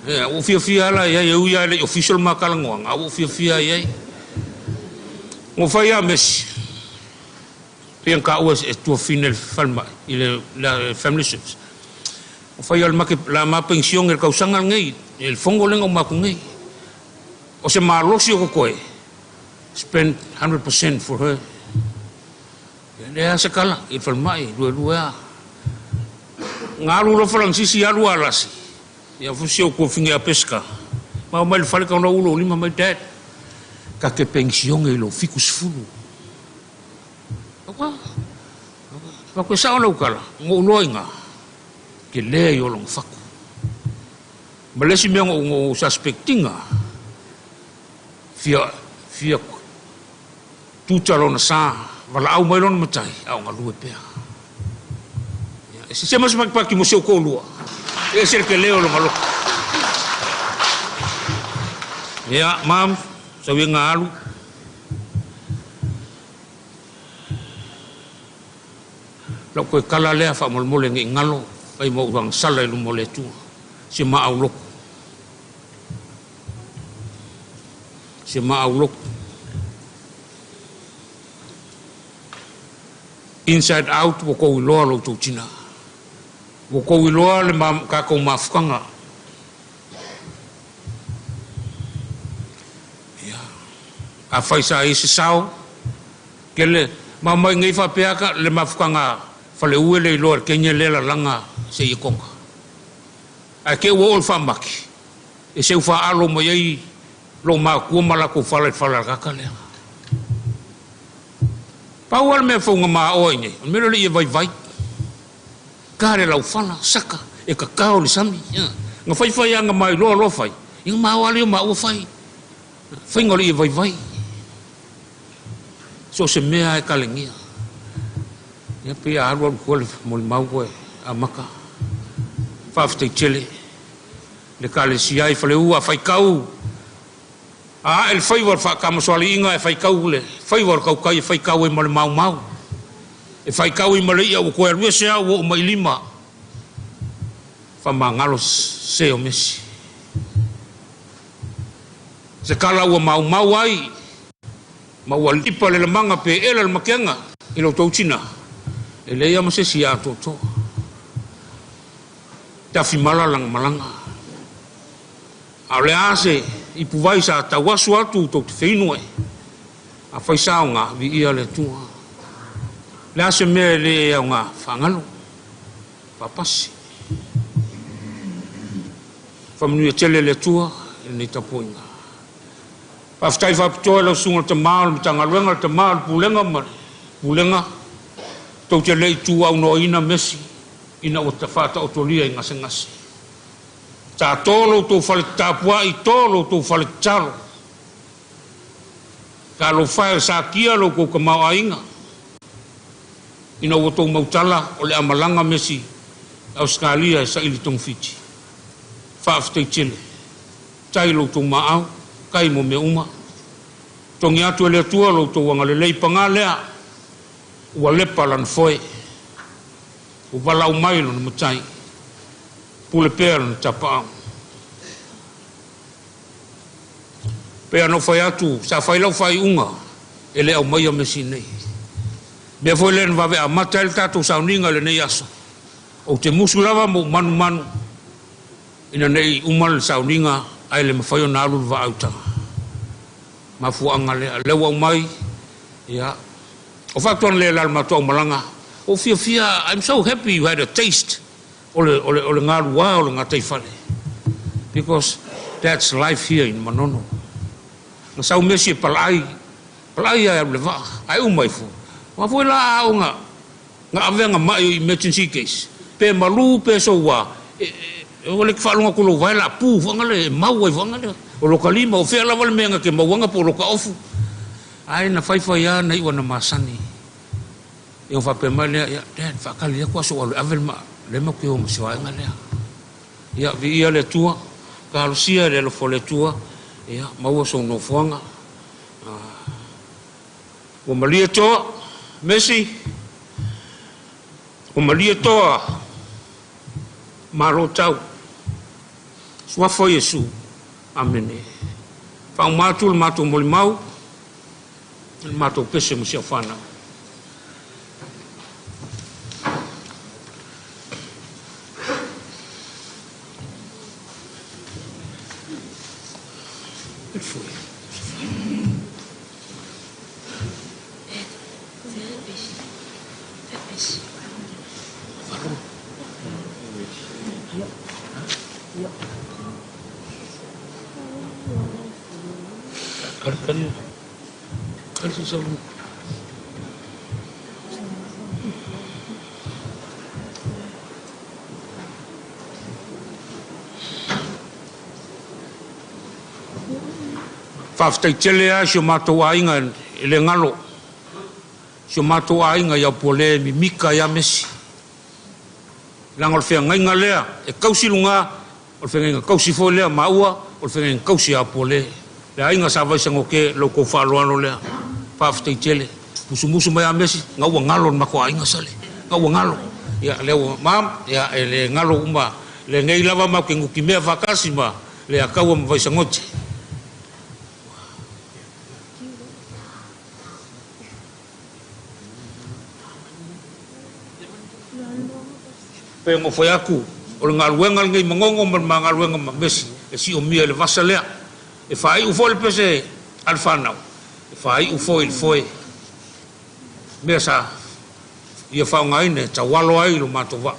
Ia, ua ou fiafia lava la i ai, e ui lava e le i official le ma talanoaga, a ua ou fiafia lava i ai. Ua fai lava Mesi, pei ona taua e tuafafine i le falemai, i le family service. Ua fai lava le ma penisione i le tausaga lenei, i le fono lea na uma atu nei. O se malosi o totoe, spend 100% for her. Ia, leai lava se tala i le falemai, luelue lava. Na alu loa Faransisi alu Alasi, ia foi si ou tuafafine ia Pesca, ma omai i le fale tau na ulo o lima mai, Dad, ta te penisione i lou 70. Aua, fai atu e sao lau tala, na ou iloa i ina, tele ai o lona fatu. Ma le isi mea na ou suspect ina, fia, fia tuta lona sa, valaau mai lona matai, a o galue pea. Ia, e sese ma se patipati mo si ou toalua, e ese le tele o lona loto. Ia, mam, sau ia na alu. Lau toe tala lea faamolemole ne i galo, fai ma ou agasala i luma o le Atua, si maau loto. Si maau loto. Inside out ua tou iloa lo outou tina. Ua tou iloa le tatou mafutaga. Ia. Afai sa i ai se sao, kele, ma mai nei faapea ka le mafutaga faleue le iloa e le Kenya lea lalaga se i konga. Ae te ua oo i le faamaki, e seu faalo mai ai lou matua ma latou fala i le fala alakaka lea. Pau lava le mea fauga maoa i inei, o le mea lea o le ie vaivai. Ta le laufala, saka, e tatao i le sami. Na faifai lava na mailoa loa fai, ia na maoa lea o maua fai. Faiga o le ie vaivai. So o se mea lava e kalegia. Ia pei a alu alu tua le molimau koe amata. Faafetai tele le Ekalesia i Faleu a faitau a ae le faiva o le faatamasoaliiga e faitau le faiva o le tautai e faitau ai ma le maumau. E faitau ai ma le i'a ua toe alu ese au ua oo mai i lima. Faamagalo se o Mesi. Se tala ua maumau ai ma ua lipa le lamaga pe ela le makega i lo outou tina, e leai lava ma se isi e atoatoa. Tafimala lana malaga. A o le a se ipuvai sa tauasu atu tou te feinu ai, afai sa aoga, viia le Atua. O le a se mea e le aoga faagalo, faapasi. Faamanuia tele le Atua i lenei tapuaiga. Faafetai faapitoa i lau susuga i le Tama o le Matagaluega, le Tama o le Pulega ma le Pulega, tou te le i tuuaunoaina Mesi ina ua faataotolia i gasegase. Sa to lo outou fale tapuai, to lo outou fale tatalo. Talofa e satia lo outou tamaoaiga ina ua outou mautala o le a malaga Mesi i Ausetalia e saili togafiti. Faafetai tele. Tai lo outou maau, tai mo mea uma. Togi atu e le Atua lo outou agalelei paga lea ua lepa lana foe, ua valaau mai lona matai, pule pea lona tapaau. Pei ona ou fai atu, sa fai lau faaiuga e le aumaia Mesi nei. Mea foi lea na vave amata ai le tatou sauniga i lenei aso. Ou te musu lava ma ou manumanu ina ne i uma le sauniga ae le mafai ona alu le vaa i uta. Mafuaaga lea, lea ua aumai, ia, o faatuaga lea la le matou aumalaga, ua ou fiafia, I'm so happy you had a taste. O le galuā o le gataifale. Because that's life here in Manono. Na sau Mesi e palaai, palaai ae alu le vaa, ae uma ifo. Aua foi la a aoga na avea na mai o emergency case, pe malu pe soua, e o le faalogo atu lou vae la pu fuaga le, e mau ai fuaga le, o lo ka lima, o fea lava le mea na te mauaga po o lo ka ofu. Ae na faifai lava na iu ana masani. Ia ona faapea mai lea, ia, Dad, faatali atu aso ua alu e ave le maa, lea matou te o ma si vaega lea. Ia, viia le Atua, talosia i le alofa o le Atua, ia, maua sou nofoaga. Ua malie toa, Mesi, ua malie toa, malo tau. Suafa o Iesu. Amene. Faauma atu le matou molimau i le matou pese ma si au fanau. Faafetai tele lava i si o matou aiga e le galo, si o matou aiga i Aupole e mimika ai lava Mesi. Leaga o le feagaiga lea e tausi luga, o le feagaiga tausi foi lea a maua, o le feagaiga tausi a Aupole. Le aiga Sa Vaisagote, lo outou faaaloalo lea. Faafetai tele. Musumusu mai lava Mesi, na ua galo le matou aiga sale. Na ua galo. Ia, lea ua, Mom, ia, e le galo uma. Lenei lava matou te nutimea faatasi ma Leiataua ma Vaisagote. Pei ona fai atu, o le galuega lenei Manono ma le ma galuega ma Mesi e siomia i le vasa lea. E faaiu foi le pese a le fanau, e faaiu foi i le foe mea sa ia faaaogaina e taualo ai lo matou vaa.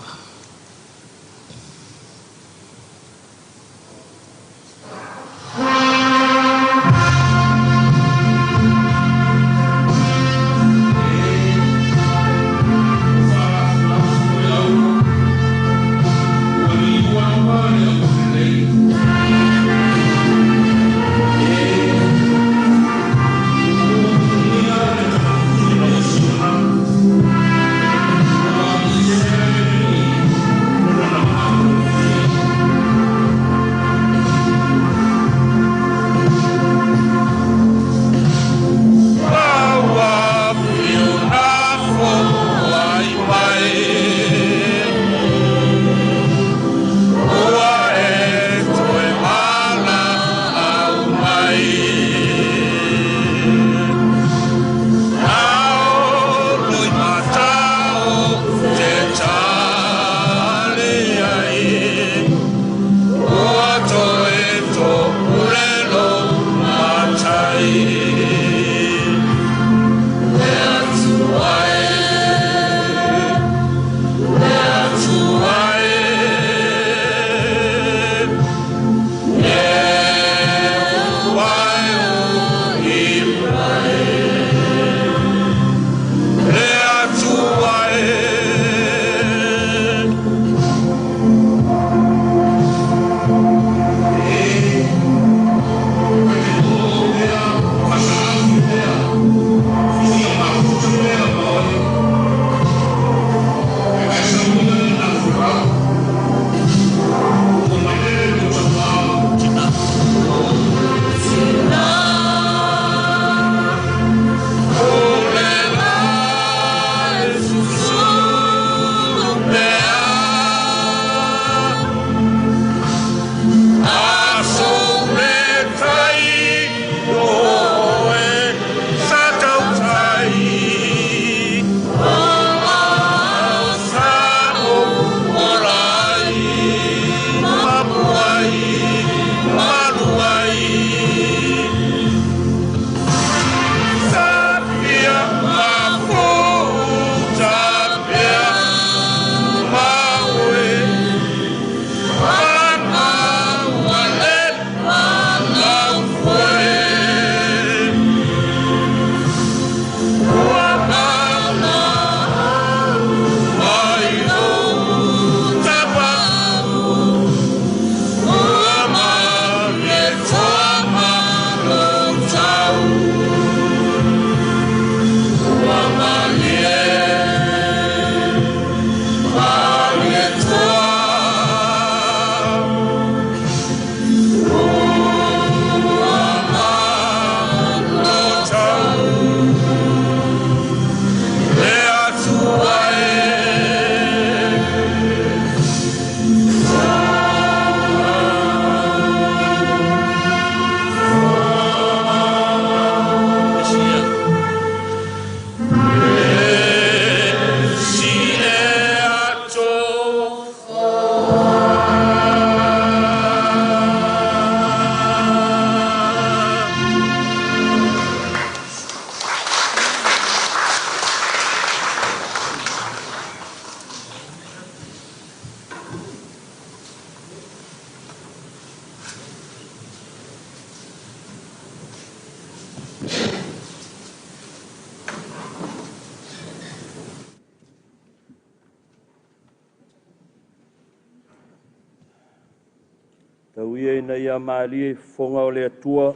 Tau ia ina ia malie i fofoga o le Atua,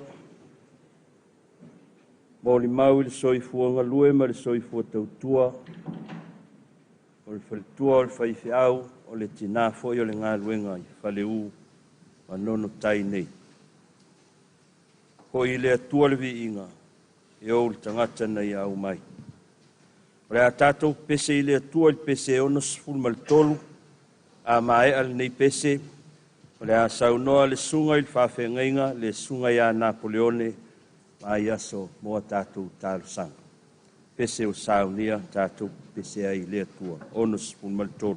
molimau i le soifua galue ma le soifua tautua, o le faletua o le faifeau, o le tinā foi o le galuega i Faleu Manono Tai nei. Foi i le Atua le viiga, e ou le tagata na ia aumai. O le a tatou pese i le Atua i le pese 63, a maea lenei pese, o le a saunoa le susuga i le faafeagaiga, le susuga ia Napoleone Maiaso mo a tatou talosaga. Pese o saunia tatou pese ai i le Atua. 63.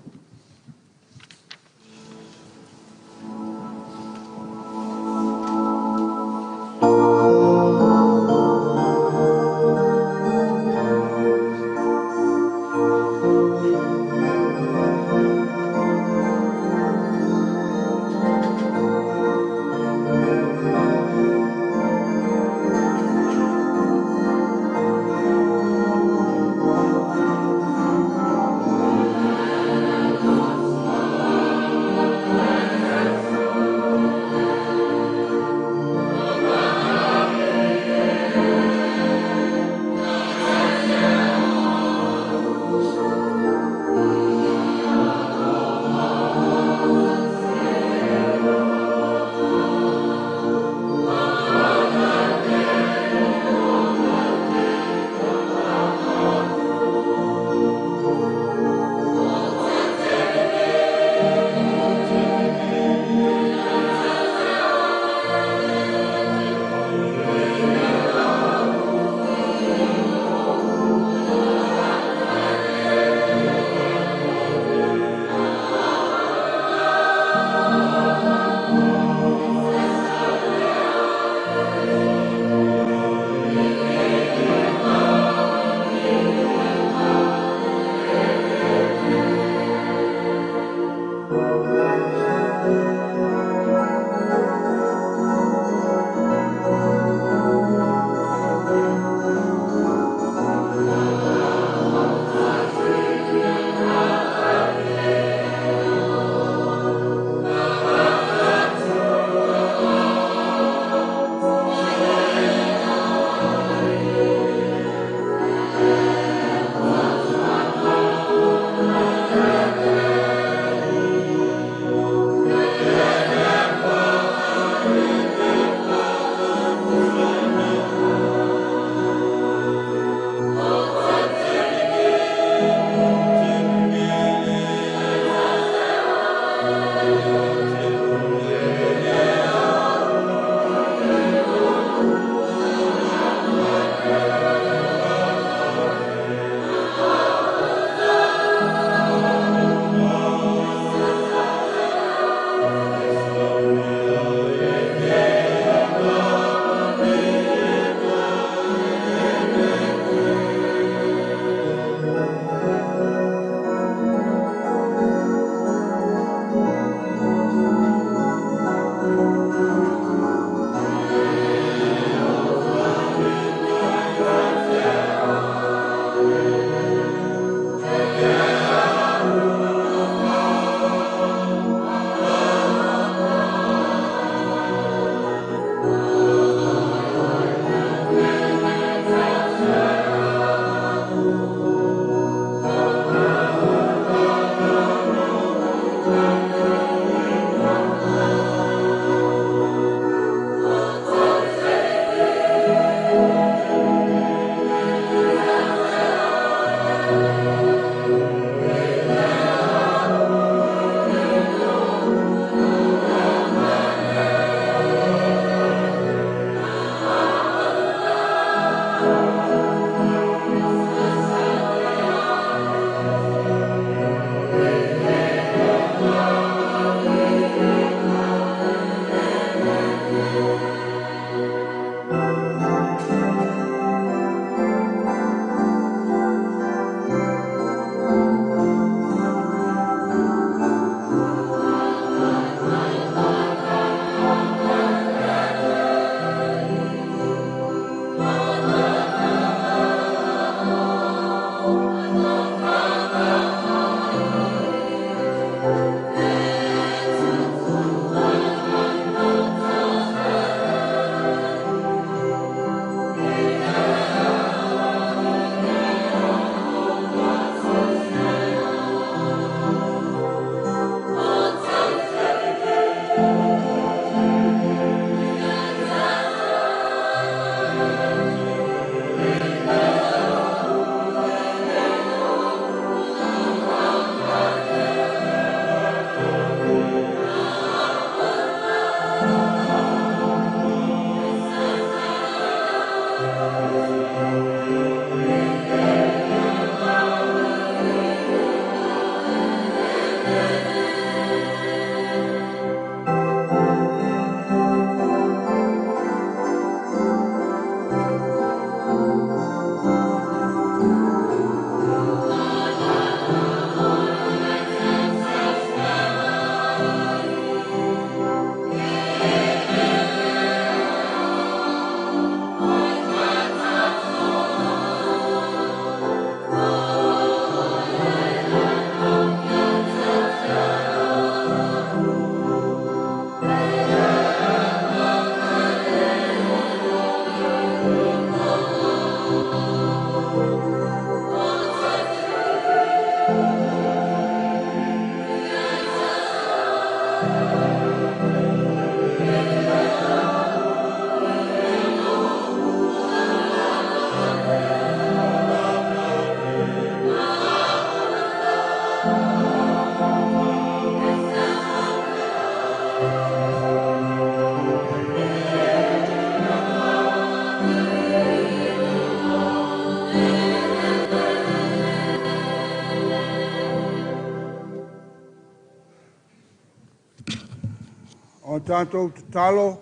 O tātou tatalo,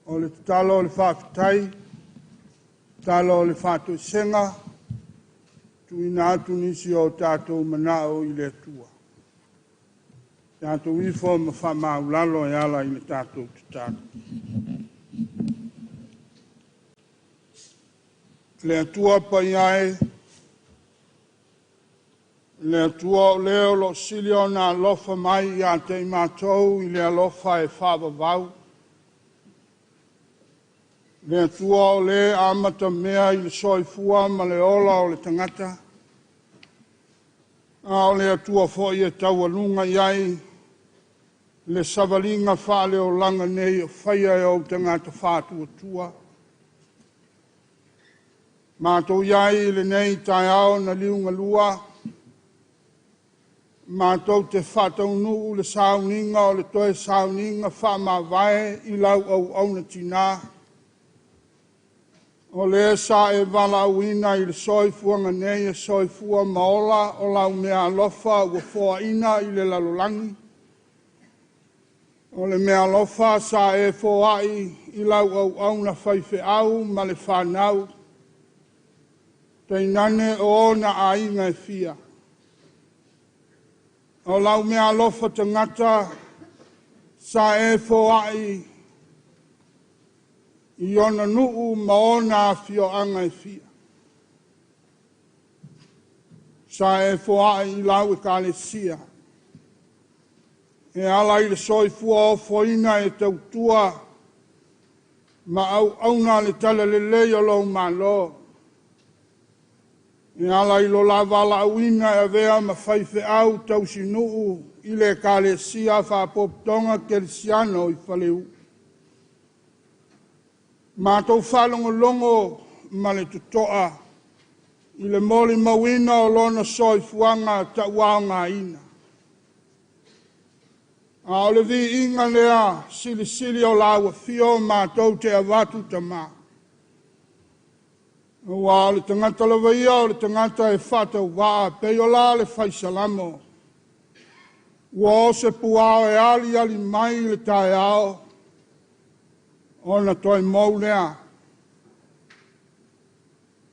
o le tatalo o le faafetai, tatalo o le faatoesega, tuuina atu nisi o tātou manao i le Atua. Tātou ifo ma faamaulalo e ala i le tātou tatalo. Le Atua paia e, le Atua o lea o lo sili ona alofa mai ia te i matou i le alofa e faavavau. Le Atua o le amata mea i le soifua ma le ola o le tagata, a o le Atua foi e taualuga i ai le savaliga faaleolaga nei o faia e ou tagata faatuatua. Matou i ai i lenei taeao na liugalua, matou te faataunuu le sauniga o le toe sauniga faamavae i lau auauna tinā. O le sa e valaauina i le soifuaga nei e soifua ma ola o lau mea alofa ua foaina i le lalolagi. O le mea alofa sa e foai i lau auauna faifeau ma le fanau, tainane o ona aiga e fia. O lau mea alofa tagata sa e foai i ona nuu ma ona afioaga e fia. Sa e foai i lau ekalesia. E ala i le soifua ofoina e tautua ma auauna le talalelei o lou Malo. E ala i lo la valaauina e avea ma faifeau tausinuu i le ekalesia Faapotopotoga Kerisiano i Faleu. Matou faalogologo ma le totoa i le molimauina o lona soifuaga tauaogaina. A o le viiga lea silisili o lau afio matou te avatu tamā. Aua o le tagata lava ia o le tagata e faatauvaa pei o la le fai Salamo. Ua o se puao e ali ali mai i le taeao, ona toe mou lea.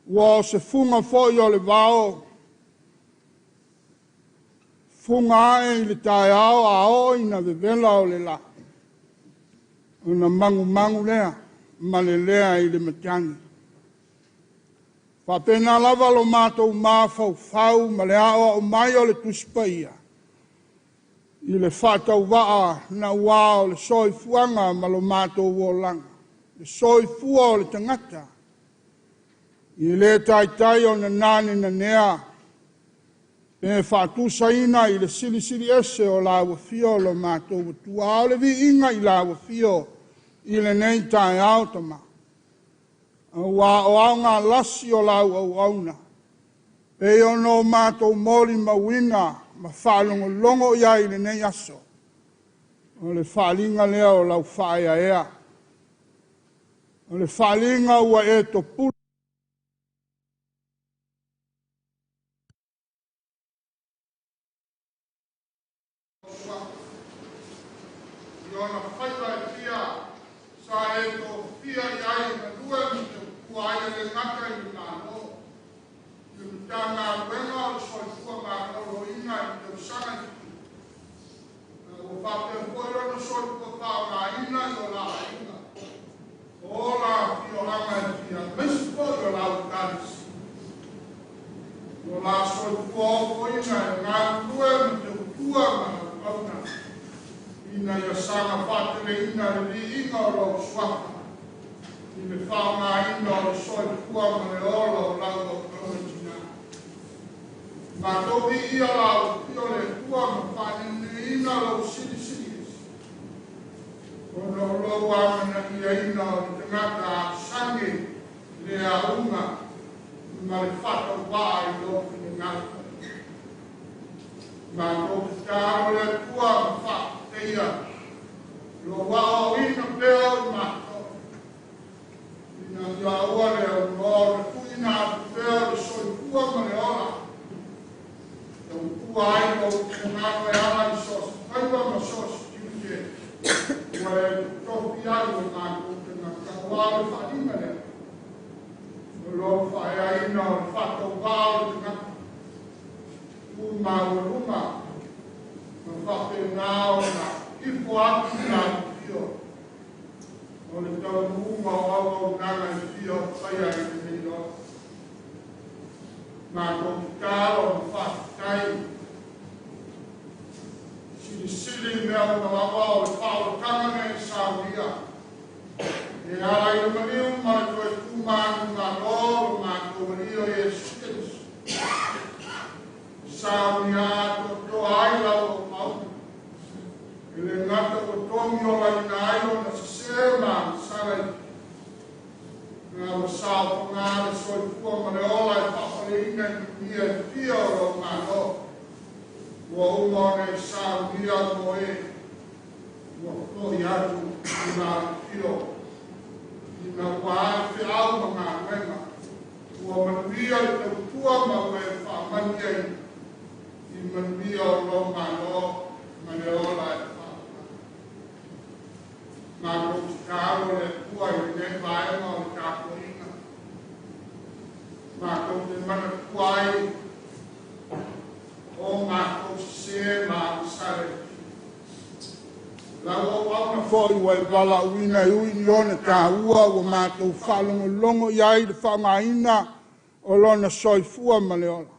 Ua o se fuga foi o le vao, fuga ae i le taeao a oo ina vevela o le la. Ona magumagu lea ma le lea i le matagi. Faapena lava lo matou mafaufau ma le aoao mai o le Tusi Paia i le faatauvaa naua o le soifuaga ma lo matou olaga, le soifua o le tagata, i le taitai ona nanenanea pe faatusaina i le silisili ese o lau afio lo matou Atua. A o le viiga i lau afio i lenei taeao tama. Aua o aoga lasi o lau auauna, pei ona o matou molimauina ma faalogologo i ai i lenei aso, o le faaaliga lea o lau faaeaea. O le faaaliga ua e topule i ona faiva e fia sa e tofia i ai e galue ma tautua ai e le gata i le Malo, i le Matagaluega o le Soifua Maloloina i le tausaga e 7, ua faapea foi ona soifua faaaogaina i o la aiga, o la afioaga e fia, aemaise foi o lau ekalesia. O la soifua ofoina e galulue ma tautua ma auauna, ina ia saga faateleina le viiga o lou suafa, i le faaaogaina o le soifua ma le ola o lau auauna tinā. Matou viia lau afio le Atua ma faaneneina lou silisili ese. Ona o lou amanaiaina o le tagata asage le auga ma le faatauvaa i lou finagalo. Matou tatalo le Atua ma faafetaia lou aoaoina pea o i matou. Ina ia aua le aunoa o le tuuina atu pea o le soifua ma le ola. Tautua ai lou finagalo e ala i so o se faiva ma so o se tiute. faapena ona ifo atu i lau afio o le taunuuga o auaunaga e fia o faia i lenei loto. Matou tatalo ma faafetai silisili mea uma lava o le faaolataga na e saunia e ala i le maliu ma le toe tu manumalo lo matou Alii o Iesu Keriso. Saunia atoatoa ai lau auauna. E le gata ua togi olaina ai ona sesē ma agasala i a ua saofagā le soifua ma le ola e faapaleina i manuia e fia o lou Malo. Ua uma ona e saunia mo e ua fo'i atu i lau afio ina ua ae feau ma galuega. Ua manuia le tautua ma ua e faamanuiaina i manuia o lou Malo ma le ola e faavavau. Matou tatalo le Atua i lenei vaega o le tapuaiga. Matou te manatua ai o matou sesē ma agasala e fia. Lau auauna foi ua e valaauina e ui i ona taua ua matou faalogologo i ai le faaaogaina o lona soifua ma le ola.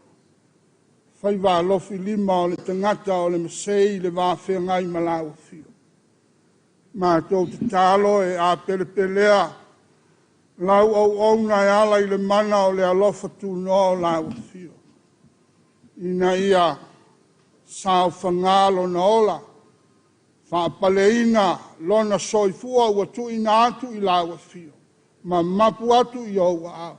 Faiva alofi lima o le tagata o le masei i le va feagai ma lau afio. Matou tatalo e apelepelea lau auauna e ala i le mana o le alofa tunoa o lau afio. Ina ia saofagā lona ola, faapaleina lona soifua ua tuuina atu i lau afio, ma mapu atu i ou aao,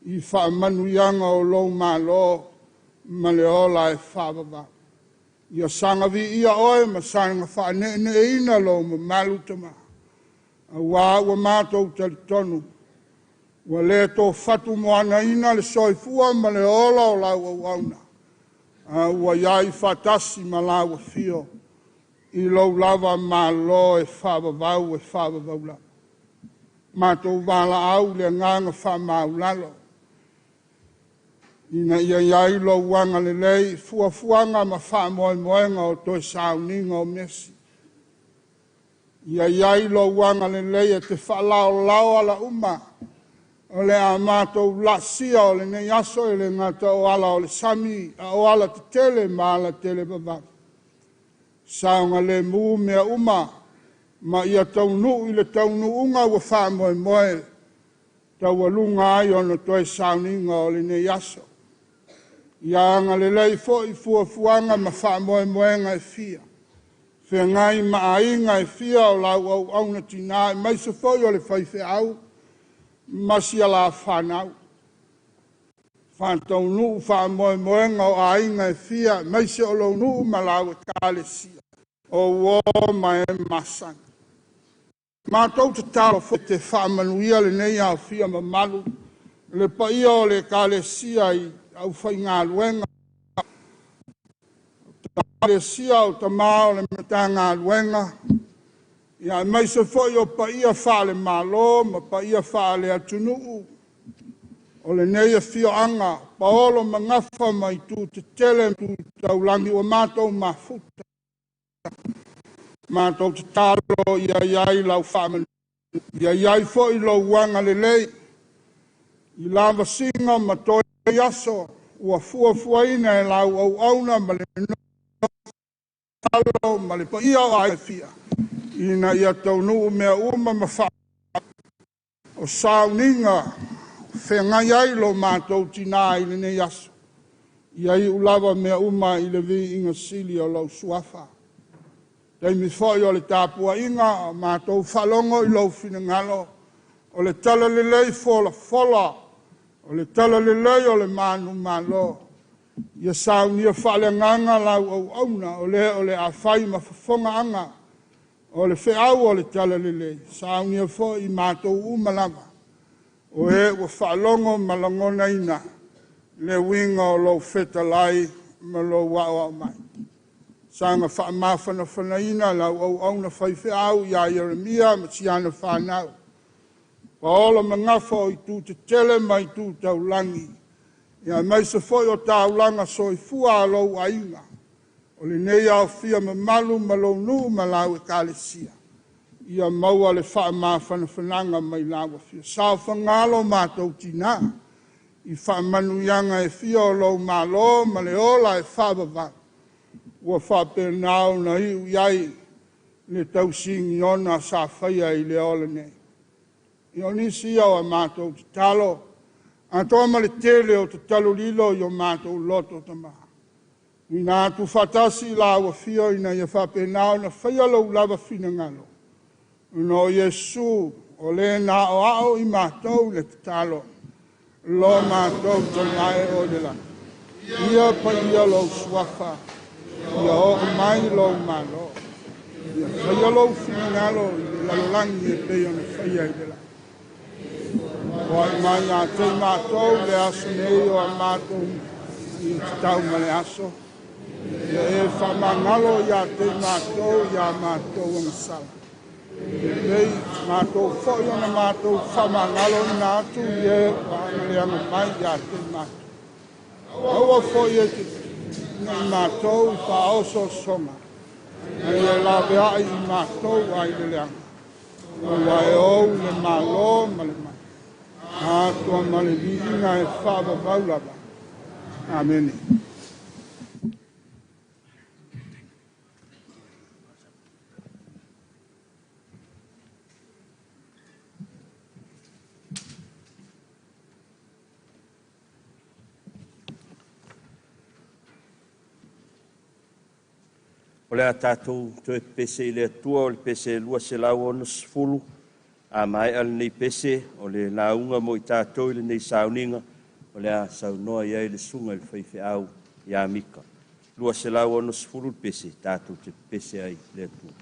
i faamanuiaga o lou Malo ma le ola e faavavau. Ia saga viia oe ma saga faaneeneeina lou mamalu Tamā. Auā ua matou talitonu, ua le tofatu moanaina le soifua ma le ola o lau auauna, a ua i ai faatasi ma lau afio i lou lava Malo e faavavau e faavavau lava. Matou valaau i le agaga faamaulalo, ina ia i ai lou agalelei i fuafuaga ma faamoemoega o toe sauniga o Mesi. Ia i ai lou agalelei e te faalaolao ala uma o le a matou laasia o lenei aso e le gata o ala o le sami, a o ala tetele ma ala televavave. Saogalemu mea uma ma ia taunuu i le taunuuga ua faamoemoe taualuga ai ona toe sauniga o lenei aso. Ia agalelei foi fuafuaga ma faamoemoega e fia, feagai ma aiga e fia o lau auauna tinā, aemaise foi o le faifeau ma si ala fanau. Faataunuu faamoemoega o aiga e fia, aemaise o lou nuu ma lau ekalesia, o uō ma e masani. Matou tatalo foi te faamanuia lenei aofia mamalu, le paia o le ekalesia i aufaigaluega, ekalesia o tamā o le Matagaluega, ia aemaise foi o paia faale-Malo ma paia faale-atunuu o lenei afioaga, paolo ma gafa ma itu tetele ma tu taulagi ua matou mafuta. Matou tatalo ia i ai lau faamanuia, ia i ai foi lou agalelei i lavasiga ma toe aso ua fuafuaina e lau auauna ma le alo ma le paia o aiga e fia, ina ia taunuu mea uma ma fa o sauniga feagai ai lo matou tinā i lenei aso. Ia iu lava mea uma i le viiga sili o lou suafa. Taimi foi o le tapuaiga, o matou faalogo i lou finagalo, o le talalelei folafola, o le talalelei o le manumalo. Ia saunia faaleagaga lau auauna, o le o le a fai ma fofogaaga o le feau o le talalelei, saunia foi i matou uma lava, o e ua faalogo ma lagonaina le uiga o lou fetalai ma lou aoao mai. Saga faamafanafanaina lau auauna faifeau ia Ieremia ma siana fanau, paolo ma gafa o itu tetele ma itu taulagi, ia aemaise foi o taulaga soifua a lou aiga. O lenei aofia mamalu ma lou nuu ma lau ekalesia, ia maua le faamafanafanaga mai lau afio. Saofaga lo matou tinā, i faamanuiaga e fia o lou malo ma le ola e faavavau, ua faapena ona iu i ai le tausigiona sa faia i le ola nei. Ia o nisi ia o a matou tatalo, atoa ma le tele o tatalo lilo i o matou loto tama. Tuuina atu faatasi i lau afio ina ia faapena ona faia lou lava finagalo, ona o Iesu o le na aoao i matou le tatalo, lo matou Tama e o i le lagi. Ia paia lou suafa, ia oo mai lou malo. Ia faia lou finagalo i le lalolagi e pei ona faia i le lagi. Foai mai ia te i matou le aso nei o a matou i tatau ma le aso. Ia e faamagalo ia te i matou ia matou agasala. E pei matou foi ona matou faamagaloina atu i e ua agaleaga mai ia te i matou. Aua foi e te tuuina i matou i faaosoosoga, a ia laveai i matou ai le leaga. Aua e ou le malo ma le mana, atoa ma le viiga e faavavau lava. Amene. O le a tatou toe pese i le Atua o le pese 260, a maea lenei pese o le lauga mo i tatou i lenei sauniga, o le a saunoa i ai le susuga i le faifeau ia Mika. 260 le pese tatou te pese ai i le Atua.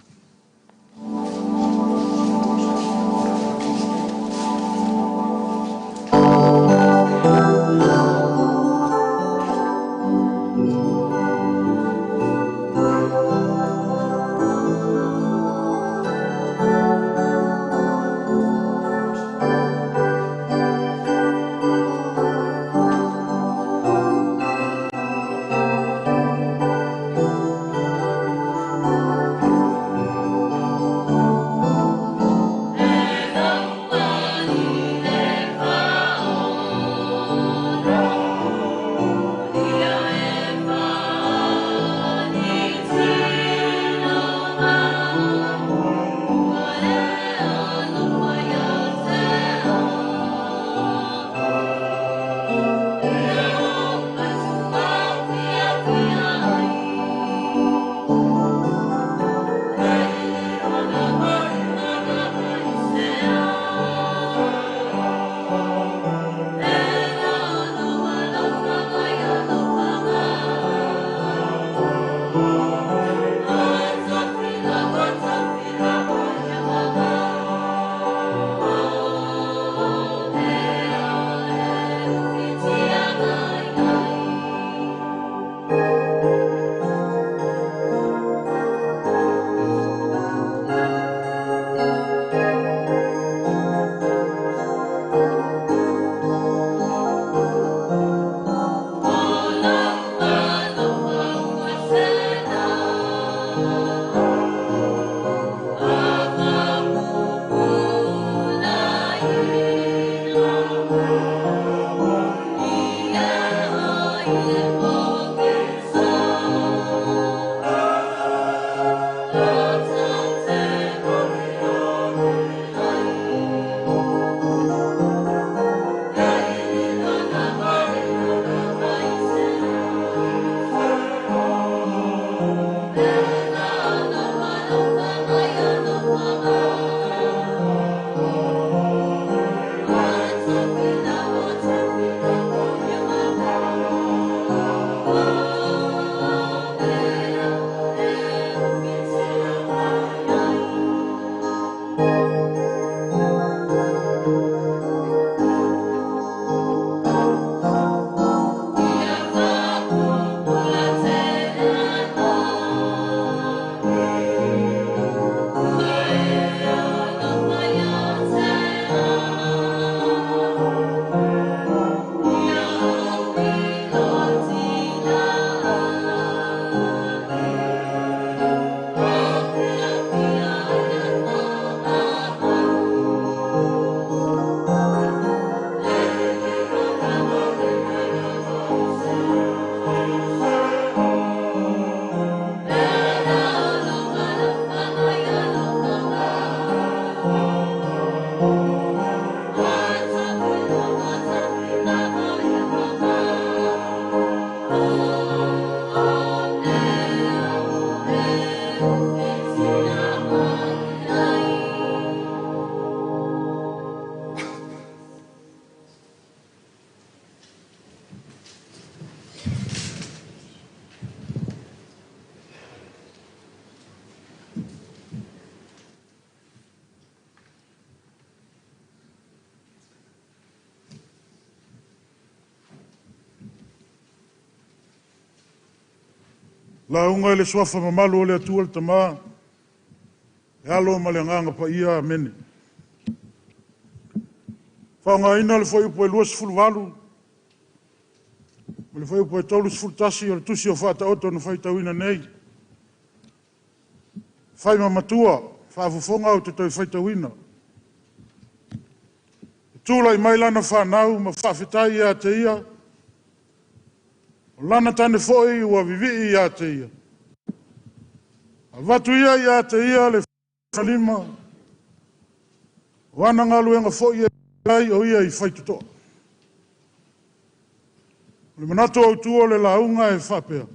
Lauga i le suafa mamalu o le Atua le Tama, le Alo ma le Agaga Paia. Amene. Faaaogaina le fuaiupu e 28 ma le fuaiupu e 31 o le tusi o Faataoto na faitauina nei. Fai ma matua, faafofoga ou te toe faitauina. E tulai mai lana fanau ma faafetai ia te ia, o lana tane foi ua vivii ia te ia. Avatu ia ia te ia le lima, o ana galuega foi e ai o ia i faitotoa. O le manatu autu o le lauga e faapea,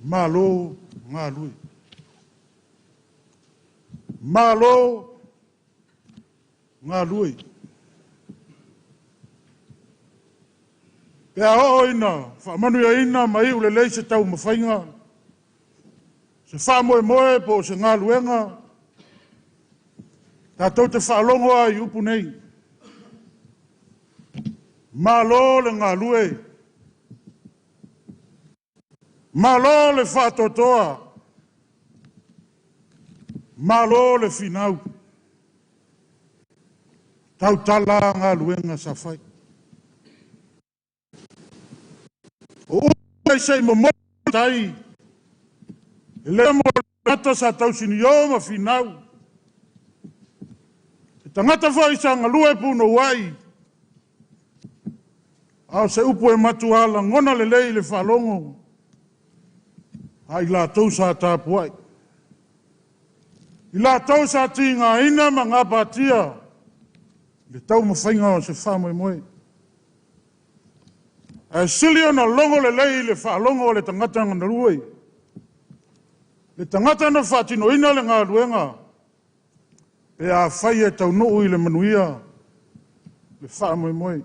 Malo galue. Malo galue. Pe a oo ina faamanuiaina ma iu lelei se taumafaiga, se faamoemoe po o se galuega, tatou te faalogo ai i upu nei. Malo le galue, malo le faatoatoa, malo le finau. Tautala galuega sa fai. O upu se i momoli tai, e le mo le tagata sa tausinio ma finau. Se tagata foi sa galue punouai, a o se upu e matua lagona lelei i le faalogo a i latou sa tapuai. I latou sa tigaina ma gapatia i le taumafaiga o se faamoemoe. Ae sili ona logo lelei i le faalogo o le tagata galue, le tagata na faatinoina le galuega, pe afai e taunuu i le manuia le faamoemoe.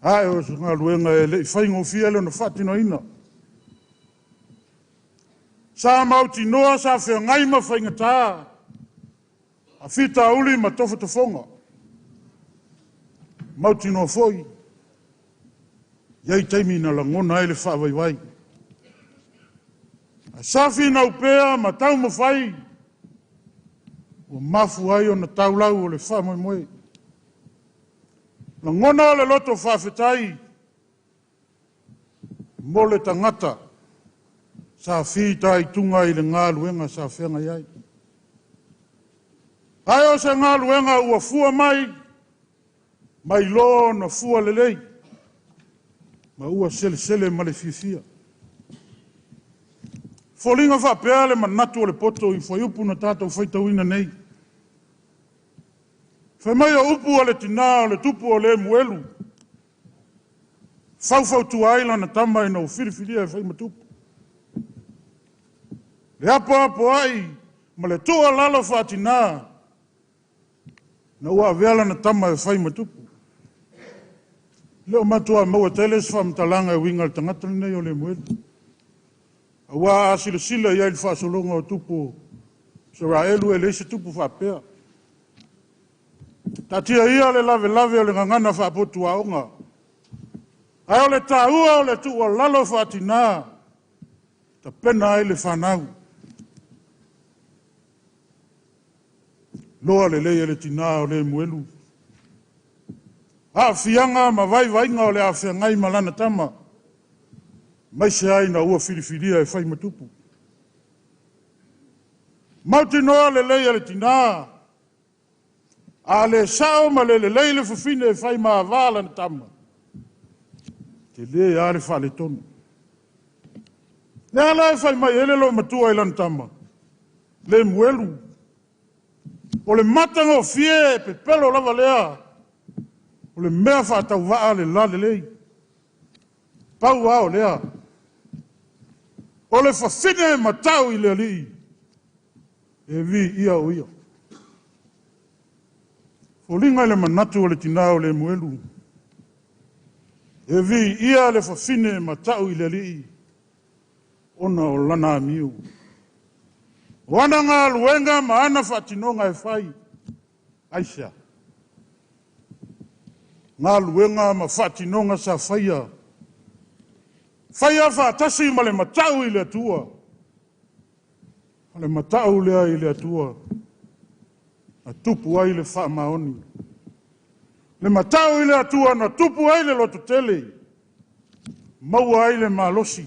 Ae o se galuega e le i faigofie lona faatinoina. Sa mautinoa sa feagai ma faigata, faafitauli ma tofotofoga. Mautinoa foi, i ai taimi na lagona ai le faavaivai. Ae sa finau pea ma taumafai, ua mafua ai ona taulau o le faamoemoe. Lagona o le loto faafetai mo le tagata sa fitaituga i le galuega sa feagai ai. Ae o se galuega ua fua mai, mai loa ona fua lelei, ma ua selesele ma le fiafia. Foliga faapea le manatu o le poto i fuaiupu na tatou faitauina nei. Fai mai o upu a le tinā o le tupu o Lemuelu, faufautua ai lana tama ina ua filifilia e fai ma tupu. Le apoapoai ma le tuualalo faatinā, na ua avea lana tama e fai ma tupu. Le o matua maua tele se faamatalaga e uiga i le tagata lenei o Lemuelu. Aua a silasila i ai i le faasologa o tupu o Isaraelu e leai se tupu faapea. Taatia ia le lavelave o le gagana faapotuaoga. Ae o le taua o le tuualalo faatinā, tapena ai le fanau. Loa lelei e le tinā o Lemuelu. Aafiaga ma vaivaiga o le a feagai ma lana tama, maise ai na ua filifilia e fai ma tupu. Mautinoa lelei e le tinā, a le sao ma le lelei le fafine e fai ma avā lana tama, tele lava le faaletonu. Le ala e fai mai ai le loomatua i lana tama, Lemuelu, o le matagofie e pepelo lava lea, o le mea faatauvaa le lalelei. Pau lava o lea, o le fafine matau i le alii, e viia o ia. Foliga i le manatu o le tinā o Lemuelu, e viia le fafine matau i le alii, ona o lana amio. O ana galuega ma ana faatinoga e fai, aisea? Galuega ma faatinoga sa faia Faia faatasi ma le matau i le Atua. O le matau lea i le Atua, na tupu ai le faamaoni. Le matau i le Atua na tupu ai le lototele, maua ai le malosi,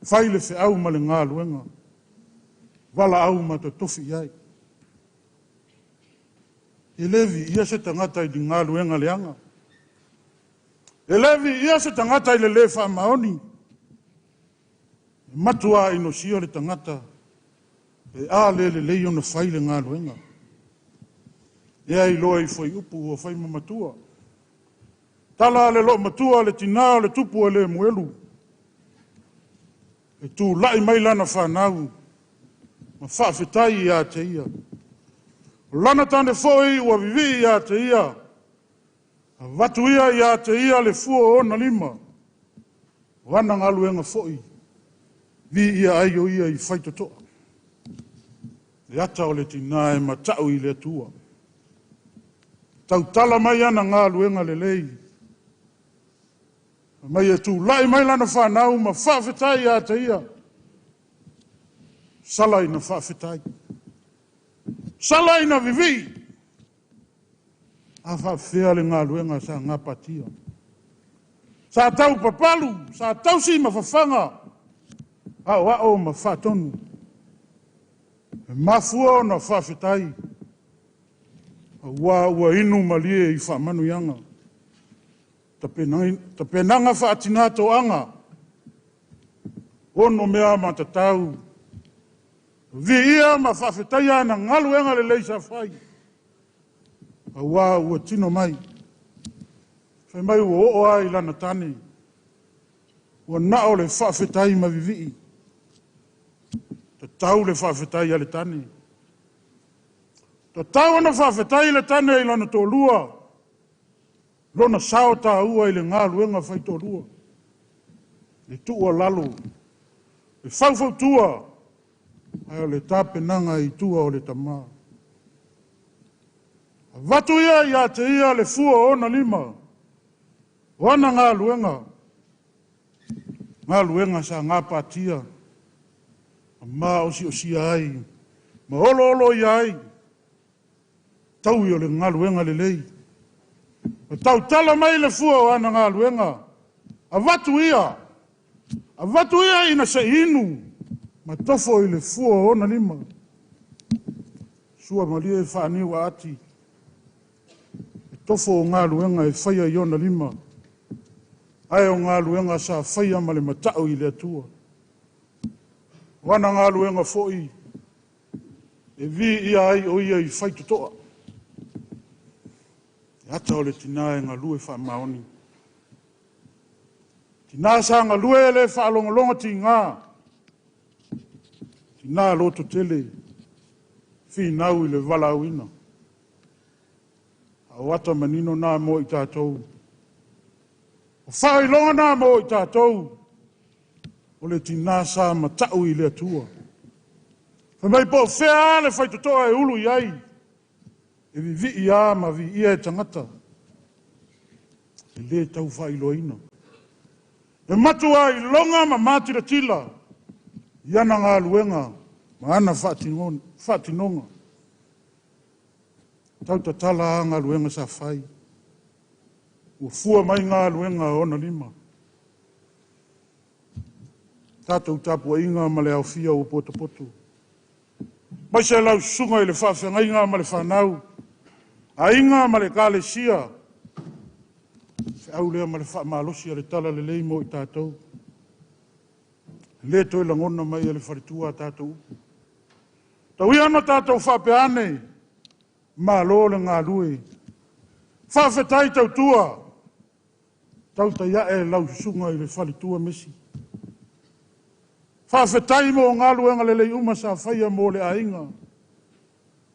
fai le feau ma le galuega, valaau ma totofi i ai. E le viia se tagata i le galuega leaga. E le viia se tagata i le le faamaoni. E matua inosia le tagata e a le lelei ona fai le galuega. E ai loa i fuaiupu ua fai ma matua. Tala a le loo matua le tinā o le tupu e le muelu. E tulai mai lana fanau ma faafetai ia te ia. O lana tane foi ua vivii ia te ia. Avatu ia ia te ia le fua o ona lima. O ana galuega foi, viia ai o ia i faitotoa. Le ata o le tinā e matau i le Atua. Tautala mai ana galuega lelei. Mai e tulai mai lana fanau ma faafetai ia te ia. Sala ina faafetai. Sala ina vivii. A faafefea le galuega sa gapatia. Sa tau papalu, sa tausi ma fafaga, aoao ma faatonu. E mafua ona faafetai, aua ua inu malie i faamanuiaga. Tapenaga faatina toaga, ono mea matatau, viia ma faafetaia ana galuega lelei sa fai, aua ua tino mai. Fai mai ua oo lava i lana tane, ua nao le faafetai ma vivii. Tatau le faafetai a le tane. Tatau ona faafetai le tane i lona toalua, lona sao taua i le galuega faitoalua. Le tuualalo, le faufautua, ae o le tapenaga i tua o le tama. Avatu ia ia te ia le fua o ona lima, o ana galuega, galuega sa gapatia, ma maosiosia ai, ma oloolo ia ai, taui o le galuega lelei. Ma tautala mai le fua o ana galuega, avatu ia ina se inu, ma tofo i le fua o ona lima. Sua malie faaniu aati, e tofo o galuega e faia i ona lima, ae o galuega sa faia ma le matau i le Atua. O ana galuega foi, e viia ai o ia i faitotoa. E ata o le tinā e galue faamaoni. Tinā sa galue e le faalogologo tigā. Tinā loto tele, finau i le valaauina. A o ata manino nā mo i tātou. O faailoga nā mo i tātou. O le tinā sa matau i le Atua. Fai mai po o fea le faitotoa e ulu i ai. E vivii a ma viia e tagata. E le tau faailoaina. E matua iloga ma matilatila i ana galuega ma ana faatinoga. Tau tatala a galuega sa fai. Ua fua mai galuega o ona lima. Tatou tapuaiga ma le aofia ua potopoto. Mai se lau susuga i le faafeagaiga ma le fanau, aiga ma le ekalesia, feau lea ma le faamalosi a le tala lelei mo i tātou. Le toe lagona mai e le faletua a tātou upu. Tau ia ona tātou faapea ane, malo le galue. Faafetai tautua, tautai ae lau susuga i le faletua Mesi. Faafetai mo galuega lelei uma sa faia mo le aiga.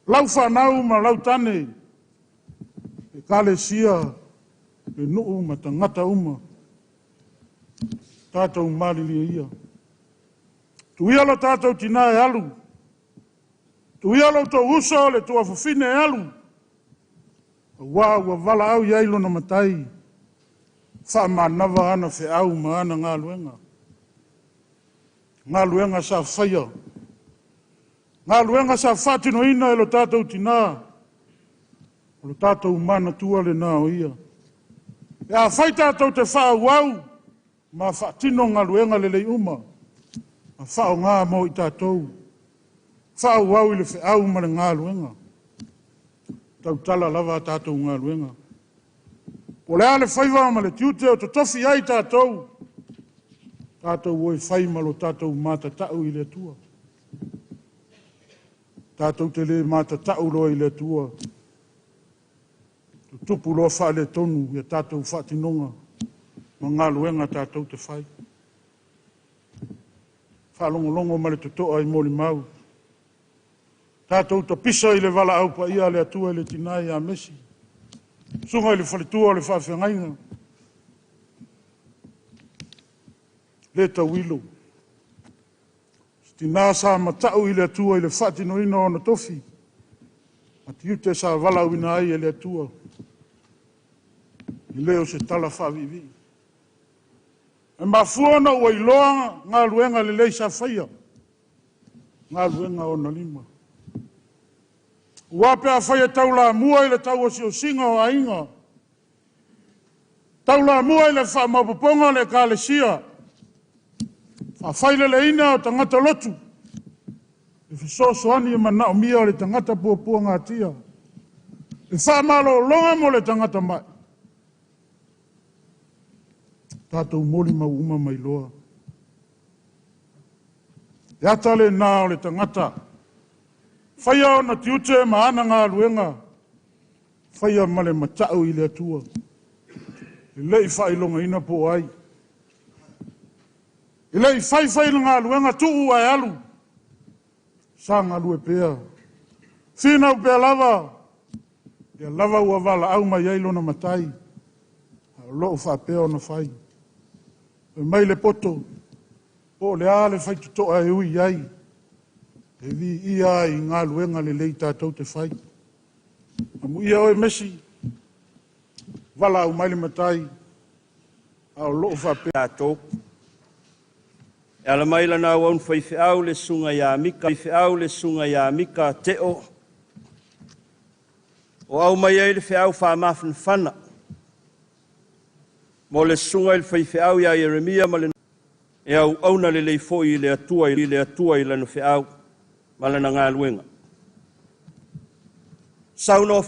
Lau fanau ma lau tane, ekalesia, le nuu ma tagata uma. Tātou malilie ia. Tuia lo tātou tinā e alu. Tuia lo tou uso le tuafafine e alu. Aua ua valaau i ai lona matai. Faamanava ana feau ma ana galuega. Galuega sa faia. Galuega sa faatinoina e lo tatou tinā. O lo tatou manatua lena o ia. E afai tatou te faaauau ma faatino galuega lelei uma, ma faaaoga mo i tatou, faaauau i le feau ma le galuega. Tautala lava a tatou galuega. Po o le a le faiva ma le tiute o totofi ai tatou, tatou o e fai ma lo tatou matatau i le Atua. Tatou te le matatau loa i le Atua, tutupu loa faaletonu ia tatou faatinoga ma galuega tatou te fai. Faalogologo ma le totoa i molimau. Tatou tapisa i le valaau paia a le Atua i le tina ia Mesi, susuga i le faletua o le faafeagaiga, le tauilo. Se tina sa matau i le Atua i le faatinoina o ona tofi, ma tiute sa valaauina ai e le Atua. E le o se tala faaviivii. E mafua ona ua iloa galuega lelei sa faia, galuega ona lima. Ua pe afai e taulamua i le tauosiosiga o aiga, taulamua i le faamaopoopoga o le ekalesia, faafaileleina o tagata lotu, le fesoasoani e manaomia o le tagata puapuagatia, le faamalologa mo le tagata mai. Tatou molimau uma mai loa. E ata lena o le tagata, faia ona tiute ma ana galuega, faia ma le matau i le Atua. E le i faailogaina po o ai. E le i faifai le galuega tuu ae alu, sa galue pea. Finau pea lava, ia lava ua valaau mai ai lona matai, a o loo faapea ona fai. Fai mai le poto, po o le a le faitotoa e ui i ai, e viia ai i galuega lelei tatou te fai. Amuia oe Mesi, valaau mai le matai, a o loo faapea. Tatou. E ala mai lana auauna faifeau le susuga ia Mika, faifeau le susuga ia Mika Teo, o au mai ai le feau faamafanafana mo le susuga i le faifeau ia Ieremia ma le e auauna lelei foi i le Atua i le Atua i lana feau ma lana galuega. Saunoa.